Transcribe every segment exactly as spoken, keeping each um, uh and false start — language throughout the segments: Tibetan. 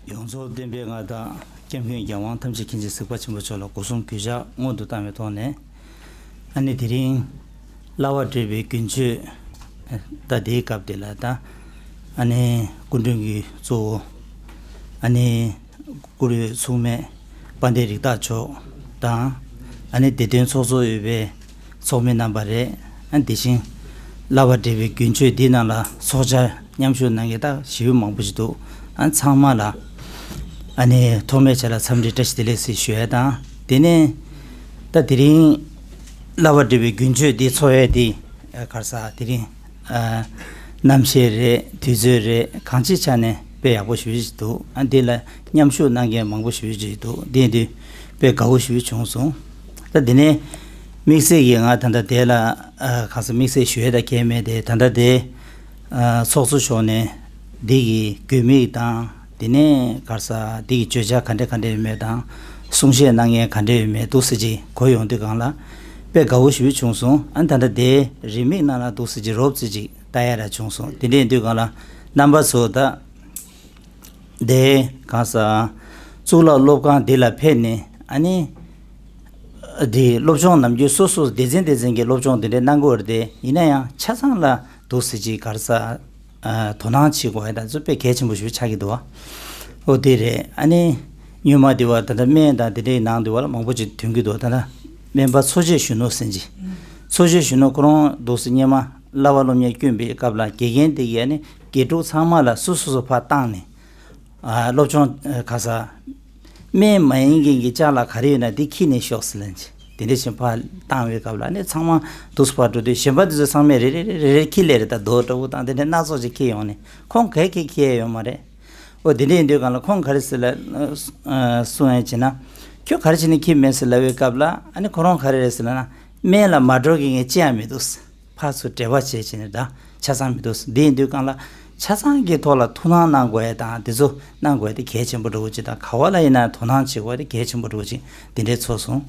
ཡོངས་རྫོགས་བསྟན་པའི་མངའ་བདག་སྐྱབས་མགོན་རྒྱལ་དབང་ཐམས་ཅད་མཁྱེན་ཅིང་གཟིགས་པ་ཆེན་པོ་མཆོག་ལ་སྒོ་གསུམ་གུས་ཕྱག་སྔོན་དུ་བཏང་བའི་ཐོག་ནས། ཨ་ནི་དེ་རིང་བསླབ་པ་འགྲེལ་པའི་རྒྱུན་ཆོད་ད་དེའི་སྐབས་དེ་ལ་ད་ཨ་ནི་སྐུ་མགྲོན་གྱི་གཙོ་བོ་ཨ་ནི་བཀུར་འོས་ཚོགས་མི་དཔལ་ལྡན་རིགས་བདག་མཆོག་དང་། ཨ་ནི་བདེ་དོན་ཚོགས་གཙོ་འོས་པའི་ཚོགས་མི་རྣམ་པ་རེད། ཨ་དེ་བཞིན་བསླབ་པ་འགྲེལ་པའི་རྒྱུན་ཆོད་འདི་ནང་ལ་ཚོགས་བཅར་མཉམ་ཞུགས་གནང་མཁན་ད་ཞེ་པོ་མང་པོ་ཞིག་འདུག་ཨ་ཚང་མ་ལ་ཨ་ནི་ཐོག་མའི་ཆ་ལ་འཚམས་འདྲི་བཀྲ་ཤིས་བདེ་ལེགས་ཞེས་ཞུ་ཡ་དང་། དེ་ནས་ད་དེ་རིང་བསླབ་པ་འགྲེལ་པའི་རྒྱུན་ཆོད་འདི་ཚོགས་ཡས་འདི་ག་རེ་ཟ་དེ་རིང་ཨ་གནམ་གཤིས་རེད། དུས་ཚོད་རེད། གང་ཅིའི་ཆ་ནས་དཔེ་ཡག་པོ་ཞེ་པོ་ཅིག་འདུག་ཨ་འདི་ལ་མཉམ་ཞུགས་གནང་མཁན་མང་པོ་ཞེ་པོ་ཅིག་འདུག་དེ་དུས་དཔེ་དགའ་བོ་ཞེ་པོ་བྱུང་སོང་། ད་འདི་ནས་དམིགས་བསལ་གྱིས་ང་ད་ལྟ་དེ་ལ་ཨ་ག་ས་དམིགས་བསལ་ཞུ་ཡས་ད་གལ་མེད་དེ། ད་ལྟ་དེ་ཨ་ཚོགས་གཙོ་མཆོག་ནས་འདི་གི་དགོས་དམིགས་དང་། དེ་ནས་ག་རེ་ཟ་འདི་གི་བརྗོད་བྱ་ག་འདྲ་ག་འདྲ་ཡོད་མེད་དང་། གསུང་བཤད་གནང་མཁན་ག་འདྲ་ཡོད་མེད་འདུག་སེ་ཅིག་གོ་ཡོང་དུས་སྒང་ལ་དཔེ་དགའ་བོ་ཞེ་པོ་བྱུང་སོང་། ཨ་ད་ལྟ་དེ་རིན་མེད་ནང་ལ་འདུག་སེ་ཅིག་རོབ་ཙམ་ཅིག་ལྟ་ཡ་ར་བྱུང་སོང་། དེ་འདྲ་ཡིན་དུས་སྒང་ལ་རྣམ་པ་ཚོ་ད་དེ་ག་རེ་ཟ་གཙུག་ལག་སློབ་ཁང་འདི་ལ་ཕེབས་ནས་ཨ་ནི་དེ་སློབ་སྦྱོང་ནམ་རྒྱུན་སོ་སོ་སྡེ་ཚན་སྡེ་ཚན་གྱི་སློབ་སྦྱོང་དེ་འདྲ་གནང་གི་ཡོད་རེད་དེ། ཡིན་ན་ཡང་ཆ་ཚང་ལ་འདུག་སེ་ཅིག་ག་རེ་ཟ་ཨ་དོ་སྣང་བྱེད་དགོས་ཡ་ད་ཚོ་དཔེ་གལ་ཆེན་པོ་ཞིག་ཆགས་ཀྱི་འདུག་བ། འོ་དེ་རེད། ཨ་ནི་སྔོན་མ་དེ་བ་ད་ལྟ་སྨན་དང་དེ་འདྲའི་ནང་དེ་བ་ལ་མང་པོ་ཅིག་ཐོན་གྱི་འདུག་ད་ལྟ་སྨན་པ་འཚོ་བྱེད་གཞོན་ནུ་ཟེར་གྱི། འཚོ་བྱེད་གཞོན་ནུ་ཁོ་རང་འདུག་སེ་སྔོན་མ་བསླབ་པ་སློབ་གཉེར་བསྐྱོན་པའི་སྐབས་ལ་དགེ་རྒན་དེ་གིས་ཨ་ནི་དགེ་ཕྲུག་ཚང་མ་ལ་སོ་སོ་སོ་ཕར་བཏང་ནས། ཨ་སློབ་སྦྱོང་ཨ་ག་ས། སྨན་མ་ཡིན་མཁན་གྱི་ལྕགས་ལ་ག་རེ་ཡོད་ན་དེ་ཁྱེར་ནས་ཤོག་ཟེར་ལན་ཅིག་དེ་འདྲ་བཞིན་ཕར་བཏང་བའི་སྐབས་ལ་ནི་ཚང་མ་འདུག་སེ་ཕར་འགྲོ་དུས་གཞན་པ་དེ་ཚོ་ཚང་མས་རེ་རེ་རེ་རེ་ཁྱེར་ལེ་རེ་ད་རྡོ་འདྲ་བོ་དང་དེ་འདྲ་སྣ་ཚོགས་ཅིག་ཁྱེར་ཡོང་ནས་ཁོང་ག་གེ་ཁྱེར་ཡོད་མ་རེད། ཨོ་དེ་འདྲ་ཡིན་དུས་སྒང་ལ་ཁོང་ག་རེ་ཟེར་ལ་ཨ་གསུང་ཡ་བྱས་ན། ཁྱོད་ག་རེ་བྱས་ནས་ཁྱེར་མེད་ཟེར་ལབ་པའི་སྐབས་ལ་ཨ་ནི་ཁོ་རང་ག་རེ་རེད་ཟེར་ལབ་ན། སྨན་ལ་མ་འགྲོ་མཁན་ངས་ཅི་ཡང་མི་འདུག་ཕར་ཚུར་འབྲེལ་བ་བྱས་བྱས་ནས་ད་ཆ་ཚང་མི་འདུག་འདི་ཡིན་དུས་སྒང་ལ་ཆ་ཚང་གི་ཐོག་ལ་ཐུགས་སྣང་གནང་དགོས་ཡ་དང་དེ་ཚོ་གནང་དགོས་ཡ་དེ་གལ་ཆེན་པོ་འདྲ་བོ་ཅིག་དང་། ག་བ་ལ་ཡིན་ན་དོ་སྣང་བྱེད་དགོས་ཡ་དེ་གལ་ཆེན་པོ་འདྲ་བོ་ཅིག་དེ་འདྲའི་ཚོར་སོང་།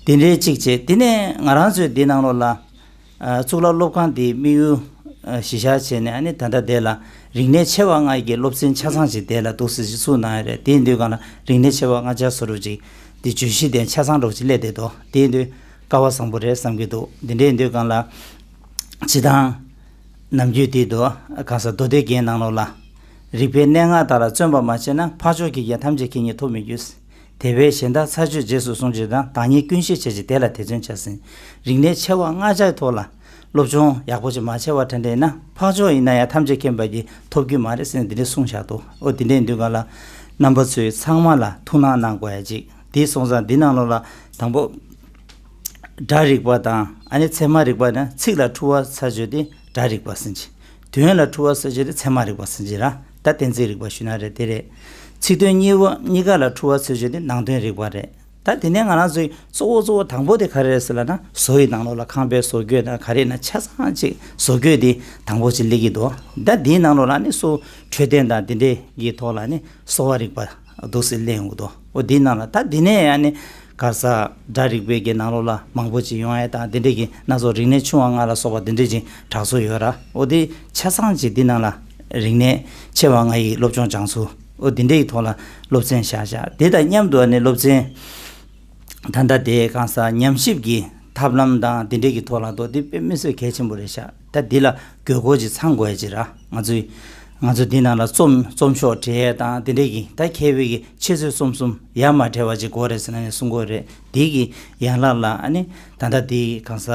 དེ་འདྲའི་གཅིག་བྱས། དེ་ནས་ང་རང་ཚོའི་འདི་ནང་ལོགས་ལ་ཨ་གཙུག་ལག་སློབ་ཁང་འདིའི་དམིགས་ཡུལ་ཨ་གཞི་བཞག་བྱས་ནས་ཨ་ནི་ད་ལྟ་དེ་ལ་རིག་གནས་ཆེ་བ་ལྔ་ཡི་སློབ་ཚན་ཆ་ཚང་ཅིག་དེ་ལ་འདུག་སེ་གཞི་བཙུགས་གནང་ཡ་རེད། དེ་ཡིན་དུས་སྒང་ལ་རིག་གནས་ཆེ་བ་ལྔ་ཆ་བཟོ་འདྲ་བོ་ཅིག་དེ་བརྗོད་གཞི་དེ་ཆ་ཚང་འདྲ་བོ་ཅིག་སླེབས་བསྡད་འདུག་དེ་ཡིན་དུས། སྐལ་བ་བཟང་པོ་རེད་བསམ་གྱི་འདུག་འདི་འདྲ་ཡིན་དུས་སྒང་ལ། སྤྱིར་བཏང་ནམ་རྒྱུན་དེ་དུ་གང་ཟག་མདོ་སྡེ་རྒྱན་ནང་ལོགས་ལ། རིག་པའི་གནས་ལྔ་དག་ལ་བརྩོན་པ་མ་བྱས་ན། འཕགས་མཆོག་གིས་ཀྱང་ཐམས་ཅད་མཁྱེན་ཉིད་ཐོབ་མི་འགྱུར། དེ་བས་གཞན་དག་ཚར་གཅོད་རྗེས་སུ་བཟུང་བྱེད་དང་། བདག་ཉིད་ཀུན་ཤེས་བྱ་ཕྱིར། དེ་ལ་དེ་བརྩོན་བྱ་ཟེར། རིག་གནས་ཆེ་བ་ལྔ་ཆའི་ཐོག་ལ་སློབ་སྦྱོང་ཡག་པོ་ཞིག་མ་བྱས་པ་དྲན་དྲན་ན། འཕགས་མཆོག་ཡིན་ན་ཡང་ཐམས་ཅད་མཁྱེན་པ་གྱིས་ཐོབ་ཀྱི་མ་རེད་ཟེར་ནས་འདི་འདྲ་གསུངས་བཞག་འདུག་འོ་འདི་འདྲ་ཡིན་དུས་སྒང་ལ་རྣམ་པ་ཚོས་ཚང་མ་ལ་ཐུགས་སྣང་གནང་དགོས་ཡ་ཅིག་དེ་སོང་ཙང་འདི་ནང་ལོགས་ལ་དང་པོ། སྒྲ་རིག་པ་དང་ཨ་ནི་ཚད་མ་རིག་པ་ནི། ཚིག་ལ་འཁྲུལ་བ་ཚར་གཅོད་དེ་སྒྲ་རིག་པ་ཟེར་གྱི། དོན་ལ་འཁྲུལ་བ་ཚར་གཅོད་དེ་ཚད་མ་རིག་པ་ཟེར་གྱི་ར། ད་གཏན་ཚིགས་རིག་པ་ཞུས་ན་རེད། དེ་རེད། ཚིག་དོན་གཉིས་པ་གཉིས་ཀ་ལ་འཁྲུལ་བ་ཚར་གཅོད་དེ་ནང་དོན་རིག་པ་རེད། ད་དེ་ནས་ང་རང་ཚོའི་གཙོ་བོ་གཙོ་བོ་དང་པོ་དེ་ག་རེ་རེད་ཟེར་ལབ་ན། བཟོ་ཡི་ནང་ལོགས་ལ་ཁང་པའི་བཟོ་བཀོད་དང་ག་རེ་ན་ཆ་ཚང་ཅིག་བཟོ་བཀོད་དེ་དང་པོ་ཅིག་སླེབས་ཀྱི་འདུག་ད་དེའི་ནང་ལོགས་ལ་ནི་སོ་འཕྲོད་བསྟེན་དང་དེ་འདྲའི་གི་ཐོག་ལ་ནི་གསོ་བ་རིག་པ་འདུག་སེ་སླེབས་ཡོང་གི་འདུག་འོ་དེའི་ནང་ལ་ད་དེ་ནས་ཡང་ནི། ག་ས་སྒྲ་རིག་པའི་གི་ནང་ལོགས་ལ་མང་པོ་ཅིག་ཡོང་ཡ་དང་དེ་འདྲས་ཀྱི་སྣ་ཚོགས་རིག་གནས་ཆུང་བ་ལྔ་ལ་སོགས་པ་དེ་འདྲས་ཅིག་གྲགས་ཚོད་ཡོད་ར། འོ་དེ་ཆ་ཚང་ཅིག་འདི་ནང་ལ་རིག་གནས་ཆེ་བ་ལྔ་ཡི་སློབ་སྦྱོང་སྦྱང་ཚུལ་འོ་དེ་འདྲས་ཀྱི་ཐོག་ལ་སློབ་ཚན་བཞག་བཞག་དེ་དང་མཉམ་དུ་ནི་སློབ་ཚན་ད་ལྟ་དེ་གང་ས་ཉམས་ཞིབ་ཀྱི་ཐབས་ལམ་དང་དེ་འདྲས་ཀྱི་ཐོག་ལ་འདུག་དེ་དཔེ་མི་སྲིད་གལ་ཆེན་པོ་རེད་ཤག་ད་འདི་ལ་དགོས་མཁོ་ཅིག་ཚང་དགོས་ཡ་ཅིག་ར། ང་ཚོའི་ང་ཚོ་འདི་ནང་ལ་རྩོམ་རྩོམ་ཤོག་འབྲི་ཡས་དང་དེ་འདྲས་ཀྱི་ད་མཁས་པའི་གི་འཆད་རྩོད་རྩོམ་གསུམ་ཡ་མ་བྲལ་བ་ཅིག་དགོས་རེད་ཟེར་ན་ནས་གསུང་གི་ཡོད་རེད། དེ་གི་ཡན་ལག་ལ་ཨ་ནི་ད་ལྟ་དེ་གང་ས་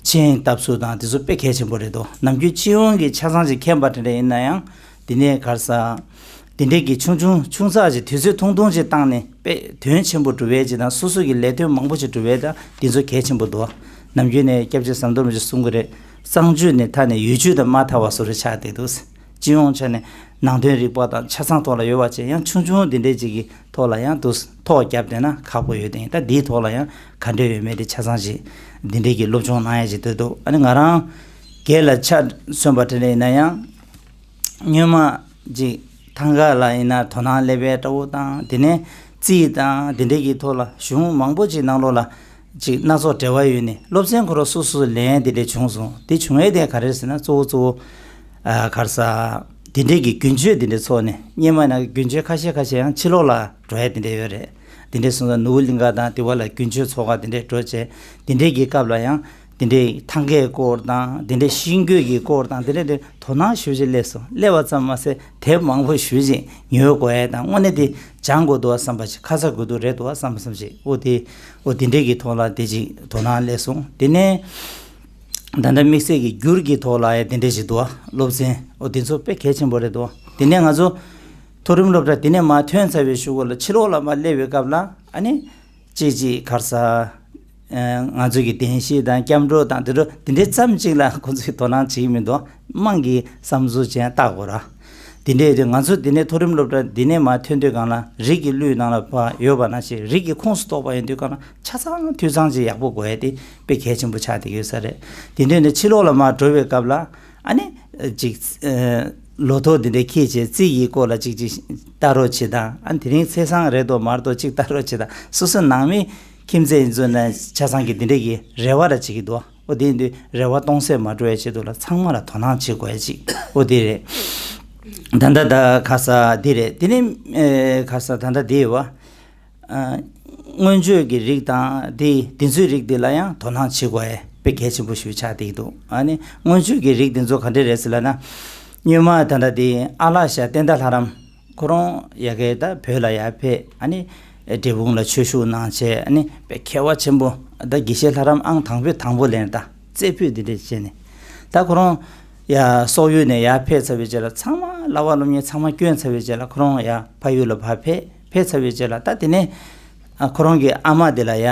མཆན་བཏབ་ཚུལ་དང་དེ་ཚོ་དཔེ་གལ་ཆེན་པོ་རེད་དོ། ནམ་རྒྱུན་སྤྱི་ཡོངས་ཀྱི་ཆ་ཚང་ཅིག་མཁྱེན་པ་དེ་འདྲ་ཡིན་ན་ཡང་དེ་ནས་གར་ས་དེ་འདྲས་ཀྱི་ཆུང་ཆུང་ཆུང་ཚགས་ཅིག་དུས་ཚོད་ཐུང་ཐུང་ཅིག་བཏང་ནས་དཔེ་དོན་ཆེན་པོ་སྒྲུབ་ཡས་ཅིག་དང་སོ་སོ་གི་ལས་དོན་མང་པོ་ཅིག་སྒྲུབ་ཡས་དང་དེ་ཚོ་གལ་ཆེན་པོ་འདུག་ནམ་རྒྱུན་ནས་སྐྱབས་རྗེ་ཟམ་གདོང་རིན་པོ་ཆེས་གསུང་གི་རེད། གཙང་སྤྱོད་ནི་མཐའ་ནས་ཡུལ་སྤྱོད་དང་མ་ཐར་བ་བཟོ་འདྲ་ཆགས་བསྡད་འདུག་སྤྱི་ཡོངས་ཆ་ནས་ནང་དོན་རིག་པ་དང་ཆ་ཚང་ཐོག་ལ་ཡོད་པ་བྱས་ཡང་ཆུང་ཆུང་འདི་འདྲའི་ཅིག་གི་ཐོག་ལ་ཡང་འདུག་ཐོག་བརྒྱབ་བསྡད་ན་ཁག་པོ་ཡོད་དེ། ད་འདིའི་ཐོག་ལ་ཡང་ག་འདྲ་ཡོད་མེད་དེ་ཆ་ཚང་ཞིག་འདི་འདྲའི་གི་སློབ་སྦྱོང་གནང་ཡ་ཅིག་འདུག་ཨ་ནི་ང་རང་སྒེར་ལ་ཆ་མཚོན་པ་དེ་འདྲ་ཡིན་ན་ཡང་། སྔོན་མ་ཅིག་ཐང་ག་ལ་ཡིན་ན་དོ་སྣང་སླེབས་པའི་འདྲ་བོ་དང་དེ་ནས་རྩིས་དང་དེ་འདྲས་ཀྱི་ཐོག་ལ་གཞུང་མང་པོ་ཅིག་ནང་ལོགས་ལ་ཅིག་སྣ་ཚོགས་འབྲེལ་བ་ཡོད་ནས་སློབ་ཚན་ཁོ་རང་སོ་སོ་ལེན་དེ་འདྲས་བྱུང་སོང་། དེ་བྱུང་ཡས་དེ་ག་རེ་ཟེར་ན་གཙོ་བོ་གཙོ་བོ་ཨ་ག་རེ་ཟ་ དེ་འདྲས་ཀྱི་རྒྱུན་སྤྱོད་དེ་འདྲས་ཚོགས་ནས། སྔོན་མ་ན་རྒྱུན་སྤྱོད་ཁ་ཤས་ཁ་ཤས་ཡང་ཕྱི་ལོགས་ལ་འགྲོ་ཡ་དེ་འདྲས་ཡོད་རེད། དེ་འདྲས་སོང་ཙང་ནོར་བུ་གླིང་ག་དང་དེ་བ་ལ་རྒྱུན་སྤྱོད་ཚོགས་ཁག་དེ་འདྲས་འགྲོ་བྱས། དེ་འདྲས་ཀྱི་སྐབས་ལ་ཡང་དེ་འདྲས་ཐང་གའི་སྐོར་དང་དེ་འདྲས་ཤིང་བརྐོས་ཀྱི་སྐོར་དང་དེ་འདྲས་དེ་དོ་སྣང་ཞེ་པོ་ཅིག་སླེབས་སོང་། སླེབས་པ་ཙམ་མ་ཟད་དེབ་མང་པོ་ཞེ་པོ་ཅིག་ཉོ་དགོས་ཡ་དང་། དངོས་གནས་དེ་སྦྱང་དགོས་འདུག་བསམ་པ་ཅིག་ཁ་ཚ་དགོས་འདུག་རེད་འདུག་བསམ་པ་ཙམ་ཅིག་འོ་དེ་འོ་དེ་འདྲས་ཀྱི་ཐོག་ལ་དེ་ཅིག་དོ་སྣང་སླེབས་སོང་། དེ་ནས། ད་ལྟ་དམིགས་བསལ་གྱི་སྒྱུར་གྱི་ཐོག་ལ་ཡང་དེ་འདྲས་ཞིག་འདུག་སློབ་ཚན་འོ་དེ་ཚོ་དཔེ་གལ་ཆེན་པོ་རེད་འདུག་དེ་ནས་ང་ཚོ་མཐོ་རིམ་སློབ་གྲྭ་དེ་ནས་མར་ཐོན་ཚར་བའི་གཞུག་གུ་ལ་ཕྱི་ལོགས་ལ་མར་སླེབས་པའི་སྐབས་ལ་ཨ་ནི་གཅིག་གཅིག་ག་རེ་ཟེར། ང་ཚོ་གི་གདན་ཞུས་དང་སྐྱབས་འགྲོ་དང་དེ་འདྲ་དེ་འདྲའི་ཙམ་གཅིག་ལ་ཁོ་ཚོས་དོ་སྣང་བྱེད་ཀྱི་མི་འདུག་དམངས་ཀྱི་བསམ་ཚུལ་ཅན་ལྟ་དགོས་ར། དེ་འདྲས་དེ་ང་ཚོ་དེ་ནས་མཐོ་རིམ་སློབ་གྲྭ་འདི་ནས་མར་ཐོན་དུས་སྒང་ལ་རིགས་ཀྱི་གླུའི་ནང་ལ་ཕར་ཡོད་པ་ནང་བཞིན་རིགས་ཀྱི་ཁོངས་སུ་གཏོགས་པ་ཡིན་དུས་སྒང་ལ་ཆ་ཚང་འཐུས་ཚང་ཅིག་ཡག་པོ་དགོས་ཡ་དེ་དཔེ་གལ་ཆེན་པོ་ཆགས་བསྡད་ཡོད་ས་རེད། དེ་འདྲས་ནས་ཕྱི་ལོགས་ལ་མར་འགྲོ་བའི་སྐབས་ལ་ཨ་ནི་ཅིག་ལོ་ཐོ་འདི་འདྲས་འཁྱེར་བྱས་རྩིས་ཀྱི་སྐོར་ལ་ཅིག་ཅིག་ལྟ་རོགས་བྱེད་དང་། ཨ་ནི་དེ་རིང་ཚེས་བཟང་རེད་དོ་མ་རེད་དོ་ཅིག་ལྟ་རོགས་བྱེད་དང་། སོ་སོ་ནང་མི་ཁྱིམ་མཚེས་ཡིན་ཚོ་ནས་ཆ་ཚང་གི་འདི་འདྲས་ཀྱི་རེ་བ་ར་བྱེད་ཀྱི་འདུག་འོ་དེ་ཡིན་དུས་རེ་བ་སྟོང་ཟད་མ་འགྲོ་བའི་ཆེད་དུ་ལ་ཚང་མ་ལ་དོ་སྣང་བྱེད་དགོས་ཡ་ཅིག་འོ་དེ་རེད། ད་ལྟ་ད་ཁ་ས་འདི་རེད། དེ་ནས་ཨེ་ཁ་ས་ད་ལྟ་འདི་ཡོད་བ། ཨ་སྔོན་བརྗོད་ཀྱི་རིགས་དང་དེ་དེ་ཚོའི་རིགས་དེ་ལ་ཡང་དོ་སྣང་བྱེད་དགོས་ཡ་དཔེ་གལ་ཆེན་པོ་ཞིག་ཆགས་བསྡད་ཀྱི་འདུག་ཨ་ནི་སྔོན་བརྗོད་ཀྱི་རིགས་དེ་ཚོ་ག་འདྲས་རེད་ཟེར་ལབ་ན། སྔོན་མ་ད་ལྟ་དེ་ཨ་ལགས་ཤ་བསྟན་དར་ལྷ་རམས། ཁོ་རང་ཡ་གི་ད་བོད་ལ་ཡར་ཕེབས། ཨ་ནི་འབྲས་སྤུངས་ལ་ཆོས་ཞུགས་གནང་བྱས། ཨ་ནི་དཔེ་མཁས་པ་ཆེན་པོ། ད་དགེ་བཤེས་ལྷ་རམས་ཨང་དང་པོའི་དང་པོ་ལེན། ད་རྩེ་ཕུད་འདི་འདྲས་བྱས་ནས། ད་ཁོ་རང་ཡ་སོག་ཡུལ་ནས་ཡར་ཕེབས་ཚར་བའི་རྗེས་ལ་ཚང་མ་གླ་བ་སློབ་གཉེར་ཚང་མ་བསྐྱོན་ཚར་བའི་རྗེས་ལ་ཁོ་རང་ཡ་ཕ་ཡུལ་ལ་ཕར་ཕེབས། ཕེབས་ཚར་བའི་རྗེས་ལ་ད་དེ་ནས་ཨ་ཁོ་རང་གི་ཨ་མ་དེ་ལ་ཡ།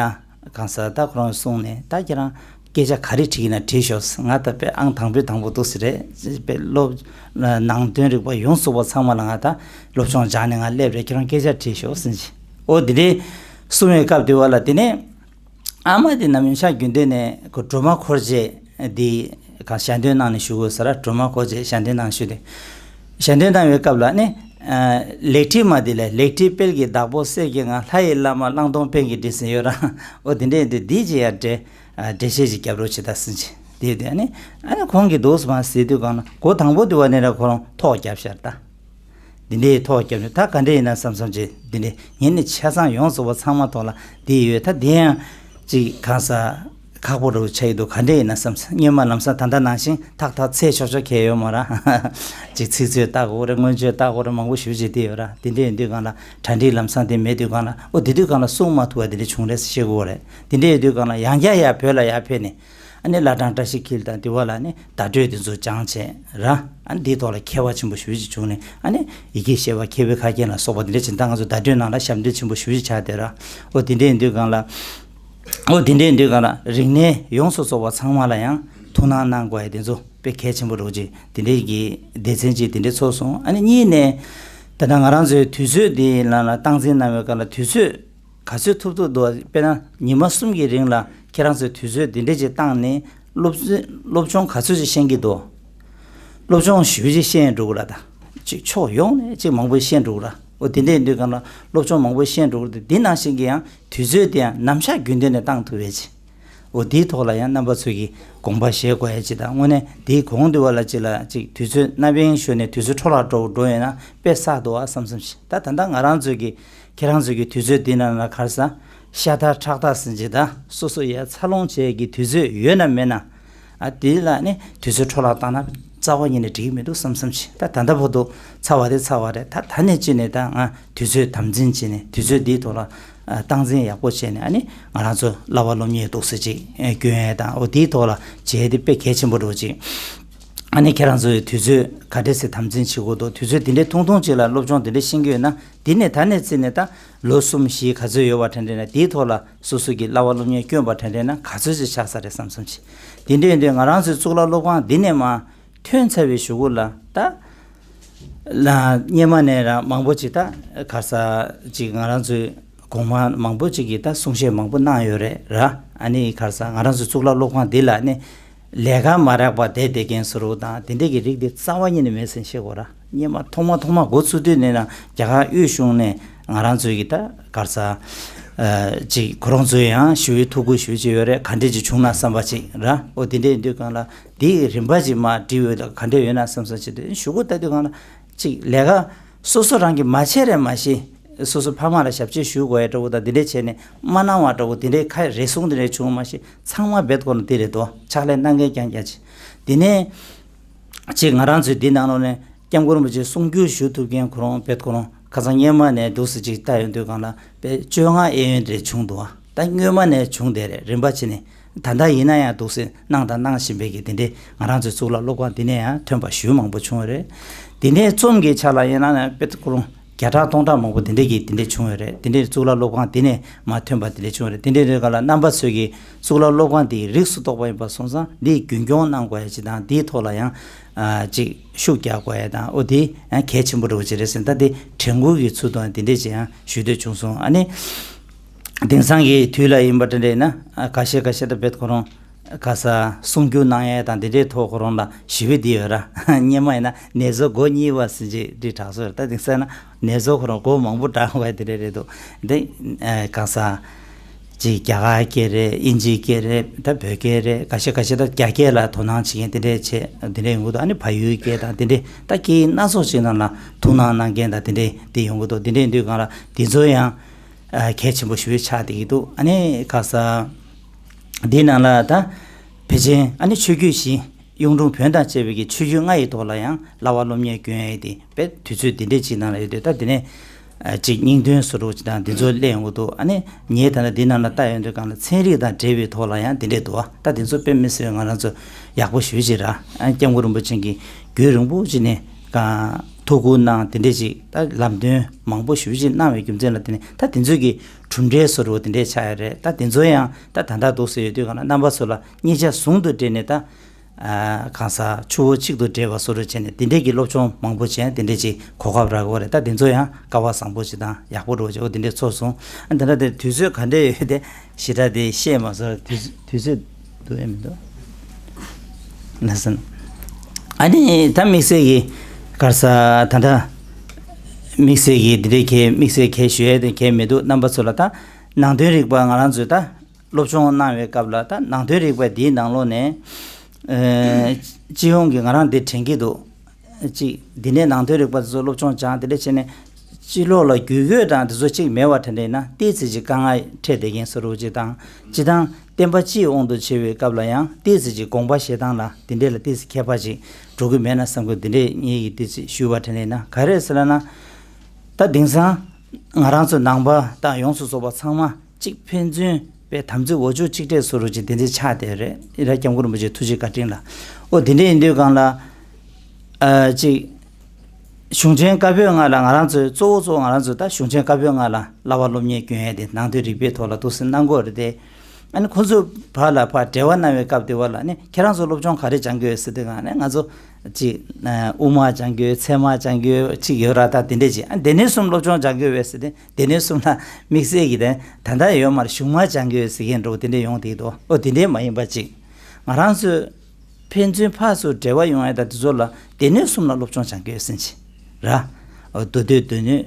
གང་ཟག་ད་ཁོ་རང་གསུངས་ནས། ད་ཁྱེད་རང་སྐད་ཆ་ག་རེ་དྲིས་ན་དྲིས་ཤོག་ང་ད་དཔེ་ཨང་དང་པོའི་དང་པོ་འདུག་ཟེར་རེད། དཔེ་སློབ་ནང་དོན་རིག་པ་ཡོངས་རྫོགས་པ་ཚང་མ་ལ་ང་ད་སློབ་སྦྱོང་སྦྱངས་ནས་ང་སླེབས་རེད། ཁྱེད་རང་སྐད་ཆ་དྲིས་ཤོག་ཟེར་གྱི། ཨོ་དེ་འདྲའི་གསུང་བའི་སྐབས་དེ་བ་ལ་དེ་ནས་ཨ་མ་དེ་ནམ་ཡང་ཤག་རྒྱུན་ལྡན་ནས་ཁོ་སྒྲོལ་མ་འཁོར་བཅས་དེ་ག་ཞལ་འདོན་གནང་ནས་བཞུགས་དགོས་ཟེར་ར། སྒྲོལ་མ་འཁོར་བཅས་ཞལ་འདོན་གནང་ཞུས་ཏེ། ཞལ་འདོན་གནང་བའི་སྐབས་ལ་ནི། ལེགས་བྲིས་མ་དེ་ལས་ལེགས་བྲིས་དཔལ་གྱི་བདག་པོ་སྲས་ཀྱི་ངག་ལྷ་ཡི་བླ་མ་གླང་སྟོང་པཎ་གྱི་བྲིས་ཟིན་ཡོད་ར། ཨོ་དེ་འདྲས་དེ་འདི་ཅི་ཡ་འགྲེལ། འགྲེལ་བཤད་ཅིག་རྒྱབ་རོགས་བྱེད་ད་ཟིན་ཅི། དེ་དེ་ནི་ཨ་ནི་ཁོང་གི་འདུག་སེ་མ་ཟེར་དུས་གང་ན་འགོ་དང་པོ་དུ་བ་ནས་ར་ཁོ་རང་ཐོག་རྒྱབ་ཤར་ད། འདི་འདྲས་ཐོག་རྒྱབ་ནས་ད་ག་འདྲས་ཡིན་ན་བསམ་བསམ་བྱས། འདི་འདྲས་ངས་ནི་ཆ་ཚང་ཡོངས་སུ་བ་ཚང་མ་ཐོག་ལ་འདི་ཡོད། ད་འདི་ཡང་ཅིག་གང་ཟག་ཁག་པོ་རུ་ཆགས་ཡོད་འདུག་ག་འདྲས་ཡིན་ན་བསམ། སྔོན་མ་ལམ་སང་ད་ལྟ་ནང་བཞིན་ཐག་ཐག་ཚད་ཆོག་ཆོག་ཁེལ་ཡོད་མ་ར། ཅིག་ཚིག་མཛོད་ལྟ་དགོས་རེད། མངོན་བརྗོད་ལྟ་དགོས་རེད། མང་པོ་ཞེ་པོ་ཅིག་དེ་ཡོད་ར། དེ་འདྲས་ཡིན་དུས་གང་ལ་གྲ་སྒྲིག་ལམ་སང་དེ་མེད་དུས་གང་ལ་ཨོ་དེ་དུས་གང་ལ་གསུང་མ་ཐུབ་པ་དེ་འདྲས་བྱུང་རེད་ཟེར་ཤེས་དགོས་རེད། དེ་འདྲས་ཡིན་དུས་གང་ལ་ཡང་བསྐྱར་ཡར་བོད་ལ་ཡར་ཕེབས་ནས་ཨ་ནི་བླ་བྲང་བཀྲ་ཤིས་འཁྱིལ་དང་དེ་བ་ལ་ནི་བརྡ་སྤྲོད་དེ་ཚོ་སྦྱངས་བྱས་ར། ཨ་ནི་དེའི་ཐོག་ལ་མཁས་པ་ཆེན་པོ་ཞེ་པོ་ཅིག་བྱུང་ནས། ཨ་ནི་ཡི་གེ་ཤེས་པ་མཁས་པའི་ཁ་རྒྱན་ལ་སོགས་པ་དེ་འདྲས་ཅིག་ད་ང་ཚོ་བརྡ་སྤྲོད་ནང་ལ་ཞབས་འདེགས་ཆེན་པོ་ཞེ་པོ་ཅིག་ཆགས་བསྡད་ར། ཨོ་དེ་འདྲས་ཡིན་དུས་གང་ལ། ཨོ་དེ་འདྲས་ཡིན་དུས་གང་ལ་རིག་གནས་ཡོངས་སུ་རྫོགས་པ་ཚང་མ་ལ་ཡང་ཐུགས་སྣང་གནང་དགོས་ཡ་དེ་ཚོ་དཔེ་གལ་ཆེན་པོ་རེད་ཅེས་དེ་འདྲས་ཀྱི་སྡེ་ཚན་ཅིག་དེ་འདྲས་ཚོགས་སོང་། ཨ་ནི་གཉིས་ནས་ད་ལྟ་ང་རང་ཚོའི་དུས་ཚོད་འདི་ནང་ལ་སྟངས་འཛིན་གནང་བའི་སྐབས་ལ་དུས་ཚོད་ག་ཚོད་ཐུབ་ཐུབ་འདུག་དཔེར་ན་ཉི་མ་གསུམ་གྱི་རིང་ལ་ཁྱེད་རང་ཚོའི་དུས་ཚོད་འདི་འདྲས་ཅིག་བཏང་ནས་སློབ་སློབ་སྦྱོང་ག་ཚོད་ཅིག་ཤེས་ཀྱི་འདུག་སློབ་སྦྱོང་ཞེ་པོ་ཅིག་ཤེས་འགྲོ་གི་ར། ད་ཅིག་ཕྱོགས་ཡོངས་ནས་ཅིག་མང་པོ་ཤེས་འགྲོ་གི་ར། འོ་དེ་འདྲས་ཡིན་དུས་གང་ལ་སློབ་སྦྱོང་མང་པོ་ཤེས་འགྲོ་གི་ར། དེ་འདི་ནང་བཞིན་གྱི་ཡང་དུས་ཚོད་དེ་ཡང་ནམ་ཞག་རྒྱུན་ལྡན་ནས་བཏང་ཐུབ་པའི་ཅིག་འོ་དེའི་ཐོག་ལ་ཡང་རྣམ་པ་ཚོས་ཀྱི་དགོངས་པ་བཞེས་དགོས་ཡ་ཅིག་དང་། དངོས་གནས་དེའི་གོང་དུ་བ་ལ་ཅིག་ལ་ཅིག་དུས་ཚོད་སྣ་བེང་ཤོར་ནས་དུས་ཚོད་འཕྲོ་བརླག་འགྲོ་འགྲོ་ཡོད་ན་དཔེ་བསགས་འདུག་ཨ་བསམ་བསམ་ཞིག་ད་ད་ལྟ་ང་རང་ཚོས་ཀྱི་ཁྱེད་རང་ཚོས་ཀྱི་དུས་ཚོད་འདི་ནང་ལ་ག་རེ་ཟ། ཤ་སྟག་ཁྲག་སྟག་ཟིན་ཅིག་ད་སོ་སོ་ཡ་འཚར་ལོངས་བྱེད་ཀྱི་དུས་ཚོད་ཡོད་ན་མེད་ན། ཨ་དེ་ལ་ནི་དུས་ཚོད་འཕྲོ་བརླག་བཏང་ན་རྩ་བ་ཉིད་ནས་འགྲིག་གི་མི་འདུག་བསམ་བསམ་ཞིག་ད་ད་ལྟ་བར་དུ་ཚར་བ་དེ་ཚར་བ་རེད། ད་ད་ནས་ཅི་ནས་ད་ང་དུས་ཚོད་དམ་འཛིན་བྱས་ནས་དུས་ཚོད་འདིའི་ཐོག་ལ་ཨ་སྟངས་འཛིན་ཡག་པོ་བྱས་ནས། ཨ་ནི་ང་རང་ཚོ་བསླབ་པ་སློབ་གཉེར་འདུག་སེ་ཅིག་ཨ་སྐྱོན་ཡས་དང་། འོ་དེའི་ཐོག་ལ་བྱས་ཏེ་དཔེ་གལ་ཆེན་པོ་འགྲོ་ཅིག་ཨ་ནི་ཁྱེད་རང་ཚོའི་དུས་ཚོད་ག་འདྲས་སེ་དམ་འཛིན་བྱེད་དགོས་འདུག་དུས་ཚོད་འདི་འདྲའི་ཐུང་ཐུང་ཅིག་ལ་སློབ་སྦྱོང་འདི་འདྲས་ཤེས་ཀྱི་ཡོད་ན། འདི་ནས་ད་ནས་བརྩིས་ནས་ད་ལོ་གསུམ་བཞི་ག་ཚོད་ཡོད་པ་དྲན་དྲན་ན། དེའི་ཐོག་ལ་སོ་སོ་གི་བསླབ་པ་སློབ་གཉེར་བསྐྱོན་པ་དྲན་དྲན་ན་ག་ཚོད་ཅིག་ཆགས་ས་རེད་བསམ་བསམ་བྱས། དེ་འདྲ་ཡིན་དུས་ང་རང་ཚོའི་གཙུག་ལག་སློབ་ཁང་འདི་ནས་མར་ཐོན་ཚར་བའི་གཞུག་གུ་ལ་ད་ལ་སྔོན་མ་ནས་ར་མང་པོ་ཅིག་ད་ག་ས་ཅིག་ང་རང་ཚོའི་གོང་མ་མང་པོ་ཅིག་གིས་ད་གསུང་བཤད་མང་པོ་གནང་ཡོད་རེད་ར། ཨ་ནི་ག་ས་ང་རང་ཚོའི་གཙུག་ལག་སློབ་ཁང་འདི་ལ་ནི། ལས་ཀ་མ་རག་པ་བསྡད་བསྡད་མཁན་བཟོ་འདྲ་དང་དེ་འདྲས་ཀྱི་རིགས་དེ་རྩ་བ་ཉིད་ནས་མེད་ཟེར་བཤད་དགོས་ར། སྔོན་མ་ཐོག་མ་ཐོག་མ་འགོ་ཚུགས་དུས་ནས་ན་རྒྱ་གར་དབུས་གཞུང་ནས་ང་རང་ཚོའི་གི་ད་ག་རེ་ཟ་ ཅིག་ཁོ་རང་ཚོས་ཡང་ཞུ་བའི་ཐུགས་ཁུར་ཞུ་བྱས་ཡོད་རེད། ག་འདྲས་ཅིག་བྱུང་ན་བསམ་པ་ཅིག་ར། ཨོ་དེ་འདྲས་ཡིན་དུས་སྒང་ལ་དེའི་རིམ་པ་ཅིག་མར་འབྲི་འོས་ལ་ག་འདྲས་ཡོད་ན་བསམ་བསམ་བྱས་དུས་ཞུ་སྒོ་ལྟ་དུས་སྒང་ལ་ཅིག་ལས་ཀ་སོ་སོ་རང་གིས་མ་བྱས་རེད་མ་གཞི། སོ་སོ་ཕ་མ་ལ་ཞབས་ཕྱི་ཞུ་དགོས་ཡ་འདྲ་བོ་དང་དེ་འདྲས་བྱས་ནས་མ་གནང་བ་འདྲ་བོ་དེ་འདྲས་ཁ་རེ་ཟུང་དེ་འདྲས་བྱུང་མ་གཞི། ཚང་མ་རྦད་ཁོ་ན་དེ་རེད་དོ། ཕྱག་ལས་གནང་མཁན་རྐྱང་རྐྱང་ཅིག་དེ་ནས་ཅིག་ང་རང་ཚོའི་འདི་ནང་ལོགས་ནས་སྐྱབས་མགོན་རིན་པོ་ཆེ་གསུང་སྒྱུར་ཞུ་ཐུབ་མཁན་ཁོ་རང་རྦད་ཁོ་རང་ཁ་སང་སྔོན་མ་ནས་འདུག་སེ་ཅིག་ལྟ་ཡོང་དུས་སྒང་ལ་དཔེ་བཅོ་ལྔ་གཡས་གཡོན་དེ་བྱུང་འདུག་ད་སྔོན་མ་ནས་བྱུང་བསྡད་རེད། རིམ་པ་བྱས་ནས་ད་ལྟ་ཡིན་ན་ཡང་འདུག་སེ་གནང་དང་གནང་བཞིན་པའི་གི་དེ་འདྲས་ང་རང་ཚོའི་གཙུག་ལག་སློབ་ཁང་འདི་ནས་ཡང་ཐོན་པ་ཞེ་མང་པོ་བྱུང་བ་རེད། དེ་ནས་རྩོམ་གྱི་ཆ་ལ་ཡིན་ན་ནི་དཔེ་ཁོ་རང་བརྒྱ་ཕྲག་སྟོང་ཕྲག་མང་པོ་དེ་འདྲས་ཀྱི་དེ་འདྲས་བྱུང་བ་རེད། དེ་འདྲས་གཙུག་ལག་སློབ་ཁང་འདི་ནས་མར་ཐོན་པ་དེ་འདྲས་བྱུང་བ་རེད། དེ་འདྲས་རེད་ག་ལ་རྣམ་པ་ཚོས་ཀྱི་གཙུག་ལག་སློབ་ཁང་དེའི་རིགས་སུ་གཏོགས་པ་ཡིན་པ་སོང་ཙང་འདི་རྒྱུན་སྐྱོང་གནང་དགོས་ཡ་ཅིག་དང་འདིའི་ཐོག་ལ་ཡང་ཨ་ཅིག་ཤུགས་རྒྱག་དགོས་ཡ་དང་ཨོ་དེ་ཡང་གལ་ཆེན་པོ་འདྲ་བོ་ཅིག་རེད་ཟེར། ད་དེ་དྲན་སྐུལ་གྱི་ཚུལ་དུ་དེ་འདྲས་ཅིག་ཡང་ཞུ་འདོད་བྱུང་སོང་། ཨ་ནི། དེང་སང་གི་དུས་ལ་ཡིན་པ་འདྲ་འདྲ་ཡིན་ན་ཨ་ཁ་ཤས་ཁ་ཤས་ད་རྦད་ཁོ་རང་ག་ས་གསུང་སྒྱུར་གནང་ཡས་དང་དེ་འདྲའི་ཐོག་ཁོ་རང་ལ་ཞི་བའི་འདི་ཡོད་ར། སྔོན་མ་ཡིན་ན་ནེ་ཙོ་མགོ་གཉིས་པ་ཟེར་ཅིག་འདི་གྲགས་སོང་ར། ད་དེང་སང་ན་ནེ་ཙོ་ཁོ་རང་མགོ་མང་པོ་གྲགས་པ་དེ་འདྲ་རེད་འདུག་དེ་ཨ་ག་ས་ཅིག་རྒྱ་གར་སྐད་རེད། དབྱིན་ཇིའི་སྐད་རེད། ད་བོད་སྐད་རེད། ཁ་ཤས་ཁ་ཤས་ད་རྒྱ་སྐད་ལ་དོ་སྣང་བྱེད་མཁན་དེ་འདྲས་བྱས་དེ་འདྲས་ཡོང་གི་འདུག་ཨ་ནི་བལ་ཡུལ་སྐད་དང་དེ་འདྲས་ད་སྐད་སྣ་ཚོགས་ཅིག་ནང་ལ་ཐུགས་སྣང་གནང་མཁན་དང་དེ་འདྲས་དེ་ཡོང་གི་འདུག་དེ་འདྲས་ཡིན་དུས་སྒང་ལ་དེ་ཚོ་ཡང་། ཨ་གལ་ཆེན་པོ་ཞེ་པོ་ཆགས་བསྡད་ཀྱི་འདུག་ཨ་ནི་ཁ་ས་འདིའི་ནང་ལ་ད་ཕལ་ཆེར་ཨ་ནི་ཆོས་བརྒྱུད་བཞི། གཡུང་དྲུང་བོན་དང་བཅས་པའི་གི་ཆོས་བརྒྱུད་ལྔ་ཡི་ཐོག་ལ་ཡང་བསླབ་པ་སློབ་གཉེར་སྐྱོན་ཡས་དེ་དཔེ་དུས་ཚོད་འདི་འདྲས་ཅིག་ནང་ལ་ཡོད་དུས་ད་དེ་ནས་ཨ་ཅིག་སྙིང་དོན་སོ་རུ་ཅིག་དང་འདི་ཚོ་གླེང་ཡོང་གི་འདུག་ཨ་ནི་ངས་ད་ལྟ་འདི་ནང་ལ་ལྟ་ཡོང་དུས་སྒང་ལ་ཚན་རིག་དང་འབྲེལ་བའི་ཐོག་ལ་ཡང་འདི་འདྲས་འདུག་ད་འདི་ཚོ་དཔེ་མི་སྲིད་པའི་ང་རང་ཚོ་ཡག་པོ་ཞེ་པོ་ཅིག་ར། ཨ་སྐྱབས་མགོན་རིན་པོ་ཆེ་གིས་རྒྱུན་རིང་པོ་ཅིག་ནས་གང་ཐུགས་ཁུར་གནང་དེ་འདྲས་ཅིག་ད་ལམ་སྟོན་མང་པོ་ཞེ་པོ་ཅིག་གནང་བའི་རྒྱུ་མཚན་ལ་བརྟེན་ནས་ད་དེ་ཚོ་གི་གྲུབ་འབྲས་སོ་རུ་དེ་འདྲས་ཆགས་ཡོད་རེད། ད་དེ་ཚོ་ཡང་ད་ད་ལྟ་འདུག་སེ་ཡོད་དུས་སྒང་ལ་རྣམ་པ་ཚོ་ལ་གཉིས་ཆ་ཟུང་དུ་སྦྲེལ་ནས་ད་ཨ་གང་ཟག་ཆུ་བོ་གཅིག་ཏུ་འདྲེས་པ་སོ་རུ་བྱས་ནས་དེ་འདྲས་ཀྱི་སློབ་སྦྱོང་མང་པོ་བྱས་དེ་འདྲས་ཅིག་གོ་སྐབས་རག་གི་རེད། ད་དེ་ཚོ་ཡང་སྐལ་བ་བཟང་པོ་ཞིག་དང་ཡག་པོ་འགྲོ་ཅིག་འོ་དེ་འདྲས་ཚོར་སོང་། ཨ་དེ་འདྲ་དེ་དུས་ཚོད་ག་འདྲས་ཡོད་དེ་ཞེ་དྲག་དེ་བཤད་མ་སོང་། དུས་དུས་ཚོད་འདུག་ཨེ་མི་འདུག་ལགས་སོ། ཨ་ནི་ད་དམིགས་བསལ་གྱི་ག་རེ་ཟ་ད་ལྟ་དམིགས་བསལ་གྱི་འདི་འདྲའི་གལ་དམིགས་བསལ་གལ་ཞུ་ཡས་དེ་གལ་མི་འདུག་རྣམ་པ་ཚོ་ལ་ད་ནང་དོན་རིག་པ་ང་རང་ཚོས་ད་སློབ་སྦྱོང་གནང་བའི་སྐབས་ལ་ད་ནང་དོན་རིག་པ་འདིའི་ནང་ལོགས་ནས་ཨ་སྤྱི་ཡོངས་ཀྱི་ང་རང་འདི་དྲན་གྱི་འདུག་ཅིག་འདི་ནས་ནང་དོན་རིག་པ་དེ་ཚོ་སློབ་སྦྱོང་སྦྱངས་དེ་འདྲ་བྱས་ནས་སྤྱི་ལོགས་ལ་རྒྱུས་ཡོད་དང་དེ་ཚོ་ཅིག་མེད་པ་དེ་འདྲ་ཡིན་ན་ཏོག་ཙམ་ཅིག་དཀའ་ངལ་འཕྲད་བསྡད་མཁན་བཟོ་འདྲ་ཅིག་དང་། སྤྱི་དང་བསྟན་པ་སྤྱིའི་དབང་དུ་བྱས་པའི་སྐབས་ལ་ཡང་ཏོག་ཙམ་ཅིག་དགོངས་པ་བཞེས་སྟངས་ལ་དེ་འདྲ་ལ་ཏོག་ཙམ་ཁྱད་པར་ཅིག་འགྲོ་གི་མེད་ན་བསམ་གི། དེ་འདྲ་ངེད་ཀྱིས་ཏོག་ཙམ་ཞུས་པ་དེ་འདྲ་ཡིན་ན་ག་རེ་ཟེར་ལབ་ན། ད་དེང་སང་ང་རང་ཚོ་ནང་པ་དང་ཡོངས་སུ་རྫོགས་པ་ཚང་མ་གཅིག་ཕན་ཚུན་པའི་དམ་ཚིག་འོ་ཅོག་གཅིག་སྤྲད་བཟོ་འདྲ་ཅིག་དེ་འདྲ་ཆགས་བསྡད་རེད། ཨི་ར་སྐྱབས་མགོན་རིན་པོ་ཆེ་ཐུགས་རྗེ་བཀའ་དྲིན་ལ། ཨོ་དེ་འདྲ་ཡིན་དུས་སྒང་ལ་ཨ་ཅིག་གཞུང་ཆེན་བཀའ་པོད་ལྔ་ལ་ང་རང་ཚོའི་གཙོ་བོ་གཙོ་བོ་ང་རང་ཚོས་ད་གཞུང་ཆེན་བཀའ་པོད་ལྔ་ལ་བསླབ་པ་སློབ་གཉེར་སྐྱོན་ཡས་དེ་ནང་དོན་རིག་པའི་ཐོག་ལ་འདུག་སེ་གནང་དགོས་རེད་དེ། ཨ་ནི་ཁོ་ཚོས་བར་ལ་ཕར་འབྲེལ་བ་གནང་བའི་སྐབས་དེ་བར་ལ་ནི་ཁྱེད་རང་ཚོ་སློབ་སྦྱོང་ག་རེ་སྦྱང་གི་ཡོད་ཟེར་དུས་སྒང་ནས་ང་ཚོ་ཅིག་དབུ་མ་སྦྱང་གི་ཡོད། ཚད་མ་སྦྱང་གི་ཡོད་ཅིག་ཡོད་ར། ད་དེ་འདྲས་ཅིག་ཨ་སྡེ་སྣོད་གསུམ་སློབ་སྦྱོང་སྦྱང་གི་ཡོད་པས་ཟེར་ཏེ་སྡེ་སྣོད་གསུམ་ལ་དམིགས་བསལ་གྱི་དེ་ད་ལྟ་ཡོད་མ་རེད། གཞུང་མ་སྦྱང་གི་ཡོད་ཟེར་མཁན་འདྲ་བོ་དེ་འདྲས་ཡོང་བསྡད་འདུག་ཨོ་དེ་འདྲས་མ་ཡིན་པ་ཅིག་ང་རང་ཚོས་ཕན་ཚུན་ཕར་ཚུར་འབྲེལ་བ་ཡོང་ཡ་ད་དེ་ཚོ་ལ་སྡེ་སྣོད་གསུམ་ལ་སློབ་སྦྱོང་སྦྱང་གི་ཡོད་ཟེར་ཅིག་ར། མདོ་སྡེའི་སྡེ་སྣོད།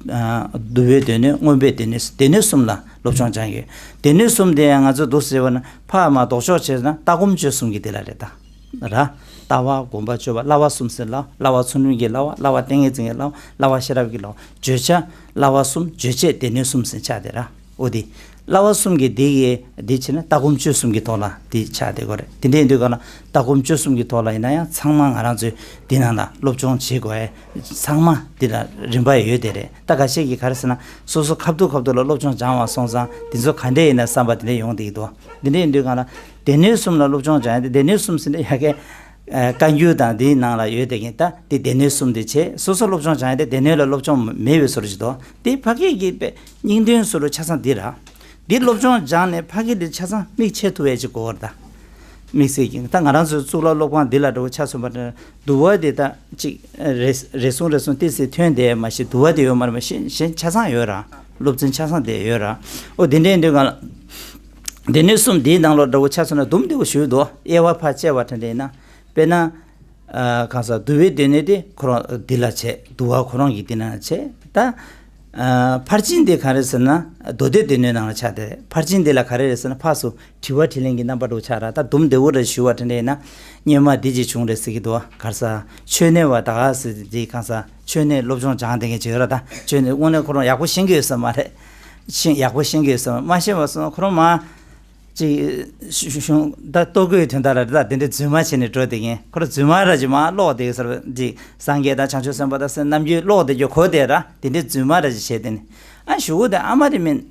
ཨ་བསྡུ་བའི་སྡེ་སྣོད། མངོན་པའི་སྡེ་སྣོད། སྡེ་སྣོད་གསུམ་ལ་སློབ་སྦྱོང་སྦྱང་ཡོད། སྡེ་སྣོད་གསུམ་དེ་ཡང་ང་ཚོ་འདུག་ཟེར་བ་ན་ཕར་མར་ལྡོག་ཕྱོགས་བྱས་ན་ལྟ་སྒོམ་སྤྱོད་གསུམ་གྱི་དེ་ལ་རེད་ད། ར། ལྟ་བ་སྒོམ་པ་སྤྱོད་པ། བསླབ་པ་གསུམ་ཟེར་ལ་བསླབ་པ་ཚུལ་ཁྲིམས་ཀྱི་བསླབ་པ། བསླབ་པ་ཏིང་ངེ་འཛིན་གྱི་བསླབ་པ། བསླབ་པ་ཤེས་རབ་ཀྱི་བསླབ་པ། བརྗོད་བྱ་བསླབ་པ་གསུམ། རྗོད་བྱེད་སྡེ་སྣོད་གསུམ་ཟེར་ཆགས་དེ་ར། ཨོ་དེ། བསླབ་པ་གསུམ་གྱི་དེ་གི་དེ་བྱས་ན་ལྟ་སྒོམ་སྤྱོད་གསུམ་གྱི་ཐོག་ལ་དེ་ཆགས་བསྡད་ཀྱི་རེད། དེ་འདྲ་ཡིན་དུས་ག་ལ་ལྟ་སྒོམ་སྤྱོད་གསུམ་གྱི་ཐོག་ལ་ཡིན་ན་ཡང་ཚང་མ་ང་རང་ཚོས་དེ་ནང་ལ་སློབ་སྦྱོང་བྱེད་དགོས་ཡས་ཚང་མ་དེ་ལ་རིམ་པ་ཡོད་དེ་རེད། ད་ཁ་ཤས་ཀྱིས་ག་རེ་ཟེར་ན་སོ་སོ་ཁ་ཐུག་ཁ་ཐུག་ལ་སློབ་སྦྱོང་སྦྱང་བ་སོང་ཙང་དེ་ཚོ་ག་འདྲས་ཡིན་ན་བསམ་པ་དེ་འདྲས་ཡོང་བསྡད་ཀྱི་འདུག་དེ་འདྲས་ཡིན་དུས་ག་ལ་སྡེ་སྣོད་གསུམ་ལ་སློབ་སྦྱོང་སྦྱང་ཡས་དེ་སྡེ་སྣོད་གསུམ་ཟེར་ནས་ཡ་གི་ཨ་བཀའ་འགྱུར་དང་དེའི་ནང་ལ་ཡོད་དེ་གིན་ད་དེ་སྡེ་སྣོད་གསུམ་དེ་བྱས་སོ་སོ་སློབ་སྦྱོང་སྦྱང་ཡས་དེ་སྡེ་སྣོད་ལ་སློབ་སྦྱོང་མེད་པའི་བཟོ་འདྲ་ཞིག་འདུག་དེ་ཕ་གི་གི་དཔེ་སྙིང་དོན་བཟོ་འདྲ་ཆ་ཚང་འདི་ར། འདི་སློབ་སྦྱོང་སྦྱངས་ནས་ཕ་གི་འདི་ཆ་ཚང་མིག་ཕྱེ་ཐུབ་ཡས་ཅིག་དགོས་རེད་ད། དམིགས་བསལ་གྱི་ད་ང་རང་ཚོའི་གཙུག་ལག་སློབ་ཁང་འདི་ལ་འདྲ་བོ་ཆ་མཚོན་པ་འདྲ་འདུལ་བ་འདི་ད་ཅིག་རེ་རེ་ཟུང་རེ་ཟུང་ཏོག་ཙམ་ཐོན་བསྡད་མ་གཞི་འདུལ་བ་འདི་ཡོད་མ་རེད། མ་གཞི་གཞན་ཆ་ཚང་ཡོད་ར། སློབ་ཚན་ཆ་ཚང་འདི་ཡོད་ར། ཨོ་འདི་འདྲའི་འདི་ག་ལ་སྡེ་སྣོད་གསུམ་འདིའི་ནང་ལ་འདྲ་བོ་ཆ་མཚོན་ན་དུམ་བདེ་བོ་ཞུས་འདུག་དབྱེ་བ་ཕར་བཅད་པ་འདྲ་འདྲ་ཡིན་ན། དཔེར་ན། ཨ་གང་ཟག་འདུལ་བའི་སྡེ་སྣོད་དེ་ཁོ་རང་འདི་ལ་བྱས། འདུལ་བ་ཁོ་རང་གི་འདི་ན་བྱས། ད་ ཨ། ཕར་ཕྱིན་དེ་ག་རེ་ཟེར་ན་མདོ་སྡེ་སྡེ་སྣོད་ནང་ལ་ཆགས་ཏེ། ཕར་ཕྱིན་དེ་ལ་ག་རེ་རེད་ཟེར་ན་ཕར་ཚུར་དྲི་བ་དྲིས་ལན་གྱི་རྣམ་པ་འདྲ་བོ་ཆགས་ར། ད་དུམ་བདེ་བོ་རེ་ཞུ་བ་དེ་འདྲ་ཡིན་ན། སྔོན་མ་འདི་ཅིག་བྱུང་རེད་ཟེར་གྱི་འདུག་བ། ག་རེ་ཟེར། མཆོད་གནས་པ་ད་ག་ཟེར་དེ་གང་ཟེར། མཆོད་གནས་སློབ་སྦྱོང་སྦྱངས་བསྡད་མཁན་ཅིག་ཡོད་ར། ད་མཆོད་གནས་དངོས་གནས་ཁོ་རང་ཡག་པོ་ཤེས་ཀྱི་ཡོད་ས་མ་རེད། ཤེས་ཡག་པོ་ཤེས་ཀྱི་ཡོད་ས་མ་མ་ཤེས་པ་སོང་ཁོ་རང་མ། ཅིག་ཞུ་ཞུ་ད་ལྟོ་གོས་དོན་དག་ལ་ད་དེ་འདྲའི་རྫུན་མ་བྱས་ནས་འགྲོ་བསྡད་མཁན་ཁོ་རང་རྫུན་མ་ར་ཅིག་མར་ཀློག་བསྡད་ཀྱི་ཟེར་བ་ཅིག་སངས་རྒྱས་དང་བྱང་ཆུབ་སེམས་དཔའ་དང་ཟེར་ནམ་རྒྱུན་ཀློག་བསྡད་རྒྱུ་གོ་བསྡད་ར། དེ་འདྲའི་རྫུན་མ་ར་ཅིག་བྱས་བསྡད་ནས། ཨ་ཞུ་གོ་དེ་ཨ་མ་དེ་མིན།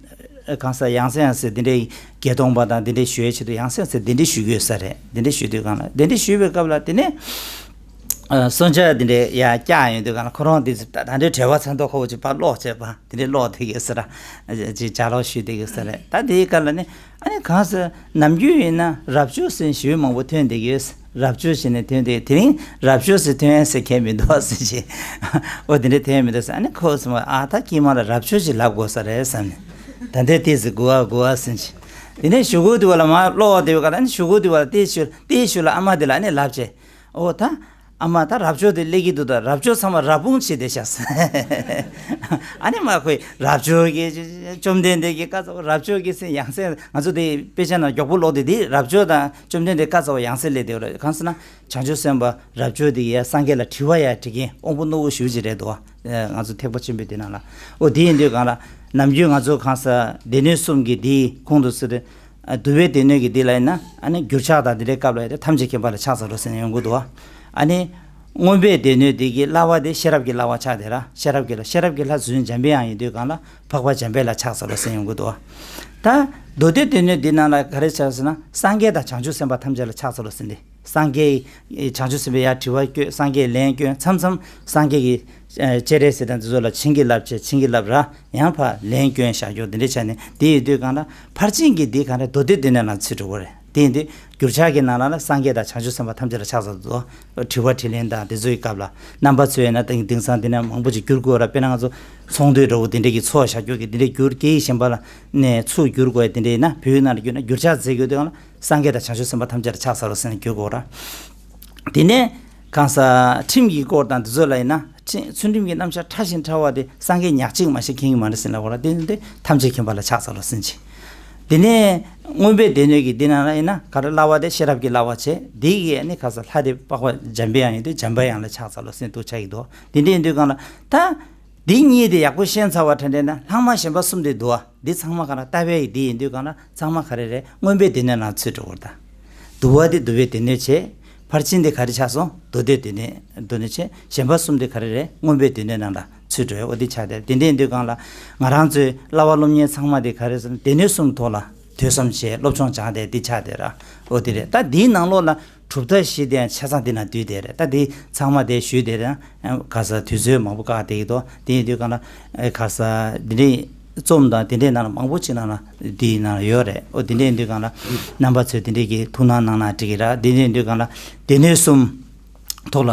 གང་ཟེར། ཡང་སེ་ཡང་སེ་དེ་འདྲའི་བརྒྱད་སྟོང་པ་དང་དེ་འདྲའི་ཞུ་ཡའི་ཆེད་དུ་ཡང་སེ་ཡང་སེ་དེ་འདྲའི་ཞུ་གི་ཡོད་ས་རེད། དེ་འདྲའི་ཞུ་དུས་སྒང་ལ་དེ་འདྲའི་ཞུས་པའི་སྐབས་ལ་དེ་ནས། ཨ། གསུང་ཆོས་དེ་འདྲའི་ཡར་བཀྱག་ཡོང་དུས་སྒང་ལ་ཁོ་རང་དེ་ད་ད་འདྲའི་བྲེལ་བ་ཚ་མདོག་ཁ་པོ་ཅིག་ཕར་ཀློག་བྱས་པ་དེ་འདྲའི་ཀློག་བསྡད་ཀྱི་ཡོད་ས་ར། ཅིག་ལྗགས་ཀློག་ཞུས་བསྡད་ཀྱི་ཡོད་ས་རེད། ད་དེའི་སྐབས་ལ་ནི། ཨ་ནི་གང་ཟེར། ནམ་རྒྱུན་ཡིན་ན་རབ་བྱུང་ཟེར་ཞུ་མང་པོ་ཐོན་བསྡད་ཀྱི་ཡོད། རབ་བྱུང་ཟེར་ནས་ཐོན་བསྡད། དེ་རིང་རབ་བྱུང་ཟེར་ཐོན་ཟེར་མཁན་མི་འདུག་ཟེར་གྱི། ཨོ་དེ་འདྲ་ཐོན་མི་འདུག་ཟེར། ཨ་ནི་ཁོ་ཚོ་མ་ཨ་ད་དཀྱིལ་མ་ལ་རབ་བྱུང་ཞིག་ལབ་དགོས་ས་རེད་བསམ་ནས། ད་ལྟའི་དུས་སུ་གོ་བ་གོ་བ་ཟེར་གྱི། དེ་ནས་ཞུ་གུ་དེ་བ་ལ་མར་ཀློག་བསྡད་པའི་སྐབས་ལ། ཨ་ནི་ཞུ་གུ་དེ་བ་ལ་དེའི་ཤུལ་དེའི་ཤུལ་ལ་ཨ་མ་དེ་ལ་ཨ་ནི་ལབ་བྱས། ཨོ་ད། ཨ་མ་ད་རབ་བྱུང་དེ་སླེབས་ཀྱི་འདུག་ད་རབ་བྱུང་ཚང་མ་རབ་སྤུངས་བྱས་བསྡད་ཤག་ཨ་ནི་མ་ཁོས་རབ་བྱུང་གི་བཅོམ་ལྡན་འདས་ཀྱི་བཀའ་སྩལ་བ། རབ་བྱུང་གི་ཟེར་ཡང་སེ་ང་ཚོ་དེ་དཔེ་ཆ་ནང་མགྱོགས་པོ་ཀློག་དུས་དེ་རབ་བྱུང་དང་བཅོམ་ལྡན་འདས་བཀའ་སྩལ་བ་ཡང་སེ་སླེབས་བསྡད་པ་རེད། གང་ཟེར་ན་བྱང་ཆུབ་སེམས་དཔའ་རབ་བྱུང་དེ་ཡ་སངས་རྒྱས་ལ་དྲི་བ་ཡ་དྲི་མཁན་དབང་པོ་རྣོ་བོ་ཞེ་པོ་ཅིག་རེད་འདུག་ང་ཚོ་ཐེག་པ་ཆེན་པོའི་དེ་ནང་ལ། ཨོ་དེ་ཡིན་དུས་སྒང་ལ་ནམ་རྒྱུན་ང་ཚོ་གང་ཟེར་སྡེ་སྣོད་གསུམ་གྱི་དེའི་ཁོངས་སུ་ཚུད་དེ། ཨ། བསྡུ་བའི་སྡེ་སྣོད་ཀྱི་འདི་ལ་ཡིན་ན། ཨ་ནི་འགྱུར་ཕྱག་དང་འདི་འདྲའི་སྐབས་ལ་ཡིན་ཏེ་ཐམས་ཅད་མཁྱེན་པ་ལ་ཕྱག་འཚལ་ལོ་ཟེར་ནས་ཡོང་གི་འདུག་བ། ཨ་ནི་མངོན་པའི་སྡེ་སྣོད་འདི་གི་བསླབ་པ་དེ་ཤེས་རབ་ཀྱི་བསླབ་པ་ཆགས་བསྡད་ར། ཤེས་རབ་ཀྱི་ལ་ཤེས་རབ་ཀྱི་ལྷ་རྫུན་འཇམ་པའི་དབྱངས་ཡིན་དུས་སྒང་ལ་འཕགས་པ་འཇམ་དཔལ་ལ་ཕྱག་འཚལ་ལོ་ཟེར་ནས་ཡོང་གི་འདུག་བ། ད་མདོ་སྡེ་སྡེ་སྣོད་འདི་ནང་ལ་ག་རེ་ཆགས་ཟེར་ན་སངས་རྒྱས་དང་བྱང་ཆུབ་སེམས་དཔའ་ཐམས་ཅད་ལ་ཕྱག་འཚལ་ལོ་ཟེར་ནས། སངས་རྒྱས་ཀྱིས་བྱང་ཆུབ་སེམས་དཔའ་ཡར་དྲི་བ་བཀོད། སངས་རྒྱས་ལན་སྐྱོན། མཚམས་མཚམས་སངས་རྒྱས་ཀྱིས། ཨ། སྤྱན་རས་གཟིགས་དང་འདི་ཚོ་ལ་བྱིན་གྱིས་བརླབས་བྱས། བྱིན་གྱིས་བརླབས་ར། ཡང་ཕར་ལན་སྐྱོན་བཞག་རྒྱུ་འདི་འདྲ་བྱས་ནས། དེ་ཡིན་དུས་སྒང་ལ་ཕར་ཕྱིན་གྱི་འདི་གང་རེད། མདོ་སྡེ་སྡེ་སྣོད་ནང་ཚུད་འགྲོ་གི་རེད། དེ་ཡིན་དུས་འགྱུར་ཕྱག་གི་ནང་ལ་ལ་སངས་རྒྱས་དང་བྱང་ཆུབ་སེམས་དཔའ་ཐམས་ཅད་ལ་ཕྱག་འཚལ་དུ། དྲི་བ་དྲིས་ལན་དང་དེ་ཚོའི་སྐབས་ལ་རྣམ་པ་ཚོས་ཡིན་ན་དེང་དེང་སང་དེ་ནས་མང་པོ་ཅིག་བསྒྱུར་དགོས་ར། དཔེར་ན་ང་ཚོ་ཚོང་འདུས་འདྲ་བོ་དེ་འདྲ་གི་ཚོགས་བཞག་རྒྱུ་གི་དེ་འདྲ་བསྒྱུར། སྐད་ཡིག་གཞན་པ་ལ་ནས་ཚུར་བསྒྱུར་དགོས་དེ་འདྲ་ཡིན་ན། བོད་ཡིག་ནང་ལ་བསྒྱུར་ན་འགྱུར་ཕྱག་མཛད་དགོས་དུས་སྒང་ལ། སངས་རྒྱས་དང་བྱང་ཆུབ་སེམས་དཔའ་ཐམས་ཅད་ལ་ཕྱག་འཚལ་ལོ་ཟེར་ནས་བསྒྱུར་དགོས་ར། དེ་ནས་གང་ཟག་ཁྲིམས་ཀྱི་སྐོར་དང་འདི་ཚོ་ལ་ཡིན་ན། ཁྲིམས། ཚུལ་ཁྲིམས་ཀྱི་རྣམ་གཞག་ཕྲ་ཞིང་ཕྲ་བ་དེ་སངས་རྒྱས་ཉག་གཅིག་མ་ཞིག་མཁྱེན་གྱི་མ་རེད་ཟེར་ལབ་པ་ར། དེ་ནི་དེ་ཐམས་ཅད་མཁྱེན་པ་ལ་ཕྱག་འཚལ་ལོ་ཟེར་གྱི། དེ་ནས་མངོན་པའི་སྡེ་སྣོད་ཀྱི་འདི་ནང་ལ་ཡིན་ན་ག་རེ་བསླབ་པ་དེ་ཤེས་རབ་ཀྱི་བསླབ་པ་བྱས། འདི་གིས་ནི་གང་ཟག་ལྷ་དེ་འཕགས་པ་འཇམ་པའི་དབྱངས་ཡིན་དུས་འཇམ་པའི་དབྱངས་ལ་ཕྱག་འཚལ་ལོ་ཟེར་འདུག་ཆ་གི་འདུག་དེ་འདྲ་ཡིན་དུས་སྒང་ལ་ད། འདི་གཉིས་དེ་ཡག་པོ་ཤེས་ཚར་བ་དྲན་དྲན་ན་ལྷག་མ་གཞན་པ་གསུམ་དེ་འདུག་བ། འདི་ཚང་མ་ག་རེ་ལྟ་བའི་འདི་ཡིན་དུས་སྒང་ལ་ཚང་མ་ག་རེ་རེད། མངོན་པའི་སྡེ་སྣོད་ནང་ཚུད་འགྲོ་བར་ད། བསྡུ་བ་དེ་བསྡུ་བའི་སྡེ་སྣོད་བྱས། ཕར་ཕྱིན་དེ་ག་རེ་ཆགས་སོང་། མདོ་སྡེ་སྡེ་སྣོད་སྡེ་སྣོད་བྱས། གཞན་པ་གསུམ་དེ་ག་རེ་རེད། མངོན་པའི་སྡེ་སྣོད་ནང་ལ་ཚུད་འགྲོ་བའི་འོ་དེ་ཆགས་ཏེ། དེ་འདྲ་ཡིན་དུས་སྒང་ལ་ང་རང་ཚོའི་བསླབ་པ་སློབ་གཉེར་ཚང་མ་དེ་ག་རེ་ཟེར་ན་སྡེ་སྣོད་གསུམ་ཐོག་ལ་ཐོས་བསམ་བྱས་སློབ་སྦྱོང་སྦྱངས་ཏེ་འདི་ཆགས་ཏེ་ར། འོ་དེ་རེད། ད་འདིའི་ནང་ལོགས་ལ་གྲུབ་མཐའ་བཞི་དེ་ཡང་ཆ་ཚང་འདི་ན་འདུས་ཏེ་རེད། ད་འདི་ཚང་མ་དེ་ཞུས་ཏེ་རེད། ག་ས་དུས་ཚོད་མང་པོ་བཀག་བསྡད་ཀྱི་འདུག་དེ་ཡིན་དུས་སྒང་ལ་ག་ས་འདི་འདྲའི་རྩོམ་དང་དེ་འདྲའི་ནང་ལ་མང་པོ་ཅིག་ནང་ལ་འདིའི་ནང་ལ་ཡོད་རེད། འོ་དེ་འདྲ་ཡིན་དུས་སྒང་ལ་རྣམ་པ་ཚོས་དེ་འདྲའི་གི་ཐུགས་སྣང་གནང་ན་འགྲིག་གི་ར། དེ་འདྲ་ཡིན་དུས་སྒང་ལ་སྡེ་སྣོད་གསུམ་ཐོག་ལ་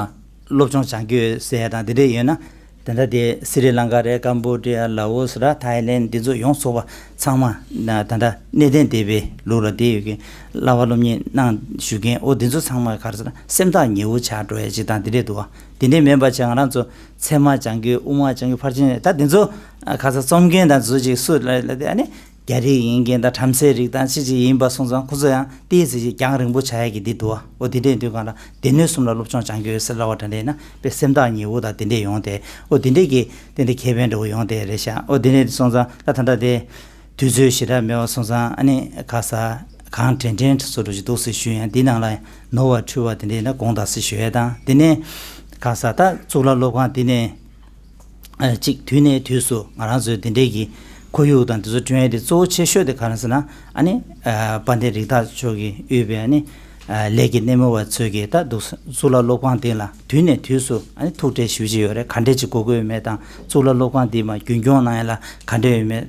སློབ་སྦྱོང་སྦྱང་རྒྱུ་ཡོད་ཟེར་ཡ་དང་དེ་འདྲ་ཡོད་ན། ད་ལྟ་དེ་སི་རི་ལང་ཀ་རེད། ཀམ་པོ་ཌི་ཡ། ལ་ཨོ་སི་ར། ཐའི་ལེན། འདི་ཚོ་ཡོངས་རྫོགས་པ་ཚང་མ་ན་ད་ལྟ་གནས་བརྟན་སྡེ་པའི་ལུགས་ལ་དེ་ཡོད་མཁན། བསླབ་པ་སློབ་གཉེར་གནང་བཞུགས་མཁན། འོ་འདི་ཚོ་ཚང་མ་ག་རེ་ཟེར་ན་སེམས་ཐག་ཉེ་བོ་ཆགས་འགྲོ་ཡ་ཅིག་དང་དེ་འདྲས་འདུག་བ། དེ་འདྲས་མིན་པ་བྱས་ང་རང་ཚོ་ཚད་མ་སྦྱང་རྒྱུ། དབུ་མ་སྦྱང་རྒྱུ། ཕར་ཕྱིན། ད་འདི་ཚོ་ག་ས་རྩོམ་མཁན་དང་འདི་ཚོ་ཅིག་སུ་ལ་ལ་དེ་ཨ་ནི། རྒྱ་རིགས་ཡིན་མཁན་དང་བྲམ་ཟེའི་རིགས་དང་ཅི་ཅི་ཡིན་པ་སོང་ཙང་ཁོ་ཚོ་ཡང་ཏོག་ཙམ་ཅིག་རྒྱང་རིང་པོ་ཆགས་ཡ་གི་འདི་འདུག་བ། འོ་དེ་འདྲས་འདུག་གང་ལ་སྡེ་སྣོད་གསུམ་ལ་སློབ་སྦྱོང་སྦྱང་རྒྱུ་ཡོད་ཟེར་ལབ་པ་དྲན་དྲན་ན་དཔེ་སེམས་ཐག་ཉེ་བོ་དང་དེ་འདྲས་ཡོང་སྟེ། འོ་དེ་འདྲས་ཀྱི་དེ་འདྲས་ཁེ་ཕན་འདྲ་བོ་ཡོང་སྟེ་རེད་ཤག་འོ་དེ་འདྲས་སོང་ཙང་ད་ད་ལྟ་དེ་དུས་ཚོད་ཞེ་དྲག་མེད་པ་སོང་ཙང་ཨ་ནི་ག་ས་གང་དྲན་དྲན་བཟོ་འདྲ་ཞིག་འདུག་ཟེར་ཞུ་ཡ། འདི་ནང་ལ་ནོར་བ་འཁྲུལ་བ་དེ་འདྲས་ན་དགོངས་དག་ཟེར་ཞུ་ཡ་དང་། དེ་ནས་ག་ས་ད་གཙུག་ལག་སློབ་ཁང་འདི་ནས། ཨ། གཅིག་དུས་ནས་དུས་སུ་ང་རང་ཚོའི་འདི་འདྲའི་གི་ཁོར་ཡུག་དང་འདི་ཚོ་བསྐྲུན་ཡས་དེ་གཙོ་བོ་ཆེ་ཤོས་དེ་ག་རེ་ཟེར་ན། ཨ་ནི། ཨ། དཔལ་ལྡན་རིགས་བདག་མཆོག་གིས་དབུས་པའི་ཨ་ནི། ཨ། ལས་ཀྱི་སྣེ་མོ་བ་ཚོས་ཀྱིས་ད་འདུག་གཙུག་ལག་སློབ་ཁང་འདི་ལ་དུས་ནས་དུས་སུ་ཨ་ནི་ཐུགས་ཁྲལ་ཞུ་བཞིན་ཡོད་རེད། ག་འདྲས་ཅིག་དགོས་ཀྱི་ཡོད་མེད་དང་། གཙུག་ལག་སློབ་ཁང་འདི་མ་རྒྱུན་སྐྱོང་གནང་ཡ་ལ་ག་འདྲས་ཡོད་མེད་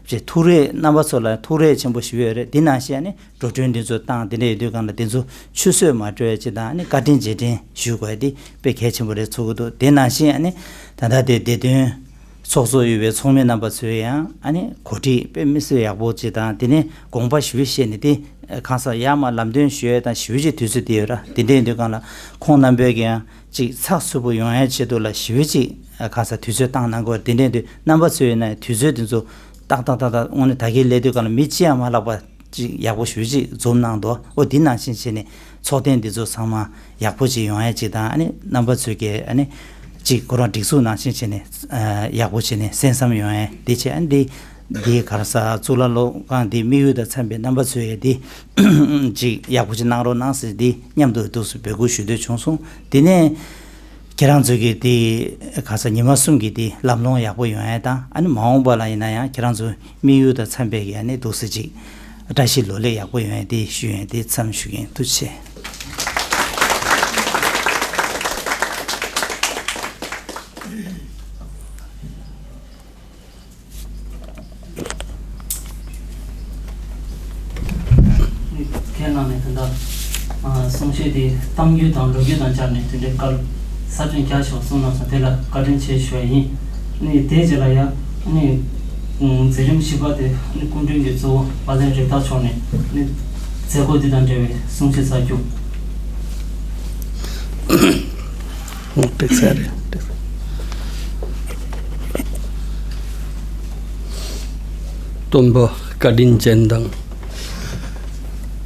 ཅེས་ཐུགས་རེ། རྣམ་པ་ཚོ་ལ་ཐུགས་རེ་ཆེན་པོ་ཞུ་ཡོད་རེད། འདི་ནང་བཞིན་ཨ་ནི། འགྲོ་གྲོན་འདི་ཚོ་བཏང་། དེ་འདྲ་ཡོད་དུས་སྒང་ལ་དེ་ཚོ་ཆུད་ཟོས་མ་འགྲོ་ཡ་ཅིག་དང་། ཨ་ནི་བཀའ་དྲིན་རྗེས་དྲན་ཞུ་དགོས་ཡ་དེ་དཔེ་གལ་ཆེན་པོ་རེད་ཚོར་གྱི་འདུག་དེ་ནང་བཞིན་ཨ་ནི་ད་ལྟ་དེ་བདེ་དོན་ ཚོགས་གཙོ་ཡོད་པའི་ཚོགས་མི་རྣམ་པ་ཚོས་ཡང་ཨ་ནི་གོ་སྒྲིག་དཔེ་མི་སྲིད་ཡག་པོ་ཅིག་དང་། དེ་ནས་དགོངས་པ་ཞུ་བྱས་ནས་དེ་གང་ཟག་ཡར་མར་ལམ་སྟོན་ཞུ་ཡས་དང་ཞུ་བྱེད་དུས་ཚོད་དེ་ཡོད་ར། དེ་འདྲའི་དུས་སྒང་ལ་ཁོང་རྣམ་པས་ཀྱང་ཅིག་ཚགས་ཚུད་པོ་ཡོང་ཡས་ཆེད་དུ་ལ་ཞུ་བྱེད་ཅིག་གང་ཟག་དུས་ཚོད་བཏང་གནང་དགོས། དེ་འདྲའི་དུས་རྣམ་པ་ཚོས་ཡིན་ན་དུས་ཚོད་དེ་ཚོ་ཏག་ཏག་ཏག་ཏག་དངོས་གནས་ད་གིན་སླེབས་དུས་སྒང་ལ་མི་གཅིག་ཡང་མ་ལྷག་པ་ཅིག་ཡག་པོ་ཞུ་ཅིག་འཛོམས་གནང་འདུག་འོ་འདི་ནང་བཞིན་བྱས་ནས་ཚོགས་ཐེངས་འདི་ཚོ་ཚང་མ་ཡག་པོ་ཅིག་ཡོང་ཡ་ཅིག་དང་། ཨ་ནི་རྣམ་པ་ཚོས་ཀྱི་ཨ་ནི་ཅིག་ཁོ་རང་སྒྲིག་འཛུགས་ནང་བཞིན་བྱས་ནས་ཨ་ཡག་པོ་བྱས་ནས་གསན་བསམ་ཡོང་ཡ་འདི་བྱས། ཨ་ནི་འདི་འདི་ག་རེ་ཟེར། གཙུག་ལག་སློབ་ཁང་འདི་དམིགས་ཡུལ་དང་འཚམས་པའི་རྣམ་པ་ཚོས་ཀྱི་འདི་ཅིག་ཡག་པོ་ཅིག་གནང་རོགས་གནང་ཟེར་འདི་མཉམ་དུ་འདུག་སེ་འབོད་སྐུལ་ཞུ་འདོད་བྱུང་སོང་། དེ་ནས་ཁྱེད་རང་ཚོས་ཀྱི་དེ་ག་ས་ཉི་མ་གསུམ་གྱི་དེ་ལམ་ལྷོང་ཡག་པོ་ཡོང་ཡ་དང་། ཨ་ནི་མ་འོངས་པ་ལ་ཡིན་ན་ཡང་ཁྱེད་རང་ཚོའི་དམིགས་ཡུལ་དང་འཚམས་པའི་གི་ཨ་ནི་འདུག་སེ་ཅིག་བཀྲ་ཤིས་ལོ་ལེགས་ཡག་པོ་ཡོང་ཡ་དེ་ཞུ་ཡ་དེ་མཚམས་ཞུ་གི་ཡིན། ཐུགས་རྗེ་ཆེ། ཁས་བླངས་ནས་ད་ལྟ་གསུང་བཤད་དེ་གཏམ་རྒྱུད་དང་ལོ་རྒྱུས་དང་སྦྱར་ནས་དེ་འདྲའི་སྐལ་ས་ཁྲ་རྒྱ་ཆེ་བ་གསུངས་གནང་སོང་། དེ་ལ་བཀའ་དྲིན་ཆེ་ཞུ་བ་ཡིན། ནི་དེའི་རྗེས་ལ་ཡང་ནི་མཛད་རིམ་བཞི་པ་དེ་ནི་སྐུ་མགྲོན་གྱི་གཙོ་བོ་དཔལ་ལྡན་རིགས་བདག་མཆོག་ནས་ནི་མཛད་སྒོ་འདི་དང་འབྲེལ་བའི་གསུང་བཤད་ཚར་རྒྱུ། ཨོ་དེ་ཚར་རེད། སྟོན་པ་བཀའ་དྲིན་ཅན་དང་།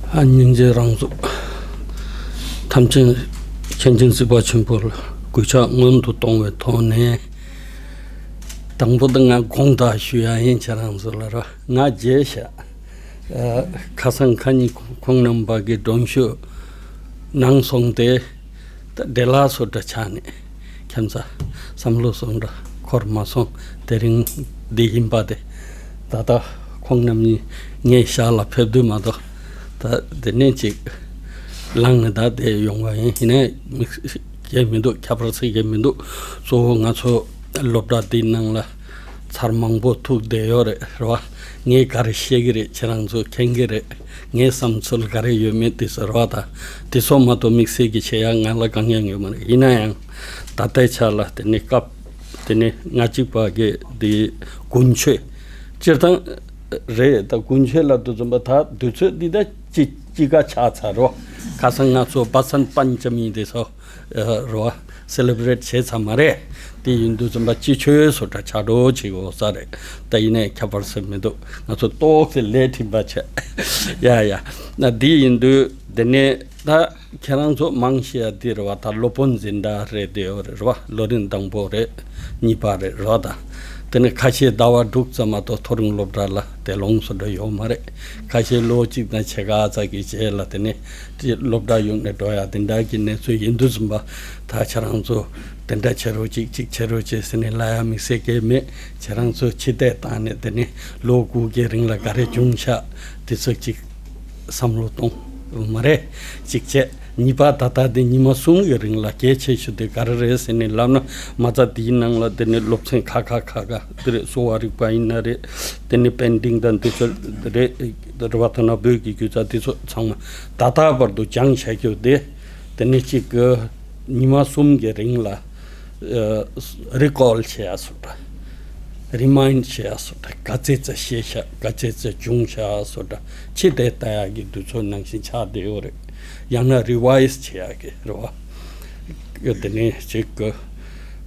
ཨ་སྙིང་རྗེ་རང་གཟུགས་ཐམས་ཅད་མཁྱེན་ཅིང་གཟིགས་པ་ཆེན་པོ་ལ་གུས་ཕྱག་སྔོན་དུ་གཏོང་བའི་ཐོག་ནས། དང་པོ་དེ་ང་དགོངས་དག་ཞུ་ཡ་ཡིན། ཁྱེད་རང་ཚོ་ལ་ར་ང་རྗེས་བཞག་ཨ་ཁ་སང་ཁ་ཉིན་ཁོང་རྣམ་པ་གི་མགྲོན་ཤོག་གནང་སོང་སྟེ། ད་འདྲེ་ལགས་སུ་འདྲ་ཆགས་ནས་ཁྱིམ་ཚང་བསམ་བློ་སོང་འདྲ་འཁོར་མ་སོང་། དེ་རིང་འདི་ཡིན་པ་དེ། ད་ལྟ་ཁོང་རྣམ་གཉིས་ངའི་ཞག་ལ་ཕེབས་དུས་མ་གཏོགས། ད་དེ་ནས་ཅིག་ལངས་ནས་ད་དེ་ཡོང་བ་ཡིན། ཡིན་ནའི་དམིགས་བསལ་གང་ཡང་མི་འདུག་ཁྱད་པར་ཚིག་གང་ཡང་མི་འདུག་གཙོ་བོ་ང་ཚོ་སློབ་གྲྭ་འདིའི་ནང་ལ་ཚར་མང་པོ་ཐུག་བསྡད་ཡོད་རེད། རེད་བ། ངས་ག་རེ་ཤེས་ཀྱི་རེད། ཁྱེད་རང་ཚོ་མཁྱེན་གྱི་རེད། ངའི་བསམ་ཚུལ་ག་རེ་ཡོད་མེད་དེ་ཚོ་རེད་བ། ད་དེ་ཚོ་མ་གཏོགས་དམིགས་བསལ་གྱི་བྱེད་ཡག་ང་ལ་གང་ཡང་ཡོད་མ་རེད། ཡིན་ན་ཡང་ད་ལྟའི་ཆ་ལ་དེ་ནི་སྐབས་དེ་ནི་ལྔ་གཅིག་པ་གི་དེ་དགུན་ཆོས་སྤྱིར་བཏང་རེད། ད་དགུན་ཆོས་ལ་དུས་ཙམ་པ་ད་དུས་ཚོད་འདི་ད་ཅི་ཅི་ག་ཆགས་ཚར་རོ། ཁ་སང་ང་ཚོ་བ་སན་པན་ཅ་མི་དེ་ཚོ་རོ་སེ་ལེ་བྷི་རེ་ཊི་བྱས་ཚར་མ་རེད། དེ་ཡིན་དུས་ཙམ་པ་སྤྱི་ཆོས་སུ་གྲྭ་ཆགས་འགྲོ་བྱེད་དགོས་ས་རེད། ད་ཡིན་ནའི་ཁྱད་པར་ཟེར་མི་འདུག་ང་ཚོ་ཏོག་ཙེ་ལས་ཁྲིམས་པ་བྱས། ཡ་ཡ། ན་འདི་ཡིན་དུས་དེ་ནས་ད་ཁྱེད་རང་ཚོ་མང་ཤོས་འདི་རེད་བ། ད་སློབ་དཔོན་འཛིན་གྲྭ་རེད། དེ་ཡོད་རེད་བ། ལོ་རིམ་དང་པོ་རེད། གཉིས་པ་རེད་རོ། ད་དེ་ནས་ཁ་ཤས་ཟླ་བ་དྲུག་ཙམ་མ་གཏོགས་མཐོ་རིམ་སློབ་གྲྭ་ལ་དེ་ལོངས་སུ་འགྲོ་ཡོད་མ་རེད། ཁ་ཤས་ལོ་གཅིག་དང་ཕྱེད་ཀ་ཙམ་གྱི་རྗེས་ལ་དེ་ནས་དེ་སློབ་གྲྭ་གཡུགས་ནས་འགྲོ་ཡ་དེ་འདྲ་གི་གནས་ཚུལ་ཡིན་དུས་ཙམ་པ། ད་ཁྱེད་རང་ཚོ་དེ་འདྲ་བྱེད་རོགས་གཅིག་གཅིག་བྱེད་རོགས་གཅིག་ཟེར་ནས་ལབ་ཡ་དམིགས་བསལ་གང་ཡང་མེད། ཁྱེད་རང་ཚོ་ཕྱི་བལྟས་བཏང་ནས་དེ་ནས་ལོ་དགུ་གི་རིང་ལ་ག་རེ་བྱུང་ཤག་དེ་ཚོ་གཅིག་བསམ་བློ་གཏོང་མ་རེད། གཅིག་བྱས། གཉིས་པ་ད་ལྟ་འདི་ཉི་མ་གསུམ་གྱི་རིང་ལ་གལ་ཆེ་ཤོས་དེ་ག་རེ་རེད་ཟེར་ནས་ལབ་ན། མ་རྩ་འདིའི་ནང་ལ་དེ་ནས་སློབ་ཚན་ཁག་ཁག་ཁག་ཁག་དེ་རེད། གསོ་བ་རིག་པ་ཡིན་ན་རེད། དེ་ནས་པེན་ཊིང་དང་དེ་ཚོ་རེད། རེད་བ། ཐ་ན་བོད་ཀྱི་སྒྱུ་རྩལ་དེ་ཚོ་ཚང་མ་ད་ལྟ་བར་དུ་སྦྱངས་བཞག་རྒྱུ་དེ། དེ་ནས་གཅིག་གི་ཉི་མ་གསུམ་གྱི་རིང་ལ་རི་ཀོལ་བྱེད་ཡ་སོགས་འདྲ། རི་མའིན་ཌི་བྱེད་ཡ་སོགས་འདྲ། ག་ཚད་ཙམ་ཤེས་ཤག་ག་ཚད་ཙམ་བྱུང་ཤག་སོགས་འདྲ་ཕྱི་བལྟས་ལྟ་ཡག་གི་དུས་ཚོད་ནང་བཞིན་ཆགས་བསྡད་ཡོད་རེད། ཡང་ན་རི་ཝའི་ཛི་བྱེད་ཡག་གི་རེད་བ། དེ་ནས་ཅིག་གི་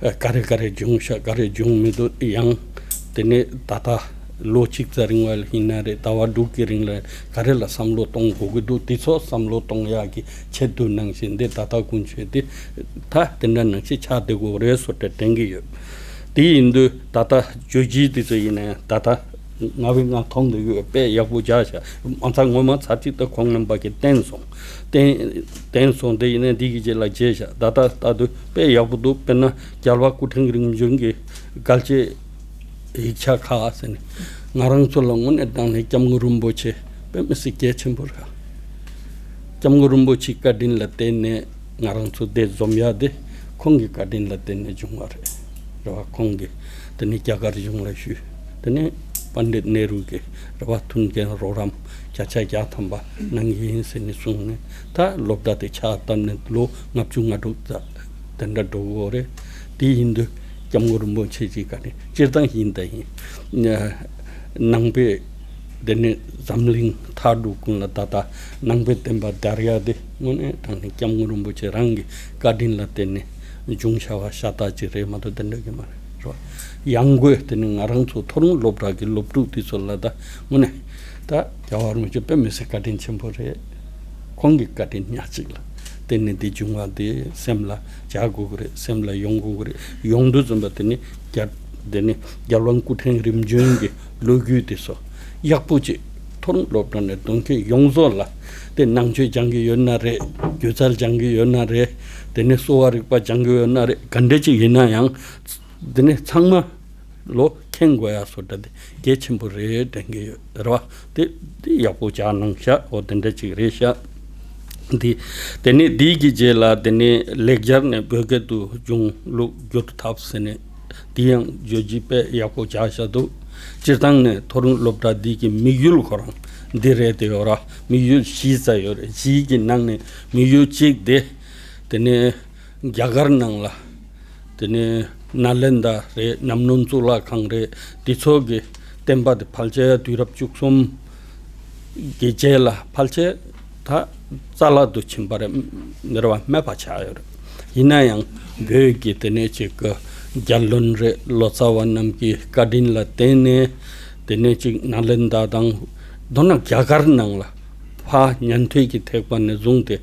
ག་རེ་ག་རེ་བྱུང་ཤག་ག་རེ་བྱུང་མི་འདུག་ཡང་དེ་ནས་ད་ལྟ་ལོ་གཅིག་ཙམ་རིང་བ་ཡིན་ན་རེད། ཟླ་བ་དྲུག་གི་རིང་ལ་ག་རེ་ལ་བསམ་བློ་གཏོང་དགོས་ཀྱི་འདུག་དེ་ཚོ་བསམ་བློ་གཏོང་ཡག་གི་ཆེད་དུ་ནང་བཞིན་དེ་ད་ལྟ་དགུན་ཆོས་དེ་ད་དེ་འདྲ་ནང་བཞིན་ཆགས་བསྡད་དགོས་རེད་ཟེར་ཏེ་དྲན་གྱི་ཡོད། དེ་ཡིན་དུས་ད་ལྟ་བརྗོད་གཞི་དེ་ཚོ་ཡིན་ན་ཡང་ད་ལྟ་ང་བས་ང་མཐོང་བསྡད་ཡོད། དཔེ་ཡག་པོ་རྒྱག་ཤག་མ་ཚད་ངོ་མ་ཚར་གཅིག་ད་ཁོང་རྣམ་པ་གིས་བསྟན་སོང་། བསྟན་བསྟན་སོང་། དེ་ཡིན་ན་འདི་གི་རྗེས་ལ་རྗེས་བཞག་ད་ལྟ་ལྟ་དུས་དཔེ་ཡག་པོ་འདུག་དཔེར་ན་རྒྱལ་བ་སྐུ་ཕྲེང་རིམ་བྱོན་གྱི་གལ་ཆེ་ཡིག་ཆ་ཁག་ཟེར་ནས། ང་རང་ཚོ་ལ་དངོས་གནས་དྲང་གནས་སྐྱབས་མགོན་རིན་པོ་ཆེ་དཔེ་མི་སྲིད་གལ་ཆེན་པོ་རེད། སྐྱབས་མགོན་རིན་པོ་ཆེའི་བཀའ་དྲིན་ལ་བརྟེན་ནས་ང་རང་ཚོ་འདི་འཛོམས་ཡག་དེ་ཁོང་གི་བཀའ་དྲིན་ལ་བརྟེན་ནས་བྱུང་བ་རེད། རེད་བ། ཁོང་གིས་དེ་ནས་རྒྱ་གར་གཞུང་ལ་ཞུས། དེ་ནས་པཎྜི་ཏ་ནེ་རུ་གིས་རེད་བ། མཐུན་རྐྱེན་རོགས་རམ་བརྒྱ་ཆ་བརྒྱ་ཐམ་པ་གནང་གི་ཡིན་ཟེར་ནས་གསུངས་ནས། ད་སློབ་གྲྭ་དེ་ཕྱག་བཏབ་ནས་ལོ་ལྔ་བཅུ་ང་དྲུག་ཙམ་དེ་འདྲ་འགྲོ་གི་ཡོད་རེད། དེ་ཡིན་དུས་ སྐྱབས་མགོན་རིན་པོ་ཆེ་གི་བཀའ་དྲིན་སྤྱིར་བཏང་ཡིན་དང་ཡིན། ནང་པའི་དེ་ནས་འཛམ་གླིང་མཐའ་འགྲོ་ཀུན་ལ་ད་ལྟ་ནང་པའི་བསྟན་པ་དར་ཡ་དེ་དངོས་གནས་དྲང་གནས་སྐྱབས་མགོན་རིན་པོ་ཆེ་རང་གི་བཀའ་དྲིན་ལ་བརྟེན་ནས་བྱུང་བྱ་བ་ཤ་སྟག་ཅིག་རེད་མ་གཏོགས་དེ་འདྲ་གི་མ་རེད། རེད་བ། ཡང་སྒོས་དེ་ནི་ང་རང་ཚོ་མཐོ་རིམ་སློབ་གྲྭ་གི་སློབ་ཕྲུག་དེ་ཚོ་ལ་ད་དངོས་གནས་ད་རྒྱལ་བ་རིན་པོ་ཆེ་དཔེ་མི་སྲིད་བཀའ་དྲིན་ཆེན་པོ་རེད། ཁོང་གི་བཀའ་དྲིན་ཉག་གཅིག་ལ་བརྟེན་ནས་འདི་བྱུང་བ་དེ་སེམས་ལ་འཇགས་དགོས་ཀྱི་རེད། སེམས་ལ་ཡོང་དགོས་ཀྱི་རེད། ཡོང་དུས་ཙམ་པ་དེ་ནི་རྒྱ་དེ་ནི་རྒྱལ་དབང་སྐུ་ཕྲེང་རིམ་བྱོན་གྱི་ལོ་རྒྱུས་དེ་ཚོ་ཡག་པོ་ཅིག་མཐོ་རིམ་སློབ་གྲྭ་ནས་གཏོང་མཁན་ཡོངས་རྫོགས་ལ་དེ་ནང་ཆོས་སྦྱང་གི་ཡོད་ན་རེད། སྒྱུ་རྩལ་སྦྱང་གི་ཡོད་ན་རེད། དེ་ནི་གསོ་བ་རིག་པ་སྦྱང་གི་ཡོད་ན་རེད། ག་འདྲ་ཅིག་ཡིན་ན་ཡང་། འདི་ནི་ཚང་མ་ལོ་མཁྱེན་དགོས་ཡ་བཟོ་འདྲ་དེ་གལ་ཆེན་པོ་རེད་དྲན་གྱི་ཡོད་རེད་བ། དེ་དེ་ཡག་པོ་ཅག་གནང་ཤག་འོ་དེ་འདྲ་ཅིག་རེད་ཤག་འདི་དེ་ནི་འདིའི་གི་རྗེས་ལ་དེ་ནི་ལེགས་སྦྱར་ནས་བོད་སྐད་དུ་གཞུང་ལུགས་བསྒྱུར་ཐབས་ཟེར་ནས་དེ་ཡང་བརྗོད་གཞི་དཔེ་ཡག་པོ་ཅག་བཞག་འདུག་སྤྱིར་བཏང་ནས་མཐོ་རིམ་སློབ་གྲྭ་འདི་གི་དམིགས་ཡུལ་ཁོ་རང་འདི་རེད་དེ་ཡོད་ར། དམིགས་ཡུལ་བཞི་ཙམ་ཡོད་རེད། བཞི་གི་ནང་ནས་དམིགས་ཡུལ་གཅིག་དེ་དེ་ནི་རྒྱ་གར་ནང་ལ། དེ་ནས་ནཱ་ལེནྡྲ་རེད། ཉམས་མྱོང་གཙུག་ལག་ཁང་རེད། དེ་ཚོ་གི་བསྟན་པ་དེ་ཕལ་ཆེར་དུས་རབས་བཅུ་གསུམ་གྱི་རྗེས་ལ་ཕལ་ཆེར་ད་རྩ་བརླག་ཏུ་ཕྱིན་པ་རེད། མེད་པ་མེད་པ་ཆགས་ཡོད་རེད། ཡིན་ན་ཡང་བོད་ཀྱི་དེ་ནས་ཅིག་གི་རྒྱལ་བློན་རེད། ལོ་ཙཱ་བ་རྣམས་ཀྱི་བཀའ་དྲིན་ལ་བརྟེན་ནས་དེ་ནས་ཅིག་ནཱ་ལེནྡྲ་དང་མདོར་ན་རྒྱ་གར་ནང་ལ། ཕར་ཉན་ཐོས་ཀྱི་ཐེག་པ་ནས་བཟུང་སྟེ་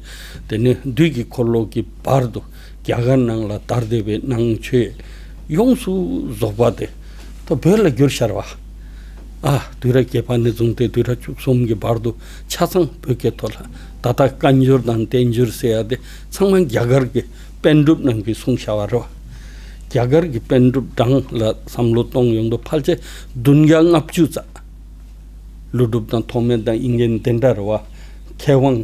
དེ་ནས་བདུད་ཀྱི་འཁོར་ལོ་གི་བར་དུ་རྒྱ་གར་ནང་ལ་དར་བསྡད་པའི་ནང་ཆོས་ཡོངས་སུ་རྫོགས་པ་དེ་ད་བོད་ལ་བསྒྱུར་ཤར་བ། ཨ་དུས་རབས་བརྒྱད་པ་ནས་བཟུང་སྟེ་དུས་རབས་བཅུ་གསུམ་གྱི་བར་དུ་ཆ་ཚང་བོད་སྐད་ཐོག་ལ་ད་ལྟ་བཀའ་འགྱུར་དང་བསྟན་འགྱུར་ཟེར་ཡ་དེ་ཚང་མ་རྒྱ་གར་གྱི་པཎ་གྲུབ་རྣམས་ཀྱིས་གསུངས་བཞག་པ་རེད་བ། རྒྱ་གར་གྱི་པཎ་གྲུབ་གྲངས་ལ་བསམ་བློ་གཏོང་ཡོང་དུས་ཕལ་ཆེར་བདུན་བརྒྱ་ལྔ་བཅུ་ཙམ། ཀླུ་སྒྲུབ་དང་ཐོགས་མེད་དང་ཨིན་རྒྱན་དེ་འདྲ་རེད་བ། མཁས་དབང་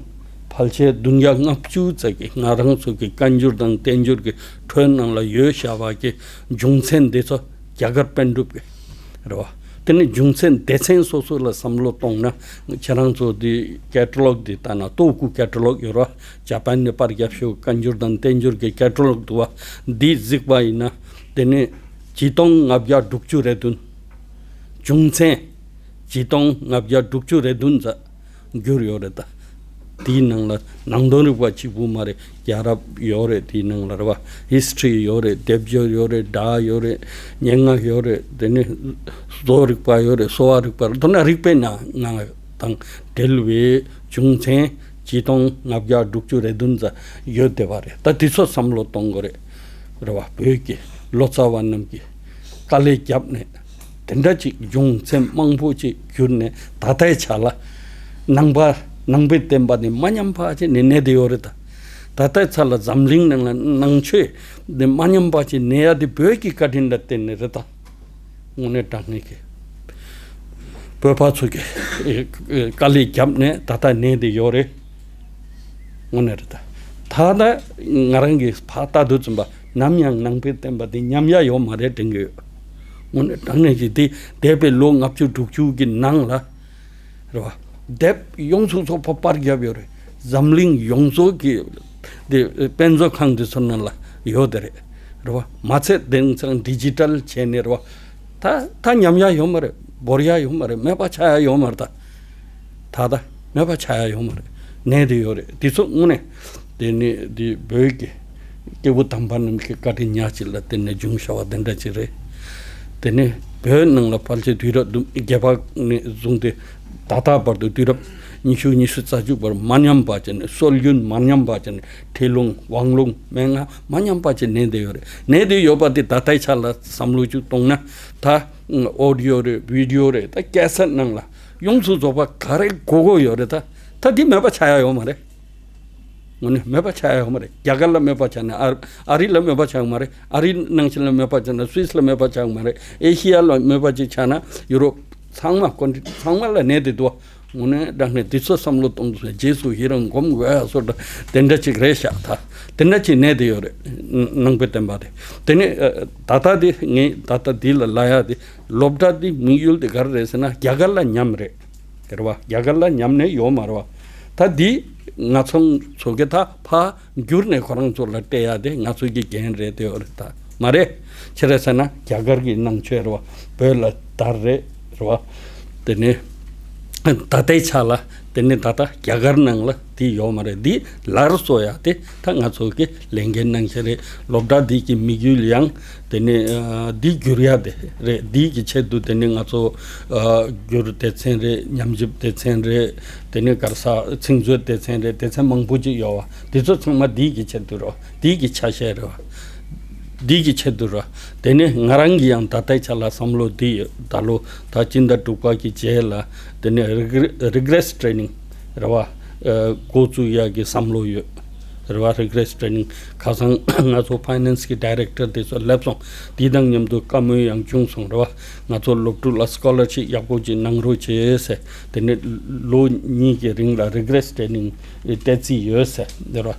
ཕལ་ཆེར་བདུན་བརྒྱ་ལྔ་བཅུ་ཙམ་གྱི་ང་རང་ཚོ་གི་བཀའ་འགྱུར་དང་བསྟན་འགྱུར་གྱི་ཁྲོད་ནང་ལ་ཡོད་བཞག་པ་གི་འབྱུང་ཚན་འདི་ཚོ་རྒྱ་གར་པཎ་གྲུབ་ཀྱི་རེད་བ། དེ་ནི་འབྱུང་ཚན་སྡེ་ཚན་སོ་སོ་ལ་བསམ་བློ་གཏོང་ན་ཁྱེད་རང་ཚོ་འདི་ཀེ་ཊ་ལོག་འདི་ལྟ་ན་ཏོ་ཀུ་ཀེ་ཊ་ལོག་ཡོད་རེད་བ། ཇ་པན་ནས་པར་རྒྱབ་ཤོག་བཀའ་འགྱུར་དང་བསྟན་འགྱུར་གྱི་ཀེ་ཊ་ལོག་འདུག་བ། འདི་གཟིགས་པ་ཡིན་ན་དེ་ནི་ཆིག་སྟོང་ལྔ་བརྒྱ་དྲུག་ཅུ་རེ་བདུན། འབྱུང་ཚན་ཆིག་སྟོང་ལྔ་བརྒྱ་དྲུག་ཅུ་རེ་བདུན་ཙམ་བསྒྱུར་ཡོད་རེད་ད། དེའི་ནང་ལ་ནང་དོན་རིག་པ་གཅིག་པུ་མ་རེད། རྒྱལ་རབས་ཡོད་རེད། དེའི་ནང་ལ་རེད་བ། ཧིས་ཊ་རི་ཡོད་རེད། སྡེབ་སྦྱོར་ཡོད་རེད། སྒྲ་ཡོད་རེད། སྙན་ངག་ཡོད་རེད། དེ་ནས་བཟོ་རིག་པ་ཡོད་རེད། གསོ་བ་རིག་པ་རེད། མདོར་ན་རིག་པའི་ནང་ནང་དང་འབྲེལ་བའི་འབྱུང་ཚན་ཆིག་སྟོང་ལྔ་བརྒྱ་དྲུག་ཅུ་རེ་བདུན་ཙམ་ཡོད་བསྡད་པ་རེད། ད་དེ་ཚོ་བསམ་བློ་གཏོང་དགོས་རེད། རེད་བ། བོད་ཀྱི་ལོ་ཙཱ་བ་རྣམས་ཀྱིས་དཀའ་ལས་བརྒྱབ་ནས་དེ་འདྲ་ཅིག་འབྱུང་ཚན་མང་པོ་ཅིག་བསྒྱུར་ནས་ད་ལྟའི་ཆ་ལ་ནང་པ་ནང་པའི་བསྟན་པ་ནི་མ་ཉམས་པ་ཅིག་ནས་གནས་བསྡད་ཡོད་རེད་ད། ད་ལྟའི་ཆ་ལ་འཛམ་གླིང་ནང་ལ་ནང་ཆོས་ནི་མ་ཉམས་པ་ཅིག་གནས་ཡ་དེ་བོད་ཀྱི་བཀའ་དྲིན་ལ་བརྟེན་ནས་རེད་ད། དངོས་གནས་དྲང་གནས་ཀྱི་བོད་པ་ཚོ་གིས་དཀའ་ལས་བརྒྱབ་ནས་ད་ལྟ་གནས་བསྡད་ཡོད་རེད། དངོས་གནས་རེད་ད། ད་ལྟ་ང་རང་གིས་ཕར་ལྟ་དུས་ཙམ་པ་ནམ་ཡང་ནང་པའི་བསྟན་པ་འདི་ཉམས་ཡ་ཡོད་མ་རེད་དྲན་གྱི་ཡོད། དངོས་གནས་དྲང་གནས་ཀྱི་འདི་འདས་པའི་ལོ་ལྔ་བཅུ་དྲུག་ཅུ་གི་ནང་ལ་རེད་བ། དེབ་ཡོངས་སུ་རྫོགས་པ་པར་བརྒྱབ་ཡོད་རེད། འཛམ་གླིང་ཡོངས་རྫོགས་ཀྱི་འདི་དཔེ་མཛོད་ཁང་འདི་ཚོ་ནང་ལ་ཡོད་དེ་རེད། རེད་བ། མ་ཚད་དེང་སང་ཌི་ཇི་ཊལ་བྱས་ནས་རེད་བ། ད་ད་ཉམས་ཡ་ཡོད་མ་རེད། བོར་ཡ་ཡོད་མ་རེད། མེད་པ་ཆགས་ཡ་ཡོད་མ་རེད་ད། ད་ད་མེད་པ་ཆགས་ཡ་ཡོད་མ་རེད། གནས་དེ་ཡོད་རེད། དེ་ཚོ་དངོས་གནས་དེ་ནི་དེ་བོད་ཀྱི་སྐྱེས་བུ་དམ་པ་རྣམས་ཀྱི་བཀའ་དྲིན་ཉག་གཅིག་ལ་བརྟེན་ནས་བྱུང་བཞག་པ་དེ་འདྲ་ཅིག་རེད། དེ་ནི་བོད་ནང་ལ་ཕལ་ཆེར་དུས་རབས་བདུན་བརྒྱད་པ་ནས་བཟུང་སྟེ་ད་ལྟ་བར་དུ་དུས་རབས་ཉི་ཤུ་ཉི་ཤུ་རྩ་གཅིག་བར་མ་ཉམས་པ་བྱས་ནས་སྲོལ་རྒྱུན་མ་ཉམས་པ་བྱས་ནས་ཁྲིད་ལུང་དབང་ལུང་མན་ངག་མ་ཉམས་པ་བྱས་གནས་བསྡད་ཡོད་རེད། གནས་བསྡད་ཡོད་པ་དེ་ད་ལྟའི་ཆ་ལ་བསམ་བློ་ཅིག་གཏོང་ན་ད་ཨོ་ཌི་ཡོ་རེད། བི་ཌི་ཡོ་རེད། ད་ཀེ་སེཊ་ནང་ལ་ཡོངས་སུ་རྫོགས་པ་ག་རེ་དགོས་དགོས་ཡོད་རེད། ད་ད་འདི་མེད་པ་ཆགས་ཡ་ཡོད་མ་རེད། དངོས་གནས་མེད་པ་ཆགས་ཡ་ཡོད་མ་རེད། རྒྱ་གར་ལ་མེད་པ་ཆགས་ན་ཨ་ཨ་རི་ལ་མེད་པ་ཆགས་མ་རེད། ཨ་རི་ནང་བཞིན་ལ་མེད་པ་ཆགས་ན་སུད་སི་ལ་མེད་པ་ཆགས་མ་རེད། ཨེ་ཤི་ཡ་ལ་མེད་པ་ཅིག་ཆགས་ན་ཡུ་རོབ་ཚང་མ་ཀོན་ཊི་ཚང་མ་ལ་གནས་བསྡད་འདུག་དངོས་གནས་དྲང་གནས་འདི་ཚོ་བསམ་བློ་གཏོང་དུས་རྗེས་སུ་ཡི་རང་སྒོམ་དགོས་ཡ་སོགས་དེ་འདྲ་ཅིག་རེད་ཤག་ད་དེ་འདྲ་ཅིག་གནས་བསྡད་ཡོད་རེད། ནང་པའི་བསྟན་པ་དེ། དེ་ནས་ད་ལྟ་འདི་ངས་ད་ལྟ་འདི་ལ་ལབ་ཡ་དེ་སློབ་གྲྭ་འདི་དམིགས་ཡུལ་དེ་ག་རེ་རེད་ཟེར་ན་རྒྱ་གར་ལ་ཉམས་རེད། རེད་བ། རྒྱ་གར་ལ་ཉམས་ནས་ཡོད་མ་རེད་བ། ད་འདི་ང་ཚོ་ཚོ་གི་ད་ཕར་བསྒྱུར་ནས་ཁོ་རང་ཚོ་ལ་སྤྲད་ཡ་དེ་ང་ཚོ་གི་འགན་རེད་དེ་ཡོད་རེད་ད། མ་རེད། ཅི་རེད་ཟེར་ན་རྒྱ་གར་གྱི་ནང་ཆོས་རེད་བ། བོད་ལ་དར་རེད་རེད་བ། དེ་ནས་ད་ལྟའི་ཆ་ལ་དེ་ནས་ད་ལྟ་རྒྱ་གར་ནང་ལ་དེ་ཡོད་མ་རེད། དེ་སླར་གསོ་ཡག་དེ་ད་ང་ཚོ་གི་ལས་འགན་གནང་ཆ་རེད། སློབ་གྲྭ་འདི་གི་དམིགས་ཡུལ་ཡང་དེ་ནས་ཨ་འདི་བསྒྱུར་ཡག་དེ་རེད། འདི་གི་ཆེད་དུ་དེ་ནས་ང་ཚོ་ཨ་བསྒྱུར་སྡེ་ཚན་རེད། ཉམས་ཞིབ་སྡེ་ཚན་རེད། དེ་ནས་ག་རེ་ཟེར་ཚིག་མཛོད་སྡེ་ཚན་རེད། སྡེ་ཚན་མང་པོ་ཅིག་ཡོད་བ། དེ་ཚོ་ཚང་མ་འདི་གི་ཆེད་དུ་རེད་བ། འདི་གི་ཆ་ཤས་རེད་བ། འདི་གི་ཆེད་དུ་རེད་བ། དེ་ནས་ང་རང་གི་ཡང་ད་ལྟའི་ཆ་ལ་བསམ་བློ་འདི་ཡོད། ད་ལོ་ད་སྤྱི་ཟླ་དྲུག་པ་གི་རྗེས་ལ་དེ་ནས་རིག་རིག་རེས་ཊེ་ནིང་རེད་བ། ཨ་འགོ་བཙུགས་ཡག་གི་བསམ་བློ་ཡོད་རེད་བ། རིག་རེས་ཊེ་ནིང་ཁ་སང་ང་ཚོ་ཕའི་ནན་སི་གི་ཌའི་རེག་ཊར་དེ་ཚོ་སླེབས་སོང་། དེ་དང་མཉམ་དུ་བཀའ་མོལ་ཡང་བྱུང་སོང་རེད་བ། ང་ཚོ་སློབ་ཕྲུག་ལ་སི་ཀོ་ལར་ཤིབ་ཡག་པོ་ཅིག་གནང་རོགས་བྱེད་ཟེར། དེ་ནས་ལོ་གཉིས་ཀྱི་རིང་ལ་རིག་རེས་ཊེ་ནིང་སྤྲད་རྩིས་ཡོད་ཟེར་འདི་ར།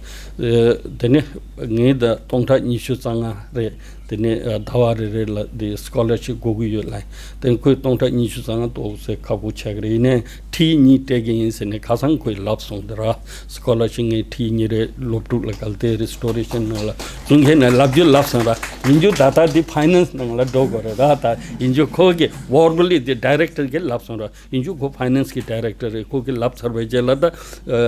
དེ་ནས་ངས་ད་སྟོང་ཕྲག་ཉི་ཤུ་རྩ་ལྔ་རེད། དེ་ནས་ཟླ་བ་རེ་རེ་ལ་དེ་སི་ཀོ་ལར་ཤིབ་དགོས་ཀྱི་ཡོད་ལ། དེ་ཁོས་སྟོང་ཕྲག་ཉི་ཤུ་རྩ་ལྔ་ཏོག་ཙམ་ཁག་པོ་ཆགས་ཀྱི་རེད། ཡིན་ནའི་ཁྲི་གཉིས་སྤྲད་ཀྱི་ཡིན་ཟེར་ནས་ཁ་སང་ཁོས་ལབ་སོང་འདི་ར། སི་ཀོ་ལར་ཤིབ་ངས་ཁྲི་གཉིས་རེ་སློབ་ཕྲུག་ལ་གལ་ཏེ་རི་སི་ཊོ་རེ་ཤན་ནང་ལ་བཟུང་མཁན་ནས་ལབ་རྒྱུ་ལབ་སོང་ར། ཡིན་རྒྱུ་ད་ལྟ་འདི་ཕའི་ནན་སི་ནང་ལ་འགྲོ་དགོས་རེད་ར། ད་ཡིན་རྒྱུ་ཁོ་གི་ཝར་བ་ལི་དེ་ཌའི་རེག་ཊར་གྱིས་ལབ་སོང་ར། ཡིན་རྒྱུ་ཁོ་ཕའི་ནན་སི་གི་ཌའི་རེག་ཊར་རེད། ཁོ་གིས་ལབ་ཚར་བའི་རྗེས་ལ་ད་ཨ་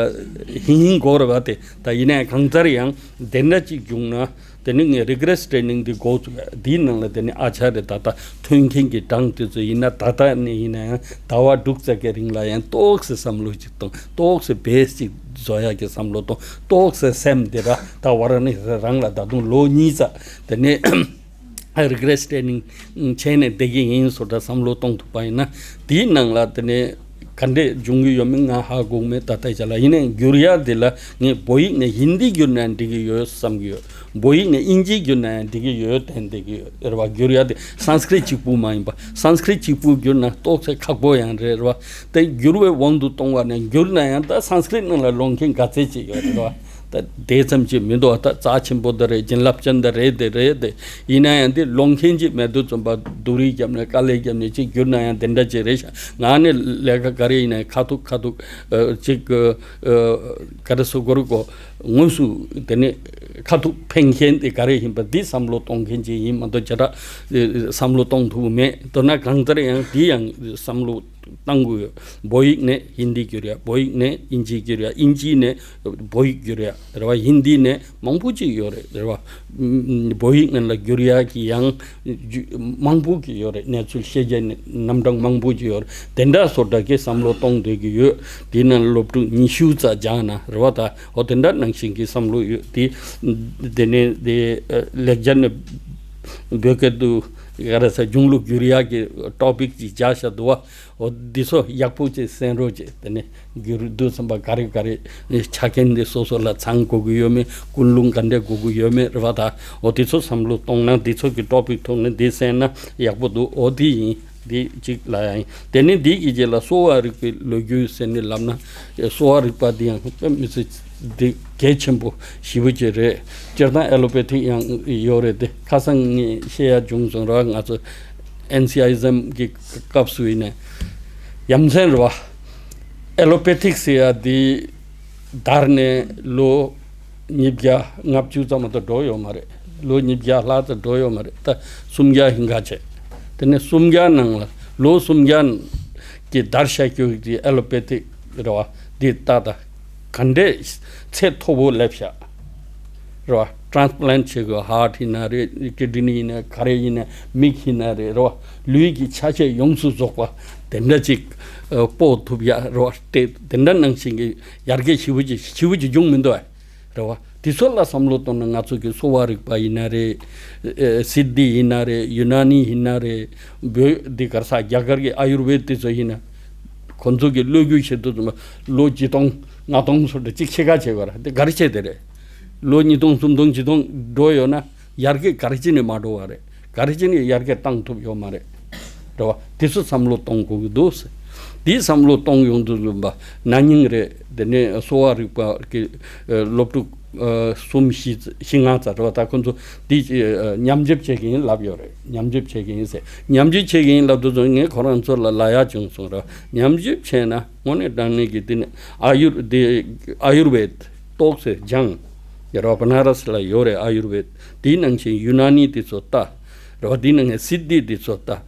ཧིང་ཧིང་དགོས་རེད་བ། དེ་ད་ཡིན་ནའི་གང་ལྟར་ཡང་དེ་འདྲ་ཅིག་བྱུང་ན་དེ་ནི་ངས་རིག་རེས་ཊེ་ནིང་འདི་འགོ་བཙུགས། འདིའི་ནང་ལ་དེ་ནི་ཨ་ཅར་རེ་ད་ལྟ་ཐོན་མཁན་གྱི་གྲངས་དེ་ཚོ་ཡིན་ན་ད་ལྟ་ནས་ཡིན་ན་ཡང་ཟླ་བ་དྲུག་ཙམ་གྱི་རིང་ལ་ཡང་ཏོག་ཙམ་བསམ་བློ་ཅིག་གཏོང་། ཏོག་ཙམ་བེ་སི་ཅིག་བཟོ་ཡག་གི་བསམ་བློ་གཏོང་། ཏོག་ཙམ་སེམས་དེ་ར་ད་ཝ་ར་ཎ་སི་རང་ལ་ད་དུང་ལོ་གཉིས་ཙམ་དེ་ནས་རིག་རེས་ཊེ་ནིང་བྱས་ནས་བསྡད་ཀྱི་ཡིན་ཟེར་ད་བསམ་བློ་གཏོང་ཐུབ་པ་ཡིན་ན། དེའི་ནང་ལ་དེ་ནས་ག་འདྲས་འབྱུང་གི་ཡོད་མེད་ང་ཧ་གོ་མེད། ད་ལྟའི་ཆ་ལ་ཡིན་ནའི་བསྒྱུར་ཡག་དེ་ལ་ངས་བོད་ཡིག་ནས་ཧིན་དི་བསྒྱུར་ན་འགྲིག་གི་ཡོད་བསམ་གྱི་ཡོད། བོད་ཡིག་ནས་དབྱིན་ཇི་བསྒྱུར་ན་ཡང་འགྲིག་གི་ཡོད་དྲན་བསྡད་ཀྱི་ཡོད་རེད་བ། བསྒྱུར་ཡག་དེ་སཾ་སྐྲྀཏ་གཅིག་པུ་མ་ཡིན་པ། སཾ་སྐྲྀཏ་གཅིག་པུ་བསྒྱུར་ན་ཏོག་ཙམ་ཁག་པོ་ཡང་རེད་རེད་བ། དེ་བསྒྱུར་བའི་དབང་དུ་གཏོང་བ་ནས་བསྒྱུར་ན་ཡང་ད་སཾ་སྐྲྀཏ་ནང་ལ་ཀློག་མཁན་ག་ཚད་ཅིག་ཡོད་རེད་བ། ད་དེ་ཙམ་ཅིག་མི་འདུག་ད་རྩ་ཆེན་པོ་འདི་རེད། བྱིན་རླབས་ཅན་འདི་རེད། དེ་རེད། དེ་ཡིན་ན་ཡང་དེ་ཀློག་མཁན་ཅིག་མེད་དུས་ཙམ་པ་སྡུག་རུས་བརྒྱབ་ནས་དཀའ་ལས་བརྒྱབ་ནས་ཅིག་བསྒྱུར་ན་ཡང་དེ་འདྲ་ཅིག་རེད་ཤག་ང་ནི་ལས་ཀ་ག་རེ་ཡིན་ན་ཁ་ཐུག་ཁ་ཐུག་ཨ་ཅིག་ཨ་ག་རེ་ཟེར་དགོས་རེད་གོ། དངོས་སུ་དེ་ནས་ཁ་ཐུག་ཕན་མཁན་དེ་ག་རེ་ཡིན་པ་འདི་བསམ་བློ་གཏོང་མཁན་ཅིག་ཡིན་མ་གཏོགས་བྱེ་བྲག་བསམ་བློ་གཏོང་ཐུབ་མེད། མདོར་ན་གང་ལྟར་ཡང་འདི་ཡང་བསམ་བློ་གཏོང་དགོས་ཡོད། བོད་ཡིག་ནས་ཧིན་དི་བསྒྱུར་ཡ། བོད་ཡིག་ནས་དབྱིན་ཇི་བསྒྱུར་ཡ། དབྱིན་ཇི་ནས་བོད་ཡིག་བསྒྱུར་ཡ་རེད་བ། ཧིན་དི་ནས་མང་པོ་ཅིག་ཡོད་རེད་རེད་བ། བོད་ཡིག་ནང་ལ་བསྒྱུར་ཡ་གི་ཡང་མང་པོ་གི་ཡོད་རེད། གནས་ཚུལ་ཤེས་བྱའི་རྣམ་གྲངས་མང་པོ་ཅིག་ཡོད་རེད། དེ་འདྲ་བཟོ་འདྲ་གི་བསམ་བློ་གཏོང་བསྡད་ཀྱི་ཡོད། དེའི་ནང་སློབ་ཕྲུག་ཉི་ཤུ་ཙམ་སྦྱངས་ན་རེད་བ། ད་འོ་དེ་འདྲ་ནང་བཞིན་གྱི་བསམ་བློ་ཡོད་དེ། དེ་ནས་དེ་ལེགས་སྦྱར་ནས་བོད་སྐད་དུ་ག་རེ་ཟེར་གཞུང་ལུགས་བསྒྱུར་ཡག་གི་ཊོ་པིག་ཅིག་བཞག་བཞག་འདུག་བ། འོ་འདི་ཚོ་ཡག་པོ་ཅིག་གསན་རོགས་བྱེད། དེ་ནས་བསྒྱུར་དུས་ཙམ་པ་ག་རེ་ག་རེ་ཆ་རྐྱེན་འདི་སོ་སོ་ལ་ཚང་དགོས་ཀྱི་ཡོད་མེད། ཀུན་སློང་ག་འདྲས་དགོས་ཀྱི་ཡོད་མེད་རེད་བ། ད་འོ་འདི་ཚོ་བསམ་བློ་གཏོང་ན་འདི་ཚོ་གི་ཊོ་པིག་ཐོག་ནས་འདི་གསན་ན་ཡག་པོ་འདུག་འོ་འདི་ཡིན། འདི་གཅིག་ལ་ཡང་དེ་ནས་འདི་གི་རྗེས་ལ་གསོ་བ་རིག་པའི་ལོ་རྒྱུས་ཟེར་ནས་ལབ་ན། གསོ་བ་རིག་པ་འདི་ཡང་དཔེ་མི་སྲིད་འདི་གལ་ཆེན་པོ་ཞེ་པོ་ཅིག་རེད། སྤྱིར་བཏང་ཨེ་ལོ་པེ་ཐིག་ཡང་ཡོད་རེད། དེ་ཁ་སང་ངས་བཤད་ཡ་བྱུང་སོང་ར། ང་ཚོ་ཨེན་སི་ཨའི་ཛམ་གི་སྐབས་སུ་ཡིན་ནས་ཡ་མཚན་རེད་བ། ཨེ་ལོ་པེ་ཐིག་ཟེར་ཡ་འདི་དར་ནས་ལོ་ཉིས་བརྒྱ་ལྔ་བཅུ་ཙམ་མ་གཏོགས་འགྲོ་ཡོད་མ་རེད། ལོ་ཉིས་བརྒྱ་ལྷག་ཙམ་འགྲོ་ཡོད་མ་རེད། ད་སུམ་བརྒྱ་ཧིན་ག་བྱས། དེ་ནས་སུམ་བརྒྱ་ནང་ལ་ལོ་སུམ་བརྒྱ་གི་དར་ཤ་རྒྱུ་གི་ཨེ་ལོ་པེ་ཐིག་རེད་བ། འདི་ལྟ་ད་ག་འདྲས་ཚད་མཐོ་པོ་སླེབས་ཤག་རེད་བ། ཊེན་སི་པ་ལན་ཊི་བྱེད་དགོས། ཧར་ཊི་ཡིན་ན་རེད། ཀི་ཌི་ནི་ཡིན་ན་ག་རེ་ཡིན་ན་མིག་ཡིན་ན་རེད་རེད་བ། ལུས་ཀྱི་ཆ་ཤས་ཡོངས་སུ་རྫོགས་པ་དེ་འདྲ་ཅིག་ཨ་སྤོ་ཐུབ་ཡ་རེད་བ། དེ་དེ་འདྲ་ནང་བཞིན་གྱི་ཡར་རྒྱས་ཞེ་པོ་ཅིག་ཞེ་པོ་ཅིག་བྱུང་མི་འདུག་ཨ། རེད་བ། དེ་ཚོ་ལ་བསམ་བློ་གཏོང་ན་ང་ཚོ་གི་གསོ་བ་རིག་པ་ཡིན་ན་རེད། ཨེ་སིདྡྷི་ཡིན་ན་རེད། ཡུ་ན་ནི་ཡིན་ན་རེད། བོད་འདི་ག་རེ་ཟེར་རྒྱ་གར་གྱི་ཨ་ཡུར་བེད་དེ་ཚོ་ཡིན་ན། ཁོ་ཚོ་གི་བློ་རྒྱུགས་བྱེད་དུས་ཙམ་པ་ལོ་ཆིག་སྟོང་ལྔ་སྟོང་ཚོ་འདྲ་གཅིག་ཕྱེད་ཀ་བྱེད་དགོས་ར། དེ་ག་རེ་བྱས་དེ་རེད། ལོ་ཉིས་སྟོང་སུམ་སྟོང་ཆིག་སྟོང་འགྲོ་ཡོད་ན་ཡར་རྒྱས་ག་རེ་བྱས་ནས་མ་འགྲོ་བ་རེད། ག་རེ་བྱས་ནས་ཡར་རྒྱས་བཏང་ཐུབ་ཡོད་མ་རེད། རེད་བ། དེ་ཚོ་བསམ་བློ་གཏོང་དགོས་ཀྱི་འདུག་ཟེར། དེའི་བསམ་བློ་གཏོང་ཡོང་དུས་ཙམ་པ་ན་ནིང་རེད། དེ་ནས་གསོ་བ་རིག་པ་གི་ཨ་སློབ་ཕྲུག་ཨ་གསུམ་བཞི་བཞི་ལྔ་ཙམ་རེད་བ། ད་ཁོ་ཚོ་འདི་ཨ་ཉམས་ཞིབ་བྱེད་ཀྱི་ཡིན་ལབ་ཡོད་རེད། ཉམས་ཞིབ་བྱེད་ཀྱི་ཡིན་ཟེར། ཉམས་ཞིབ་བྱེད་ཀྱི་ཡིན་ལབ་དུས་ཙམ་ངས་ཁོ་རང་ཚོ་ལ་ལབ་ཡ་བྱུང་སོང་ར། ཉམས་ཞིབ་བྱས་ན་དངོས་གནས་དྲང་གནས་ཀྱི་དེ་ནས་ཨ་ཡུར་དེ་ཨ་ཡུར་བེད་ཏོག་ཙམ་སྦྱངས། ཡ་རོ་བ་ན་ར་སི་ལ་ཡོད་རེད། ཨ་ཡུར་བེད། དེའི་ནང་བཞིན་ཡུ་ན་ནི་དེ་ཚོ་ལྟ། རོ་བ་དེའི་ནང་བཞིན་སིད་དྷི་དེ་ཚོ་ལྟ།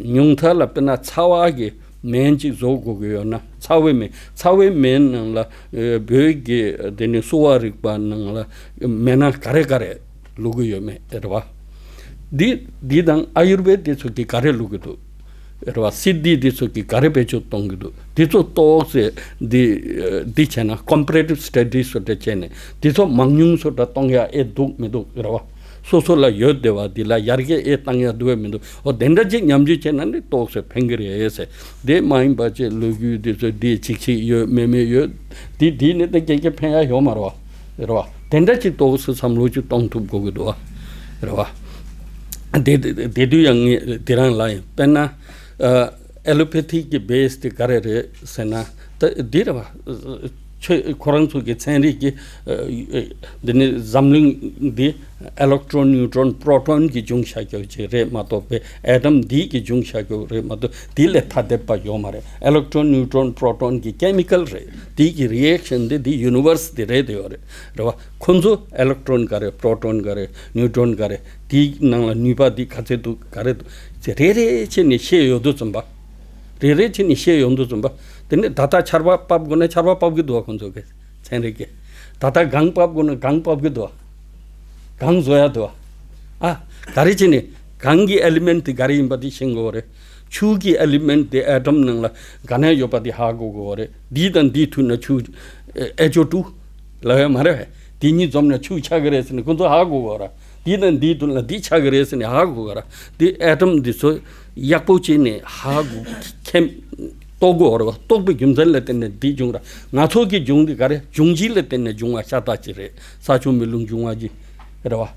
ཉུང་མཐའ་ལ་དཔེར་ན་ཚ་བ་གི་སྨན་གཅིག་བཟོ་དགོས་ཀྱི་ཡོད་ན། ཚ་བའི་སྨན། ཚ་བའི་སྨན་ནང་ལ་ཨེ་བོད་ཀྱི་དེ་ནི་གསོ་བ་རིག་པ་ནང་ལ་སྨན་སྣ་ག་རེ་ག་རེ་བླུག་གི་ཡོད་མེད་རེད་བ། འདི་འདི་དང་ཨ་ཡུར་བེད་དེ་ཚོ་གི་ག་རེ་བླུག་གི་འདུག་རེད་བ། སིད་དྷི་དེ་ཚོ་གི་ག་རེ་བེད་སྤྱོད་གཏོང་གི་འདུག་དེ་ཚོ་ཏོག་ཙེ་འདི་འདི་བྱས་ན། comparative studies སོགས་བྱས་ནས་དེ་ཚོ་མང་ཉུང་སོགས་གཏོང་ཡ་ཨེ་འདུག་མི་འདུག་རེད་བ། སོ་སོ་ལ་ཡོད་བསྡད་པ་འདི་ལ་ཡར་རྒྱས་ཨེ་བཏང་ཡ་འདུག་བས་མི་འདུག་འོ་དེ་འདྲ་ཅིག་ཉམས་ཞིབ་བྱས་ན་ནི་ཏོག་ཙེ་ཕན་གི་རེད་ཟེར། དེ་མ་ཡིན་པ་ཅིག་ལོ་རྒྱུས་དེ་ཚོ་འདི་ཅིག་ཅིག་ཡོད་མེད་མེད་ཡོད། དེ་དེ་ནི་ད་སྐད་ཆ་ཕན་ཡ་ཡོད་མ་རེད་བ། རེད་བ། དེ་འདྲ་ཅིག་ཏོག་ཙམ་བསམ་བློ་ཅིག་གཏོང་ཐུབ་དགོས་ཀྱི་འདུག་བ། རེད་བ། དེ་དེ་དེ་དུས་ཡང་ངས་དེ་རང་ལ་ཡིན། དཔེར་ན་ཨ་ཨེ་ལོ་པེ་ཐིག་གི་བེ་སི་དེ་ག་རེ་རེད་ཟེར་ན། ད་འདི་རེད་བ། ཆོས་ཁོ་རང་ཚོ་གི་ཚན་རིག་གི་ཨ་འདི་ནི་འཛམ་གླིང་འདི་ཨེ་ལེག་ཊོན་ནིའུ་ཊོན་པྲོ་ཊོན་གྱི་འབྱུང་བཞག་རྒྱུ་ཅིག་རེད་མ་གཏོགས་པའི་ཨེ་ཊམ་འདི་གི་འབྱུང་བཞག་རྒྱུ་རེད་མ་གཏོགས། འདི་ལས་ཐ་དད་པ་ཡོད་མ་རེད། ཨེ་ལེག་ཊོན་ནིའུ་ཊོན་པྲོ་ཊོན་གྱི་ཀེ་མི་ཀལ་རེད། དེ་གི་རི་ཨེག་ཤན་དེ་དེ་ཡུ་ནི་ཝར་སི་དེ་རེད་དེ་ཡོད་རེད། རེད་བ། ཁོ་ཚོ་ཨེ་ལེག་ཊོན་ག་རེ། པྲོ་ཊོན་ག་རེ། ནིའུ་ཊོན་ག་རེ། དེའི་ནང་ལ་ནུས་པ་དེ་ག་ཚོད་འདུག་ག་རེ་འདུག་ཅེས་རེ་རེ་བྱས་ནས་ཤེས་ཡོང་དུས་ཙམ་པ། རེ་རེ་བྱས་ནས་ཤེས་ཡོང་དུས་ཙམ་པ། དེ་ནས་ད་ལྟ་ཆར་པ་ཕབ་དགོས་ན་ཆར་པ་ཕབ་གི་འདུག་བ། ཁོ་ཚོ་གི་ཚན་རིག་གི། ད་ལྟ་གངས་ཕབ་དགོས་ན་གངས་ཕབ་གི་འདུག་བ། གངས་བཟོ་ཡ་འདུག་བ། ཨ། ག་རེ་བྱས་ནས་གངས་ཀྱི་ཨེ་ལི་མེན་ཊི་དེ་ག་རེ་ཡིན་པ་དེ་ཤེས་དགོས་རེད། ཆུ་གི་ཨེ་ལི་མེན་ཊི་དེ་ཨེ་ཊམ་ནང་ལ་ག་ནས་ཡོད་པ་དེ་ཧ་གོ་དགོས་རེད། འདི་དང་འདི་མཐུད་ན་ཆུ་ཨེ་ཨེཆ་ཨོ་ཊུ་ལབ་ཡ་མ་རེད་བས། དེ་གཉིས་འཛོམས་ན་ཆུ་ཆགས་ཀྱི་རེད་ཟེར་ནས་ཁོ་ཚོ་ཧ་གོ་དགོས་ར། འདི་དང་འདི་མཐུད་ན་འདི་ཆགས་ཀྱི་རེད་ཟེར་ནས་ཧ་གོ་དགོས་ར། འདི་ཨེ་ཊམ་འདི་ཚོ་ཡག་པོ་བྱས་ནས་ཧ་གོ་མཁན་རྟོགས་དགོས་ར་བ། རྟོགས་པའི་རྒྱུ་མཚན་ལ་བརྟེན་ནས་འདི་བྱུང་ར། ང་ཚོ་གི་བྱུང་འདི་ག་རེ། འབྱུང་འཇིག་ལ་བརྟེན་ནས་བྱུང་བ་ཤ་སྟག་ཅིག་རེད། ས་ཆུ་མེ་རླུང་འབྱུང་བ་གྱི་རེད་བ།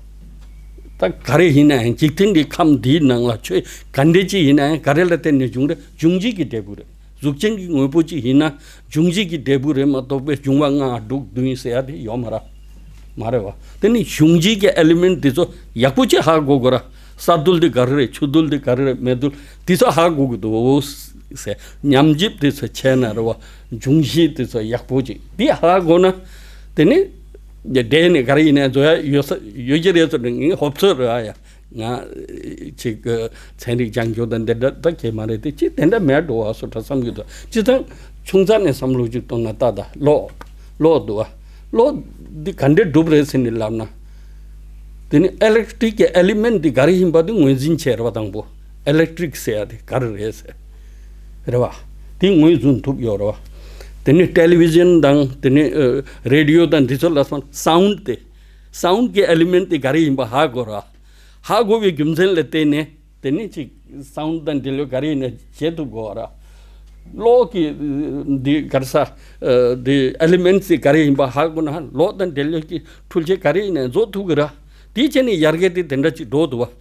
ད་ག་རེ་ཡིན་ན་ཡང་འཇིག་རྟེན་འདི་ཁམས་འདིའི་ནང་ལ་ཆོས་ག་འདྲ་ཅིག་ཡིན་ན་ཡང་ག་རེ་ལ་བརྟེན་ནས་བྱུང་རེད། འབྱུང་འཇིག་གི་འབྲས་བུ་རེད། གཟུགས་ཅན་གྱི་དངོས་པོ་ཅིག་ཡིན་ན་འབྱུང་འཇིག་གི་འབྲས་བུ་རེད་མ་གཏོགས་པའི་འབྱུང་བ་ལྔ་དྲུག་བདུན་ཟེར་ཡ་དེ་ཡོད་མ་རེད། མ་རེད་བ། དེ་ནི་འབྱུང་འཇིག་གི་ཨེ་ལི་མེན་ཊི་དེ་ཚོ་ཡག་པོ་ཅིག་ཧ་གོ་དགོས་ར། ས་རྡུལ་འདི་ག་རེ་རེད། ཆུ་རྡུལ་འདི་ག་རེ་རེད། མེ་རྡུལ་འདི་ཚོ་ཧ་གོ་དགོས་འདུག་ཟེར། ཉམས་ཞིབ་དེ་ཚོ་བྱས་ན་རེད་བ། འབྱུང་གཞི་དེ་ཚོ་ཡག་པོ་ཅིག་འདི་ཧ་གོ་ན། དེ་ནི་འདི་འདྲ་ནི་ག་རེ་ཡིན་ན་བཟོ་ཡ་ཡོད་ས་ཡོད་ཀྱི་རེད་ཟེར་ནས་ངས་ཧོབ་ཚོད་རེད་ཨ་ཡ། ང་ཅིག་ཚན་རིག་སྦྱང་རྒྱུ་དང་དེ་འདྲ་ད་གས་མ་རེད་དེ། ཅི་དེ་འདྲ་མེད་འགྲོ་བ་སོ་འདྲ་བསམ་གྱི་འདུག་སྤྱིར་བཏང་ཆུང་ཙག་ནས་བསམ་བློ་ཅིག་གཏོང་ན་ལྟ་ད་གློག་གློག་འདུག་བ། གློག་འདི་ག་འདྲས་གྲུབ་རེད་ཟེར་ནས་ལབ་ན། དེ་ནི་ཨེ་ལེག་ཊི་རིག་གི་ཨེ་ལི་མེན་ཊི་འདི་ག་རེ་ཡིན་པ་འདི་ངོས་འཛིན་བྱས་རེད་བ། དང་པོ་ཨེ་ལེག་ཊི་རིག་ཟེར་ཡ་དེ་ག་རེ་རེད་ཟེར། རེད་བ། དེ་ངོས་འཛིན་ཐུབ་ཡོད་རེད་བ། དེ་ནི་ཊེ་ལི་བི་ཤན་དང་དེ་ནི་ཨ་རེ་ཌི་ཡོ་དང་འདི་ཚོ་ལ་སོང་ས་ཝུན་ཌི་དེ། ས་ཝུན་ཌི་གི་ཨེ་ལི་མེན་ཊི་དེ་ག་རེ་ཡིན་པ་ཧ་གོ་ར། ཧ་གོ་བའི་རྒྱུ་མཚན་ལ་བརྟེན་ནས་དེ་ནས་ཅིག་ས་ཝུན་ཌི་དང་འབྲེལ་ཡོད་ག་རེ་ཡིན་ན་བྱེད་ཐུབ་དགོས་ར། གློག་གི་འདི་ག་རེ་ཟ་འདི་ཨེ་ལི་མེན་ཊི་དེ་ག་རེ་ཡིན་པ་ཧ་གོ་ན་གློག་དང་འབྲེལ་ཡོད་ཀྱི་འཕྲུལ་ཆས་ག་རེ་ཡིན་ན་བཟོ་ཐུབ་ཀྱི་ར། དེ་བྱས་ནས་ཡར་རྒྱས་དེ་དེ་འདྲ་ཅིག་འགྲོ་འདུག་བ།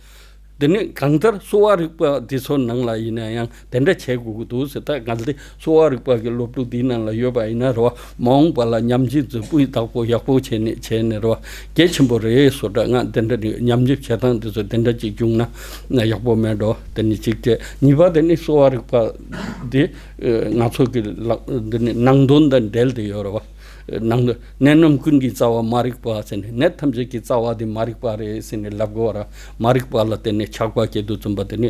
དེ་ནས་གང་ལྟར་གསོ་བ་རིག་པ་འདི་ཚོ་ནང་ལ་ཡིན་ན་ཡང་དེ་འདྲ་བྱེད་དགོས་ཀྱི་འདུག་ཟེར། ད་ང་ཚོ་གསོ་བ་རིག་པ་གི་སློབ་ཕྲུག་འདིའི་ནང་ལ་ཡོད་པ་ཡིན་ན་རེད་བ། མ་འོངས་པ་ལ་ཉམས་ཞིབ་ཚོ་སྤུས་དག་པོ་ཡག་པོ་བྱས་ནས་བྱས་ནས་རེད་བ། གལ་ཆེན་པོ་རེད་བཟོ་འདྲ། ང་དེ་འདྲ་ནི་ཉམས་ཞིབ་བྱེད་སྟངས་འདི་ཚོ་དེ་འདྲ་ཅིག་བྱུང་ན་ཡག་པོ་མེད་འགྲོ། དེ་ནི་གཅིག་བྱས། གཉིས་པ་དེ་ནི་གསོ་བ་རིག་པ་འདི་ང་ཚོ་གི་ལག་འདི་ནི་ནང་དོན་དང་འབྲེལ་ཏེ་ཡོད་རེད་བ། ནང་དུ་གནད་རྣམས་ཀུན་གྱི་རྩ་བ་མ་རིག་པ་ཟེར་ནས། གནད་ཐམས་ཅད་ཀྱི་རྩ་བ་དེ་མ་རིག་པ་རེད་ཟེར་ནས་ལབ་དགོས་ར། མ་རིག་པ་ལ་བརྟེན་ནས་ཆགས་པ་སྐྱེ་དུས་ཙམ་པ་དེ་ནི་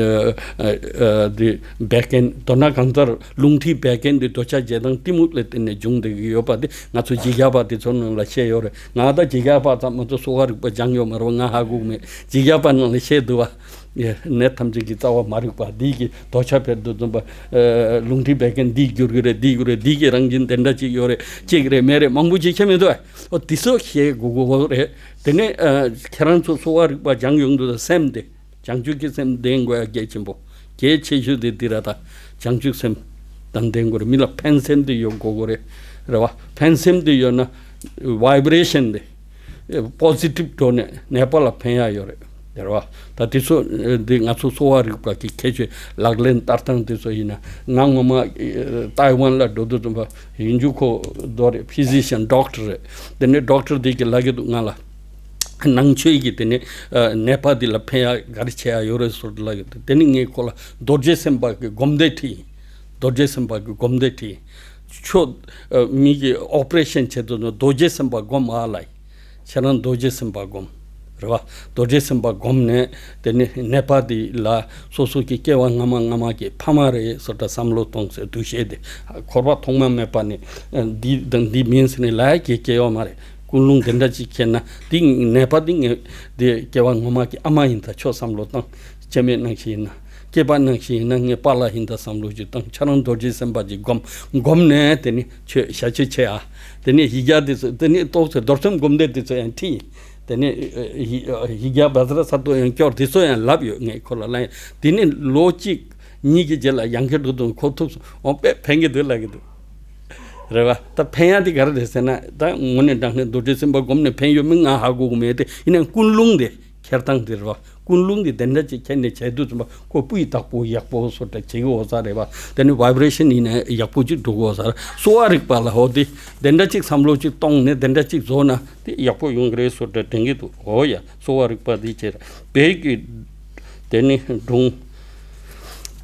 ཨ་ཨ་ཨ་དེ་བད་ཀན། མདོར་ན་གང་ལྟར་རླུང་མཁྲིས་བད་ཀན་དེ་འདོད་ཆགས་ཞེ་སྡང་གཏི་མུག་ལ་བརྟེན་ནས་བྱུང་བསྡད་ཀྱི་ཡོད་པ་དེ་ང་ཚོ་བྱེ་བྲག་པ་དེ་ཚོ་ནང་ལ་བཤད་ཡོད་རེད། ང་ད་བྱེ་བྲག་པ་ཙམ་མ་གཏོགས་གསོ་བ་རིག་པ་སྦྱངས་ཡོད་མ་རེད་བ། ང་ཧ་གོ་མེད། བྱེ་བྲག་པ་ནང་ལ་བཤད་འདུག་བ། ཡེ། གནད་ཐམས་ཅད་ཀྱི་རྩ་བ་མ་རིག་པ། འདི་གི་འདོད་ཆགས་འཕེལ་དུ་འཛིན་པ། ཨ་རླུང་མཁྲིས་བད་ཀན་འདི་འགྱུར་གྱི་རེད། འདི་འགྱུར་རེད། འདི་གི་རང་བཞིན་དེ་འདྲ་ཅིག་ཡོད་རེད། ཅིག་རེད་མེད་རེད་མང་པོ་ཅིག་བཤད་མི་འདུག་ཨ། འོ་དེ་ཚོ་བཤད་དགོས་དགོས་རེད། དེ་ནས་ཨ་ཁྱེད་རང་ཚོ་གསོ་བ་རིག་པ་སྦྱངས་ཡོང་དུས་སེམས་དེ། བྱང་ཆུབ་ཀྱི་སེམས་ལྡན་དགོས་ཡ་གལ་ཆེན་པོ། གལ་ཆེ་ཤོས་དེ་འདི་ར། ད་བྱང་ཆུབ་སེམས་དང་ལྡན་དགོས་རེད། མི་ལ་ཕན་སེམས་དེ་ཡོད་དགོས་དགོས་རེད། རེད་བ། ཕན་སེམས་དེ་ཡོད་ན་ཝའི་བྷི་རེ་ཤན་དེ། པོ་ཟི་ཊིབ་འགྲོ་ནས་ནད་པ་ལ་ཕན་ཡ་ཡོད་རེད། རེད་བ། ད་དེ་ཚོ་འདི་ང་ཚོ་གསོ་བ་རིག་པ་གི་ཁྱད་ཆོས་ལག་ལེན་བསྟར་སྟངས་དེ་ཚོ་ཡིན་ན། ང་ངོ་མ་ཏའེ་ཝན་ལ་འགྲོ་དུས་ཙམ་པ་ཡིན་རྒྱུ་ཁོ་རྡོ་རེད། ཕི་ཟི་ཤན་ཌོག་ཊར་རེད། དེ་ནས་ཌོག་ཊར་དེ་གི་ལབ་ཀྱི་འདུག་ང་ལ། ནང་ཆོས་ཀྱི་དེ་ནས་ཨ་ནད་པ་འདི་ལ་ཕན་ཡ་ག་རེ་བྱེད་ཡ་ཡོད་རེད་ཟེར་ལབ་ཀྱི་འདུག་དེ་ནས་ངས་ཁོ་ལ་རྡོ་རྗེ་སེམས་དཔའ་གི་སྒོམ་བཟླས་ཁྲིད་ཡིན། རྡོ་རྗེ་སེམས་དཔའ་གི་སྒོམ་བཟླས་ཁྲིད་ཡིན། ཁྱོད་ཨ་མི་གི་ཨོ་པ་རེ་ཤན་བྱེད་དུས་ན་རྡོ་རྗེ་སེམས་དཔའ་སྒོམ་ཨ་ལ་ཡིན། ཁྱེད་རང་རྡོ་རྗེ་སེམས་དཔའ་སྒོམ། རེད་བ། རྡོ་རྗེ་སེམས་དཔའ་སྒོམ་ནས་དེ་ནས་ནད་པ་དེ་ལ་སོ་སོ་གི་སྐྱེ་བ་སྔ་མ་སྔ་མ་གི་ཕ་མ་རེད་སོ་འདྲ་བསམ་བློ་གཏོང་ཟེར་འདུ་ཤེས་དེ། འཁོར་བ་ཐོག་མ་མེད་པ་ནས་འདི་དང་འདི་མིན་ཟེར་ནས་ལབ་ཡག་གི་སྐྱེ་བ་མ་རེད། ཀུན་སློང་དེ་འདྲ་ཅིག་འཁྱེར་ན་འདི་ནད་པ་འདི་ངས་འདི་སྐྱེ་བ་སྔ་མ་གི་ཨ་མ་ཡིན་ད་ཆོག་བསམ་བློ་བཏང་། སྐྱེ་མེད་ནང་བཞིན་ཡིན་ན། སྐྱེས་པ་ནང་བཞིན་ཡིན་ན་ངས་པཱ་ལགས་ཡིན་ད་བསམ་བློ་ཅིག་བཏང་། ཁྱེད་རང་རྡོ་རྗེ་སེམས་དཔའ་ཅིག་སྒོམ། སྒོམ་ནས་དེ་ནི་ཆོས་ཞལ་ཆོས་ཆེ་ཨ། དེ་ནི་ཡིག་བརྒྱ་དེ་ཚོ་དེ་ནི་ཏོག་ཙེ་རྡོར་སེམས་སྒོམ་བཟླས་དེ་ཚོ་ཡང་ཁྲིད། དེ་ནི་ཡིག་བརྒྱ་བཛྲ་སཏྭ་ཡང་སྐྱོར་དེ་ཚོ་ཡང་ལབ་ཡོད། ངས་ཁོ་ལ་ལབ་ཡིན། དེ་ནི་ལོ་གཅིག་གཉིས་ཀྱི་རྗེས་ལ་ཡང་ཁྱེད་འགྲོ་དུས་ཁོ་ཐུགས་སུ་འོང་དཔེ་ཕན་གྱི་འདུག་ལབ་ཀྱི་འདུག་རེད་བ། ད་ཕན་ཡག་དེ་ག་རེ་རེད་ཟེར་ན། ད་དངོས་གནས་དྲང་གནས་རྡོ་རྗེ་སེམས་དཔའ་སྒོམ་ནས་ཕན་ཡོད་མིན་ང་ཧ་གོ་གི་མེད་དེ། ཡིན་ནའང་ཀུན་སློང་དེ་འཁྱེར་སྟངས་དེ་རེད་བ། ཀུན་སློང་དེ་དེ་འདྲ་ཅིག་འཁྱེར་ནས་བྱས་དུས་ཙམ་པ་ཁོ་སྤུས་དག་པོ་ཡག་པོ་བཟོ་འདྲ་བྱེད་ཀྱི་འོ་ས་རེད་བ། དེ་ནི་བྷའི་བྷི་རེ་ཤན་ཡིན་ན་ཡག་པོ་ཅིག་འགྲོ་གི་འོ་ས་རེད། གསོ་བ་རིག་པ་ལ་འོ་དེ་དེ་འདྲ་ཅིག་བསམ་བློ་ཅིག་གཏོང་ནས་དེ་འདྲ་ཅིག་བཟོ་ན་དེ་ཡག་པོ་ཡོང་གི་རེད་བཟོ་འདྲ་དྲན་གྱི་འདུག་འོ་ཡ། གསོ་བ་རིག་པ་དེ་བྱས་བོད་ཀྱི་དེ་ནི་སྒྲུང་།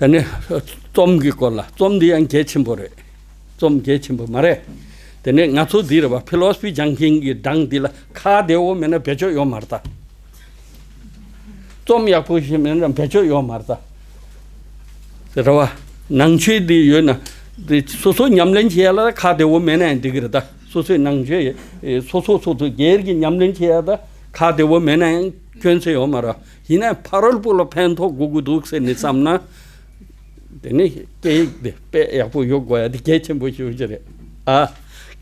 དེ་ནི་རྩོམ་གྱི་སྐོར་ལ། རྩོམ་འདི་ཡང་གལ་ཆེན་པོ་རེད། རྩོམ་གལ་ཆེན་པོ་མ་རེད། དེ་ནས་ང་ཚོ་འདི་རེད་བ། ཕི་ལོ་སི་ཕི་སྦྱང་མཁན་གྱི་སྒྲུང་འདི་ལ་ཁ་བདེ་བོ་མེད་ན་བེད་སྤྱོད་ཡོད་མ་རེད་ད། རྩོམ་ཡག་པོ་ཞིག་མེད་ན་བེད་སྤྱོད་ཡོད་མ་རེད་ད། དེ་རེད་བ། ནང་ཆོས་འདི་ཡོད་ན། དེ་སོ་སོ་ཉམས་ལེན་བྱེད་ཡ་ལ་ཁ་བདེ་བོ་མེད་ན་ཡང་འགྲིག་གི་རེད་ད། སོ་སོའི་ནང་ཆོས་སོ་སོ་སོ་སོ་སྒེར་གྱི་ཉམས་ལེན་བྱེད་ཡ་ད་ཁ་བདེ་བོ་མེད་ན་ཡང་སྐྱོན་ཆ་ཡོད་མ་རེད། ཡིན་ན་ཕ་རོལ་པོ་ལ་ཕན་ཐོགས་དགོས་ཀྱི་འདུག་ཟེར་ནས་བསམ་ན། དེ་ནི་སྐད་ཡིག་དེ་དཔེ་ཡག་པོ་ཡོད་དགོས་ཡ་དེ་གལ་ཆེན་པོ་ཞེ་པོ་ཅིག་རེད། ཨ།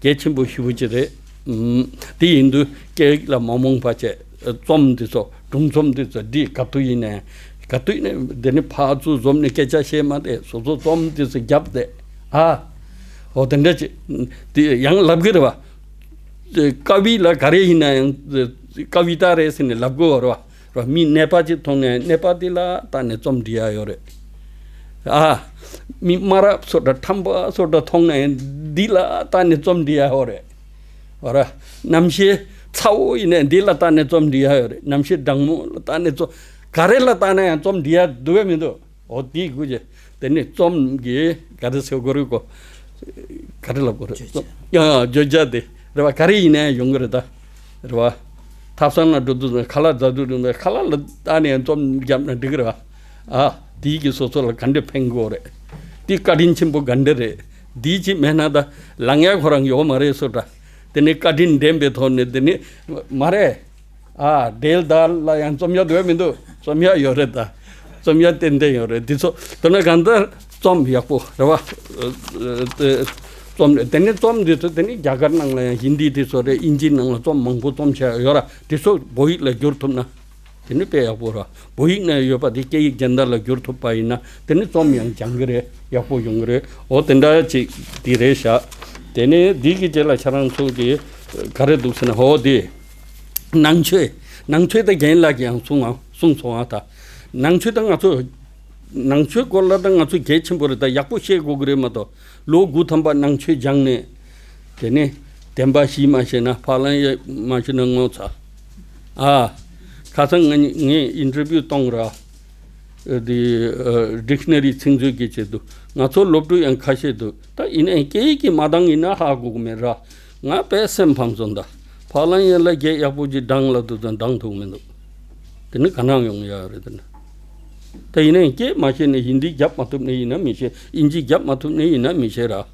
གལ་ཆེན་པོ་ཞེ་པོ་ཅིག་རེད། ཨུམ། དེ་ཡིན་དུས་སྐད་ཡིག་ལ་མ་རྨོངས་པ་བྱས། རྩོམ་འདི་ཚོ་སྒྲུང་རྩོམ་འདི་ཚོ་འབྲི་ག་དུས་ཡིན་ནའི་ག་དུས་ནས་དེ་ནི་ཕར་ཚུར་འཛོམས་ནས་སྐད་ཆ་བཤད་མ་བསྡད། སོ་སོ་རྩོམ་འདི་ཚོ་བརྒྱབ་བསྡད། ཨ། འོ་དེ་འདྲ་ཅིག་དེ་ཡང་ལབ་གི་རེད་བ། ཀ་བི་ལ་ག་རེ་ཡིན་ན་ཡང་ཀ་བི་ཏ་རེད་ཟེར་ནས་ལབ་དགོས་བ་རེད་བ། ར། མི་ནད་པ་ཅིག་མཐོང་ནས་ནད་པ་དེ་ལ་ལྟ་ནས་རྩོམ་འབྲི་ཡ་ཡོད་རེད། ཨ། མི་དམའ་རབས་སོ་འདྲ་ཁྲམ་པ་སོ་འདྲ་མཐོང་ནས་འདི་ལ་ལྟ་ནས་རྩོམ་འབྲི་ཡ་ཡོད་རེད། ར། རྣམ་ཤེས་ཚ་བོ་ཡིན་ནས་འདི་ལ་ལྟ་ནས་རྩོམ་འབྲི་ཡ་ཡོད་རེད། རྣམ་ཤེས་གྲང་མོ་ལ་ལྟ་ནས་རྩོམ། ག་རེ་ལ་ལྟ་ན་ཡང་རྩོམ་འབྲི་ཡ་འདུག་གས་མི་འདུག་འོ་དེའི་དགོས་ཀྱི། དེ་ནི་རྩོམ་གྱི་ག་རེ་ཟེར་དགོས་རེད་གོ། ག་རེ་ལབ་དགོས་རེད། བརྗོད་བྱ། ཡང་བརྗོད་བྱ་དེ་རེད་བ། ག་རེ་ཡིན་ན་ཡང་ཡོང་གི་རེད་ད། རེད་བ། ཐབ་ཚང་ལ་འགྲོ་དུས་ཁ་ལག་འཛར་དུས་ཁ་ལག་ལ་ལྟ་ནས་ཡང་རྩོམ་བརྒྱབ་ན་འགྲིག་གི་རེད་བ། ཨ། དེའི་གི་སོ་སོ་ལ་ག་འདྲ་ཕན་གི་རེད། དེ་བཀའ་དྲིན་ཆེན་པོ་ག་འདྲ་རེད། དེའི་ཅིག་མེད་ན་ད་ལང་ཡ་ཁོ་རང་ཡོད་མ་རེད་སོ་འདྲ། དེ་ནི་བཀའ་དྲིན་ལྡན་པའི་ཐོག་ནས་དེ་ནི་མ་རེད། ཨ། འབྲེལ་ཟླ་ལ་ཡང་རྩོམ་ཡ་འདུག་མི་འདུག་རྩོམ་ཡ་ཡོད་རེད་ད། རྩོམ་ཡ་ཏན་ཏན་ཡོད་རེད། འདི་ཚོ་དོན་ན་གང་ལྟར་རྩོམ་ཡག་པོ་རེད་བ། རྩོམ་རེད། དེ་ནས་རྩོམ་འདི་ཚོ་དེ་ནི་རྒྱ་གར་ནང་ལ་ཡང་ཧིན་དི་དེ་ཚོ་རེད། དབྱིན་ཇི་ནང་ལ་རྩོམ་མང་པོ་རྩོམ་བྱས་ཡོད་ར། དེ་ཚོ་བོད་ཡིག་ལ་བསྒྱུར་ཐུབ་ན་དེ་ནི་དཔེ་ཡག་པོ་ར། བོད་ཡིག་ནང་ཡོད་པ་དེ་སྐད་ཡིག་གཞན་དག་ལ་བསྒྱུར་ཐུབ་པ་ཡིན་ན་དེ་ནི་རྩོམ་ཡང་སྦྱང་གི་རེད། ཡག་པོ་ཡོང་གི་རེད། འོ་དེ་འདྲ་ཅིག་དེ་རེད་ཤག་དེ་ནས་འདི་གི་རྗེས་ལ་ཁྱེད་རང་ཚོ་གི་ག་རེ་འདུག་ཟེར་ན། འོ་དེ། ནང་ཆོས། ནང་ཆོས་དང་རྒན་ལགས་ཀྱིས་ཡང་གསུངས་ཨང་གསུངས་སོང་ཨ། ད་ནང་ཆོས་དང་ང་ཚོ་ནང་ཆོས་སྐོར་ལ་ད་ང་ཚོ་གལ་ཆེན་པོ་རེད། ད་ཡག་པོ་ཤེས་དགོས་ཀྱི་རེད་མ་གཏོགས། ལོ་དགུ་ཐམ་པ་ནང་ཆོས་སྦྱངས་ནས་དེ་ནས་བདེན་པ་བཞི་མ་ཤེས་ན། ཕ་ལང་ཡ་མ་ཤེས་ན་ངོ་ཚ། ཨ། ཁ་སང་ང་ངས་ཨིན་ཊར་བིའུ་གཏོང་ར། དེ་ཌིག་ཤ་ན་རི་ཚིག་མཛོད་ཀྱི་ཆེད་དུ་ང་ཚོ་སློབ་ཕྲུག་ཡང་ཁ་ཤས་འདུག་ད་ཡིན་ནའི་སྐད་ཡིག་གི་མ་འདང་ཡིན་ན་ཧ་གོ་གི་མེད་ར། ང་དཔེ་སེམས་ཕམ་སོང་ད། ཕ་ལང་ཡ་ལ་སྐད་ཡག་པོ་ཅིག་འདང་ལབ་དུས་ཙང་འདང་ཐུབ་མི་འདུག་དེ་ནི་ག་ནང་ཡོང་ཡ་རེད་དེ་ནི། ད་ཡིན་ནའི་སྐད་མ་ཤེས་ནས་ཧིན་དི་རྒྱབ་མ་ཐུབ་ནས་ཡིན་ན་མི་ཤེས། དབྱིན་ཇི་རྒྱབ་མ་ཐུབ་ནས་ཡིན་ན་མི་ཤེས་ར།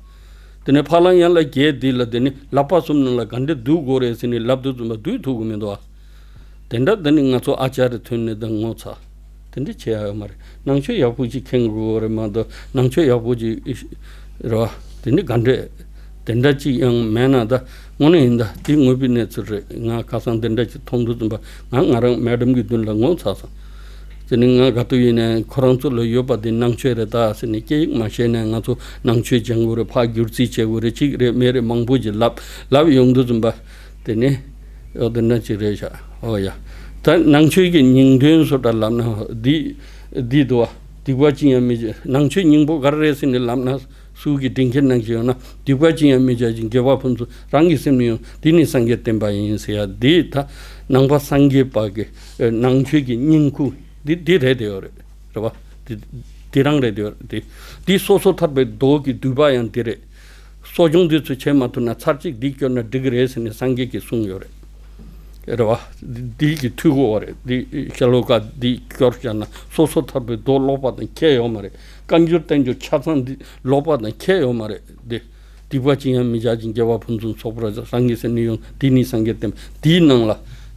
དེ་ནས་ཕ་ལང་ཡ་ལ་སྐད་འདི་ལ་དེ་ནི་ལག་པ་གསུམ་ནང་ལ་ག་འདྲ་བསྡུ་དགོས་རེད་ཟེར་ནས་ལབ་དུས་ཙམ་པ་བསྡུ་ཐུབ་གི་མི་འདུག་ཨ། དེ་འདྲ་དེ་ནི་ང་ཚོ་ཨ་ཅར་རེ་ཐོན་ནས་དང་ངོ་ཚ། དེ་འདྲ་བྱེད་ཡ་ཡོད་མ་རེད། ནང་ཆོས་ཡག་པོ་ཅིག་མཁྱེན་དགོས་རེད་མ་གཏོགས། ནང་ཆོས་ཡག་པོ་ཅིག་རེད་བ། དེ་ནི་ག་འདྲས་དེ་འདྲ་ཅིག་ཡང་མེད་ན་ད་དངོས་གནས་ཡིན་ད་དེ་དངོས་པོའི་གནས་ཚུལ་རེད། ང་ཁ་སང་དེ་འདྲ་ཅིག་མཐོང་དུས་ཙམ་པ་ང་ང་རང་མེ་ཌམ་གྱི་མདུན་ལ་ངོ་ཚ་སོང་། དེ་ནི་ང་ག་དུས་ཡིན་ནའི་ཁོ་རང་ཚོ་ལ་ཡོད་པ་དེ་ནང་ཆོས་རེད་ད་ཟེར་ནས་སྐད་ཡིག་མ་ཤེས་ནའི་ང་ཚོ་ནང་ཆོས་སྦྱང་དགོས་རེད། ཕར་བསྒྱུར་རྩིས་བྱེད་དགོས་རེད། ཅིག་རེད་མེད་རེད་མང་པོ་ཅིག་ལབ་ལབ་ཡོང་དུས་ཙམ་པ། དེ་ནས་ཨོ་དེ་འདྲ་ཅིག་རེད་ཤག་ཨོ་ཡ། ད་ནང་ཆོས་ཀྱི་སྙིང་དོན་སོ་འདྲ་ལབ་ན་འདི་འདི་འདུག་བ། སྡིག་པ་ཅི་ཡང་མི་བྱེད། ནང་ཆོས་སྙིང་པོ་ག་རེ་རེད་ཟེར་ནས་ལབ་ན་སུ་གི་དྲིན་ཆེན་ནང་བཞིན་ཡོད་ན། སྡིག་པ་ཅི་ཡང་མི་བྱ་ཞིང་། དགེ་བ་ཕུན་སུམ་རང་གི་སེམས་ནི་ཡོང་། འདི་ནི་སངས་རྒྱས་བསྟན་པ་ཡིན་ཟེར་ཡ་འདི་ད་ནང་པ་སངས་རྒྱས་པ་གི་ནང་ཆོས་ཀྱི་སྙིང་ཁུ་འདི་འདི་རེད་དེ་ཡོད་རེད། རེད་བ། དེ་དེ་རང་རེད་དེ། དེ་དེ་སོ་སོ་ཐར་པའི་མདོ་གི་བསྡུས་པ་ཡང་དེ་རེད། གསོ་སྦྱོང་དེ་ཚོ་བྱེད་མ་ཐུབ་ན་ཚར་གཅིག་འདི་སྐྱོར་ན་འགྲིག་གི་རེད་ཟེར་ནས་སངས་རྒྱས་ཀྱིས་གསུངས་ཡོད་རེད། རེད་བ། འདི་གི་འཐུས་སྒོ་བ་རེད། འདི་ཤ་ལོ་ཀ་འདི་སྐྱོར་བཞག་ན་སོ་སོ་ཐར་པའི་མདོ་ཀློག་པ་དང་ཁྱད་ཡོད་མ་རེད། བཀའ་འགྱུར་བསྟན་འགྱུར་ཆ་ཚང་འདི་ཀློག་པ་དང་ཁྱད་ཡོད་མ་རེད། འདི་སྡིག་པ་ཅི་ཡང་མི་བྱ་ཞིང་། དགེ་བ་ཕུན་སུམ་ཚོགས་པར་བྱ། རང་གི་སེམས་ནི་ཡོངས། འདི་ནི་སངས་རྒྱས་བསྟན། འདིའི་ནང་ལ་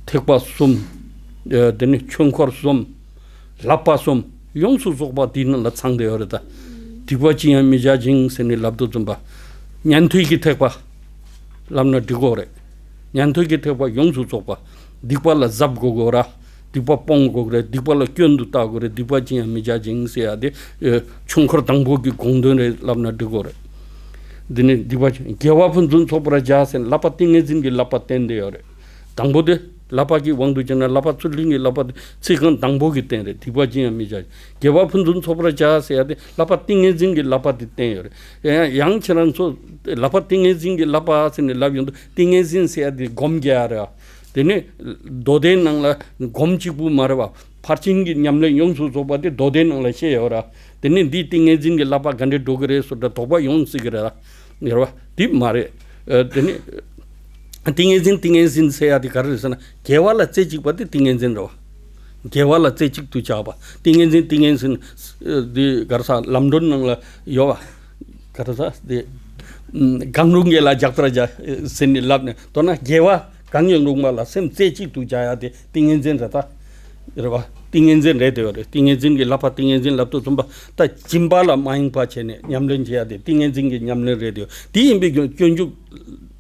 ཐེག་པ་གསུམ། ཨ་དེ་ནི་ཆོས་འཁོར་གསུམ། བསླབ་པ་གསུམ་ཡོངས་སུ་རྫོགས་པ་འདི་ནང་ལ་ཚང་བསྡད་ཡོད་རེད་ད། སྡིག་པ་ཅི་ཡང་མི་བྱ་ཞིང་ཟེར་ནས་ལབ་དུས་ཙམ་པ། ཉན་ཐོས་ཀྱི་ཐེག་པ་ལབ་ན་འགྲིག་གོ་རེད། ཉན་ཐོས་ཀྱི་ཐེག་པ་ཡོངས་སུ་རྫོགས་པ། སྡིག་པ་ལ་གཟབ་དགོས་གོ་ར། སྡིག་པ་སྤོང་དགོས་རེད། སྡིག་པ་ལ་སྐྱོན་དུ་བལྟ་དགོས་རེད། སྡིག་པ་ཅི་ཡང་མི་བྱ་ཞིང་ཟེར་ཡ་དེ། ཨེ་ཆོས་འཁོར་དང་པོ་གི་དགོངས་དོན་རེད་ལབ་ན་འགྲིག་གོ་རེད། འདི་ནི་སྡིག་པ་ཅི་དགེ་བ་ཕུན་སུམ་ཚོགས་པར་བྱ་ཟེར་བསླབ་པ་ཏིང་ངེ་འཛིན་གྱི་བསླབ་པ་བསྟན་བསྡད་ཡོད་རེད། དང་པོ་དེ། བསླབ་པ་གི་དབང་དུ་བྱས་ན་བསླབ་པ་ཚུལ་ཁྲིམས་ཀྱི་བསླབ་པ་དེ་ཚིག་རྐང་དང་པོ་གི་སྟེང་རེད། སྡིག་པ་ཅི་ཡང་མི་བྱ། དགེ་བ་ཕུན་སུམ་ཚོགས་པར་བྱ་ཟེར་ཡ་དེ་བསླབ་པ་ཏིང་ངེ་འཛིན་གྱི་བསླབ་པ་དེ་བསྟན་ཡོད་རེད། ཡང་ཡང་ཁྱེད་རང་ཚོ་བསླབ་པ་ཏིང་ངེ་འཛིན་གྱི་བསླབ་པ་ཟེར་ནས་ལབ་ཡོང་དུས་ཏིང་ངེ་འཛིན་ཟེར་ཡ་དེ་སྒོམ་རྒྱག་ཡ་རེད། དེ་ནི་མདོ་སྡེའི་ནང་ལ་སྒོམ་གཅིག་པུ་མ་རེད་བ། ཕར་ཕྱིན་གྱི་ཉམས་ལེན་ཡོངས་སུ་རྫོགས་པ་དེ་མདོ་སྡེའི་ནང་ལ་བཤད་ཡོད་ར། དེ་ནི་འདི་ཏིང་ངེ་འཛིན་གྱི་བསླབ་པ་ག་འདྲས་འགྲོ་གི་རེད་ཟེར་ད་དོགས་པ་ཡོང་སྲིད་ཀྱི་རེད། རེད་བ། འདི་མ་རེད། ཨ་དེ་ནི། ཏིང་ངེ་འཛིན་ཏིང་ངེ་འཛིན་ཟེར་ཡ་དེ་ག་རེ་རེད་ཟེར་ན་དགེ་བ་ལ་རྩེ་གཅིག་པ་དེ་ཏིང་ངེ་འཛིན་རེད་བ། དགེ་བ་ལ་རྩེ་གཅིག་ཏུ་བྱ་བ། ཏིང་ངེ་འཛིན་ཏིང་ངེ་འཛིན། ཨ་འདི་ག་རེ་ཟ་ལམ་སྒྲོན་ནང་ལ་ཡོད་བ། ག་རེ་ཟ་དེ། ཨམ་གང་རུང་དགེ་ལ་རྒྱགས་པར་བྱ་ཟེར་ནས་ལབ་ནས་མདོར་ན་དགེ་བ་གང་ཡང་རུང་བ་ལ་སེམས་རྩེ་གཅིག་ཏུ་བྱ་ཡ་དེ་ཏིང་ངེ་འཛིན་རེད་ད། རེད་བ། ཏིང་ངེ་འཛིན་རེད་དེ་ཡོད་རེད། ཏིང་ངེ་འཛིན་གྱི་བསླབ་པ་ཏིང་ངེ་འཛིན་ལབ་དུས་ཙམ་པ་ད་སྦྱིན་པ་ལ་མ་ཡེངས་པ་བྱས་ནས་ཉམས་ལེན་བྱེད་ཡ་དེ་ཏིང་ངེ་འཛིན་གྱི་ཉམས་ལེན་རེད་དེ་ཡོད། དེ་ཡིན་པའི་སྐྱོན་སྐྱོན་འཇུག་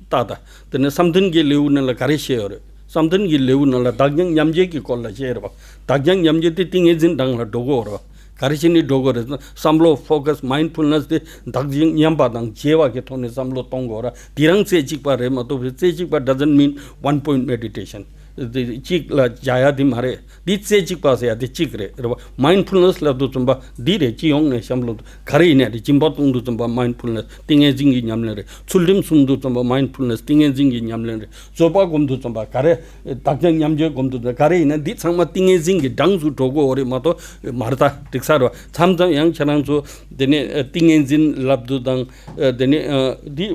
ལྟ་ད། དེ་ནས་བསམ་གཏན་གྱི་ལེའུ་ནང་ལ་ག་རེ་བཤད་ཡོད་རེད། བསམ་གཏན་གྱི་ལེའུ་ནང་ལ་བདག་ཉིད་མཉམ་བརྗེ་གི་སྐོར་ལ་བཤད་རེད་བ། བདག་ཉིད་མཉམ་བརྗེ་དེ་ཏིང་ངེ་འཛིན་སྒང་ལ་འགྲོ་གི་ཡོད་རེད་བ། ག་རེ་བྱས་ནས་འགྲོ་དགོས་རེད། བསམ་བློ་focus mindfulness དེ་བདག་གཞན་མཉམ་པ་དང་བརྗེ་བ་གི་ཐོག་ནས་བསམ་བློ་གཏོང་དགོས་ར། དེ་རང་རྩེ་གཅིག་པ་རེད་མ་གཏོགས་རྩེ་གཅིག་པ་doesn't mean one point meditation དེ་གཅིག་ལ་བྱ་ཡ་དེ་མ་རེད། འདི་རྩེ་གཅིག་པ་ཟེར་ཡ་དེ་གཅིག་རེད། རེད་བ། mindfulness ལབ་དུས་ཙམ་པ་འདི་རེད། སྤྱི་ཡོངས་ནས་བསམ་བློ་ག་རེ་ཡིན་ནའི་རེད། སྦྱིན་པ་གཏོང་དུས་ཙམ་པ་mindfulness ཏིང་ངེ་འཛིན་གྱི་ཉམས་ལེན་རེད། ཚུལ་ཁྲིམས་སྲུང་དུས་ཙམ་པ་mindfulness ཏིང་ངེ་འཛིན་གྱི་ཉམས་ལེན་རེད། བཟོད་པ་སྒོམ་དུས་ཙམ་པ་ག་རེ། བདག་ཉིད་མཉམ་བརྗེ་སྒོམ་དུས་ཙམ་པ་ག་རེ་ཡིན་ན་འདི་ཚང་མ་ཏིང་ངེ་འཛིན་གྱི་གྲངས་སུ་འགྲོ་གི་ཡོད་རེད་མ་གཏོགས་མ་རེད་ད། འགྲིག་ས་རེད་བ། མཚམས་མཚམས་ཡང་ཁྱེད་རང་ཚོ་དེ་ནས་ཏིང་ངེ་འཛིན་ལབ་དུས་དང་དེ་ནས་འདི་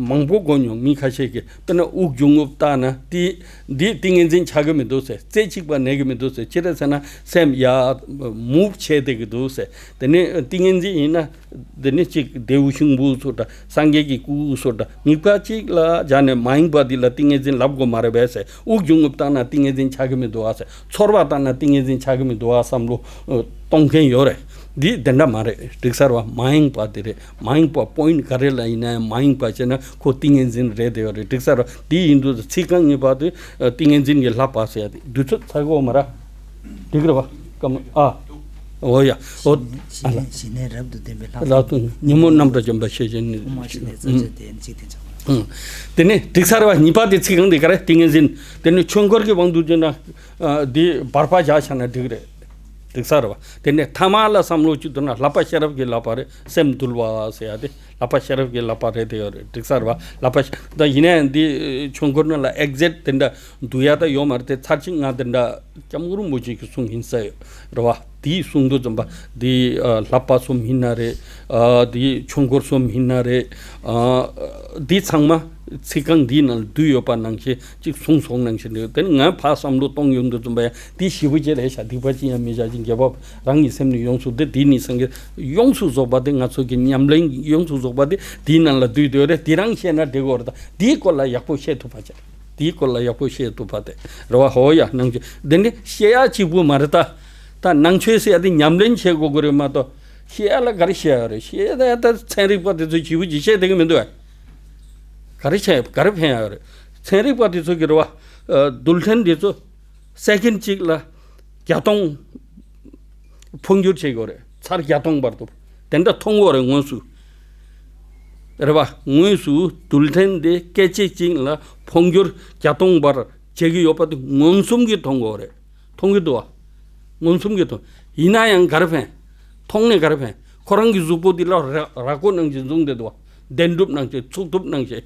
མང་པོ་གོ་མྱོང་མི་ཁ་ཤས་ཀྱིས་དཔེར་ན་དབུགས་འབྱུང་རྔུབ་བརྟག་ན་དེ་འདི་ཏིང་ངེ་འཛིན་ཆགས་ཀྱི་མི་འདུག་ཟེར། རྩེ་གཅིག་པ་གནས་ཀྱི་མི་འདུག་ཟེར། ཅི་རེད་ཟེར་ན་སེམས་ཡར་move བྱས་བསྡད་ཀྱི་འདུག་ཟེར། དེ་ནས་ཏིང་ངེ་འཛིན་ཡིན་ན། འདི་ནི་གཅིག་བདེའུ་ཤིང་བུ་ཚོ་འདྲ། སངས་རྒྱས་ཀྱི་སྐུ་ཚོ་འདྲ། མིག་པ་གཅིག་ལ་སྦྱར་ནས་མ་ཡེངས་པ་འདི་ལ་ཏིང་ངེ་འཛིན་ལབ་དགོས་མ་རེད་པས་ཟེར། དབུགས་འབྱུང་རྔུབ་བརྟག་ན་ཏིང་ངེ་འཛིན་ཆགས་ཀྱི་མི་འདུག་ཨ་ཟེར། ཚོར་བ་བརྟག་ན་ཏིང་ངེ་འཛིན་ཆགས་ཀྱི་མི་འདུག་ཨ་བསམ་བློ་ཨ་གཏོང་མཁན་ཡོད་རེད། འདི་དེ་འདྲ་མ་རེད། འགྲིག་ས་རེད་བ། མ་ཡེངས་པ་དེ་རེད། མ་ཡེངས་པ་point ག་རེ་ལ་ཡིན་ན་ཡང་མ་ཡེངས་པ་བྱས་ན་ཁོ་ཏིང་ངེ་འཛིན་རེད་དེ་ཡོད་རེད། འགྲིག་ས་རེད་བ། འདི་ཡིན་དུས་ཚིག་རྐང་གཉིས་པ་དེ་ཨ་ཏིང་ངེ་འཛིན་གྱི་བསླབ་པ་ཟེར་ཡ་དེ་དུས་ཚོད་ཚར་གོ་མ་ར། འགྲིག་རེད་བ། སྐར་མ་ཨ། འོ་ཡ། འོ། ཞི་བདེ་ཞི་བདེ་རབ་ཏུ་ལྡན་པའི་ལྷ། ལྷ་དང་ཉོན་མོངས་རྣམ་དག་འཇོམས་པའི་ཤེས་བྱའི་སྙིང་པོ་མ་ཞི་བདེ་རྩ་བརྒྱད་དེ་འཇིག་རྟེན་འཇོམས་པ། ཨང་། དེ་ནས་འགྲིག་ས་རེད་བ། གཉིས་པ་དེ་ཚིག་རྐང་དེ་ག་རེ། ཏིང་ངེ་འཛིན། དེ་ནས་ཆོས་འཁོར་གྱི་དབང་དུ་བྱས་ན་ཨ་འདི་བར་པ་བཞག་བཞག་ན་འགྲིག་རེད། འགྲིག་ས་རེད་བ། དེ་ནས་ཐ་མ་ལ་བསམ་བློ་གཅིག་བཏོན་ན་བསླབ་པ་ཤེས་རབ་ཀྱི་བསླབ་པ་རེད། སེམས་འདུལ་བ་ཟེར་ཡ་དེ་བསླབ་པ་ཤེས་རབ་ཀྱི་བསླབ་པ་རེད་དེ་ཡོད་རེད། འགྲིག་ས་རེད་བ། བསླབ་པ་ཤེས་ད་ཡིན་ནའི་འདི་ཆོས་འཁོར་ནང་ལ་exact དེ་འདྲ་འདུ་ཡ་ད་ཡོད་མ་རེད་དེ། ཚར་གཅིག་ང་དེ་འདྲ་སྐྱབས་མགོན་རིན་པོ་ཆེ་གིས་གསུངས་ཡིན་ས་ཡོད་རེད་བ། དེའི་གསུང་དུས་ཙམ་པ་དེ་ཨ་བསླབ་པ་གསུམ་ཡིན་ན་རེད། ཨ་དེ་ཆོས་འཁོར་གསུམ་ཡིན་ན་རེད། ཨ་དེ་ཚང་མ་ཚིག་རྐང་འདིའི་ནང་ལ་འདུས་ཡོད་པ་ནང་བཞིན་གཅིག་གསུངས་སོང་ནང་བཞིན་རེད། དེ་ནི་ང་ཕར་བསམ་བློ་གཏོང་ཡོང་དུས་ཙམ་པ་ཡང་དེ་ཞེ་པོ་ཅིག་རེད་ཤག་སྡིག་པ་ཅི་ཡང་མི་བྱ་ཞིང་། དགེ་བ། རང་གི་སེམས་ནི་ཡོངས་སུ་བདེ། དེ་ནི་སངས་རྒྱས། ཡོངས་སུ་རྫོགས་པ་དེ་ང་ཚོ་གི་ཉམས་ལེན་ཡོངས་སུ་རྫོགས་པ་དེ་དེའི་ནང་ལ་འདུས་ཡོད་རེད། དེ་རང་ཤེས་ན་འགྲིག་གི་རེད། ད་དེའི་སྐོར་ལ་ཡག་པོ་ཤེས་ཐུབ་པ་བྱས། དེའི་སྐོར་ལ་ཡག་པོ་ཤེས་ཐུབ་པ་དེ་རེད་བ། ཧོ་ཡ། ནང་ཆོས་འདི་འདྲ་བཤད་ཡ་གཅིག་པུ་མ་རེད་ད། ད་ནང་ཆོས་ཟེར་ཡ་དེ་ཉམས་ལེན་བྱེད་དགོས་ཀྱི་རེད་མ་གཏོགས་བཤད་ཡ་ལ་ག་རེ་བཤད་ཡ་རེད། བཤད་ཡ་ད་ད་ཚན་རིག་པ་དེ་ཚོས་ཞེ་པོ་ཅིག་བཤད་བསྡད་ཀྱི་མི་འདུག་བས། ག་རེ་བྱས་ག་རེ་ཕན་ཡ་རེད། ཚན་རིག་པ་དེ་ཚོ་གི་རེད་བ། རྡུལ་ཕྲན་དེ་ཚོ་སེ་ཀེན་གཅིག་ལ་བརྒྱ་སྟོང་འཕོ་འགྱུར་བྱེད་ཀྱི་ཡོད་རེད། ཚར་བརྒྱ་སྟོང་བར་དུ་དེ་འདྲ་མཐོང་གི་ཡོད་རེད་དངོས་སུ། རེད་བ། དངོས་སུ་རྡུལ་ཕྲན་དེ་སྐད་ཅིག་གཅིག་ལ་འཕོ་འགྱུར་བརྒྱ་སྟོང་བར་བྱེད་ཀྱི་ཡོད་པ་དེ་མངོན་སུམ་གྱིས་མཐོང་གི་ཡོད་རེད། མཐོང་གི་འདུག་བ། མངོན་སུམ་གྱིས་མཐོང་། ཡིན་ན་ཡང་ག་རེ་ཕན། མཐོང་ནས་ག་རེ་ཕན། ཁོ་རང་གི་གཟུགས་པོ་འདི་ལ་ར་ར་སྐོར་ནང་བཞིན་བཟུང་བསྡད་འདུག་བ། བདེན་གྲུབ་ནང་བཞིན། ཚུགས་ཐུབ་ནང་བཞིན།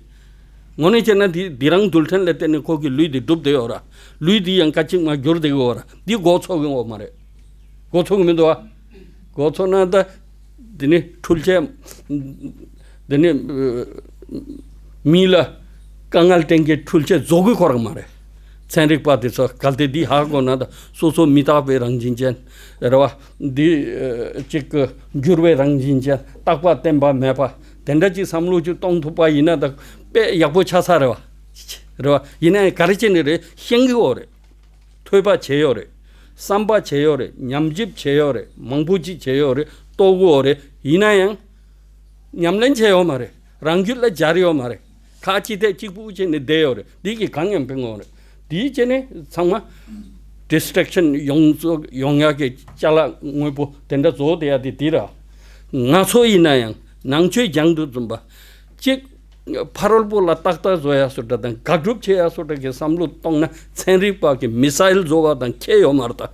དངོས་གནས་བྱས་ན་འདི་འདི་རང་རྡུལ་ཕྲན་ལ་བརྟེན་ནས་ཁོ་གི་ལུས་འདི་གྲུབ་བསྡད་ཡོད་ར། ལུས་འདི་ཡང་སྐད་ཅིག་མ་འགྱུར་བསྡད་ཀྱི་ཡོད་ར། འདི་མགོ་ཚོས་ཀྱི་ཡོད་མ་རེད། མགོ་ཚོས་ཀྱི་མི་འདུག་བ། མགོ་ཚོས་ན་ད། འདི་ནི་འཕྲུལ་ཆས། འདི་ནི་ཨ་མི་ལ་དཀའ་ངལ་སྤྲད་མཁན་འཕྲུལ་ཆས་བཟོ་གི་ཁོ་རང་མ་རེད། ཚན་རིག་པ་དེ་ཚོ་གལ་ཏེ་འདི་ཧ་གོ་ན་ད་སོ་སོ་མི་རྟག་པའི་རང་བཞིན་ཅན་རེད་བ། འདི་ཨ་གཅིག་གི་འགྱུར་བའི་རང་བཞིན་ཅན་རྟག་པ་བརྟན་པ་མེད་པ་དེ་འདྲ་ཅིག་བསམ་བློ་ཅིག་གཏོང་ཐུབ་པ་ཡིན་ན་ད་དཔེ་ཡག་པོ་ཆགས་ས་རེད་བ། རེད་བ། ཡིན་ན་ཡང་ག་རེ་བྱས་ནས་རེད། ཤེས་ཀྱི་ཡོད་རེད། ཐོས་པ་བྱས་ཡོད་རེད། བསམ་པ་བྱས་ཡོད་རེད། ཉམས་ཞིབ་བྱས་ཡོད་རེད། མང་པོ་ཅིག་བྱས་ཡོད་རེད། རྟོགས་ཡོད་རེད། ཡིན་ན་ཡང་ཉམས་ལེན་བྱས་ཡོད་མ་རེད། རང་རྒྱུད་ལ་སྦྱར་ཡོད་མ་རེད། ཁ་ཅིག་ཐད་གཅིག་པུ་བྱས་ནས་བསྡད་ཡོད་རེད། འདི་གིས་གང་ཡང་ཕན་ཡོད་རེད། འདི་བྱས་ནས་ཚང་མ་distraction་ཡོང་ཚོ་ཡོང་ཡག་གི་ཅ་ལག་དངོས་པོ་དེ་འདྲ་བཟོ་བསྡད་ཡག་དེ་འདི་ར། ང་ཚོ་ཡིན་ན་ཡང་ནང་ཆོས་སྦྱང་དུས་ཙམ་པ་གཅིག་ཕ་རོལ་པོ་ལ་ཏག་ཏག་བཟོ་ཡ་སོ་འདྲ་དང་དགག་སྒྲུབ་བྱེད་ཡ་སོ་འདྲ་གི་བསམ་བློ་གཏོང་ན་ཚན་རིག་པ་གི་མི་སའིལ་བཟོ་བ་དང་ཁྱད་ཡོད་མ་རེད་ད།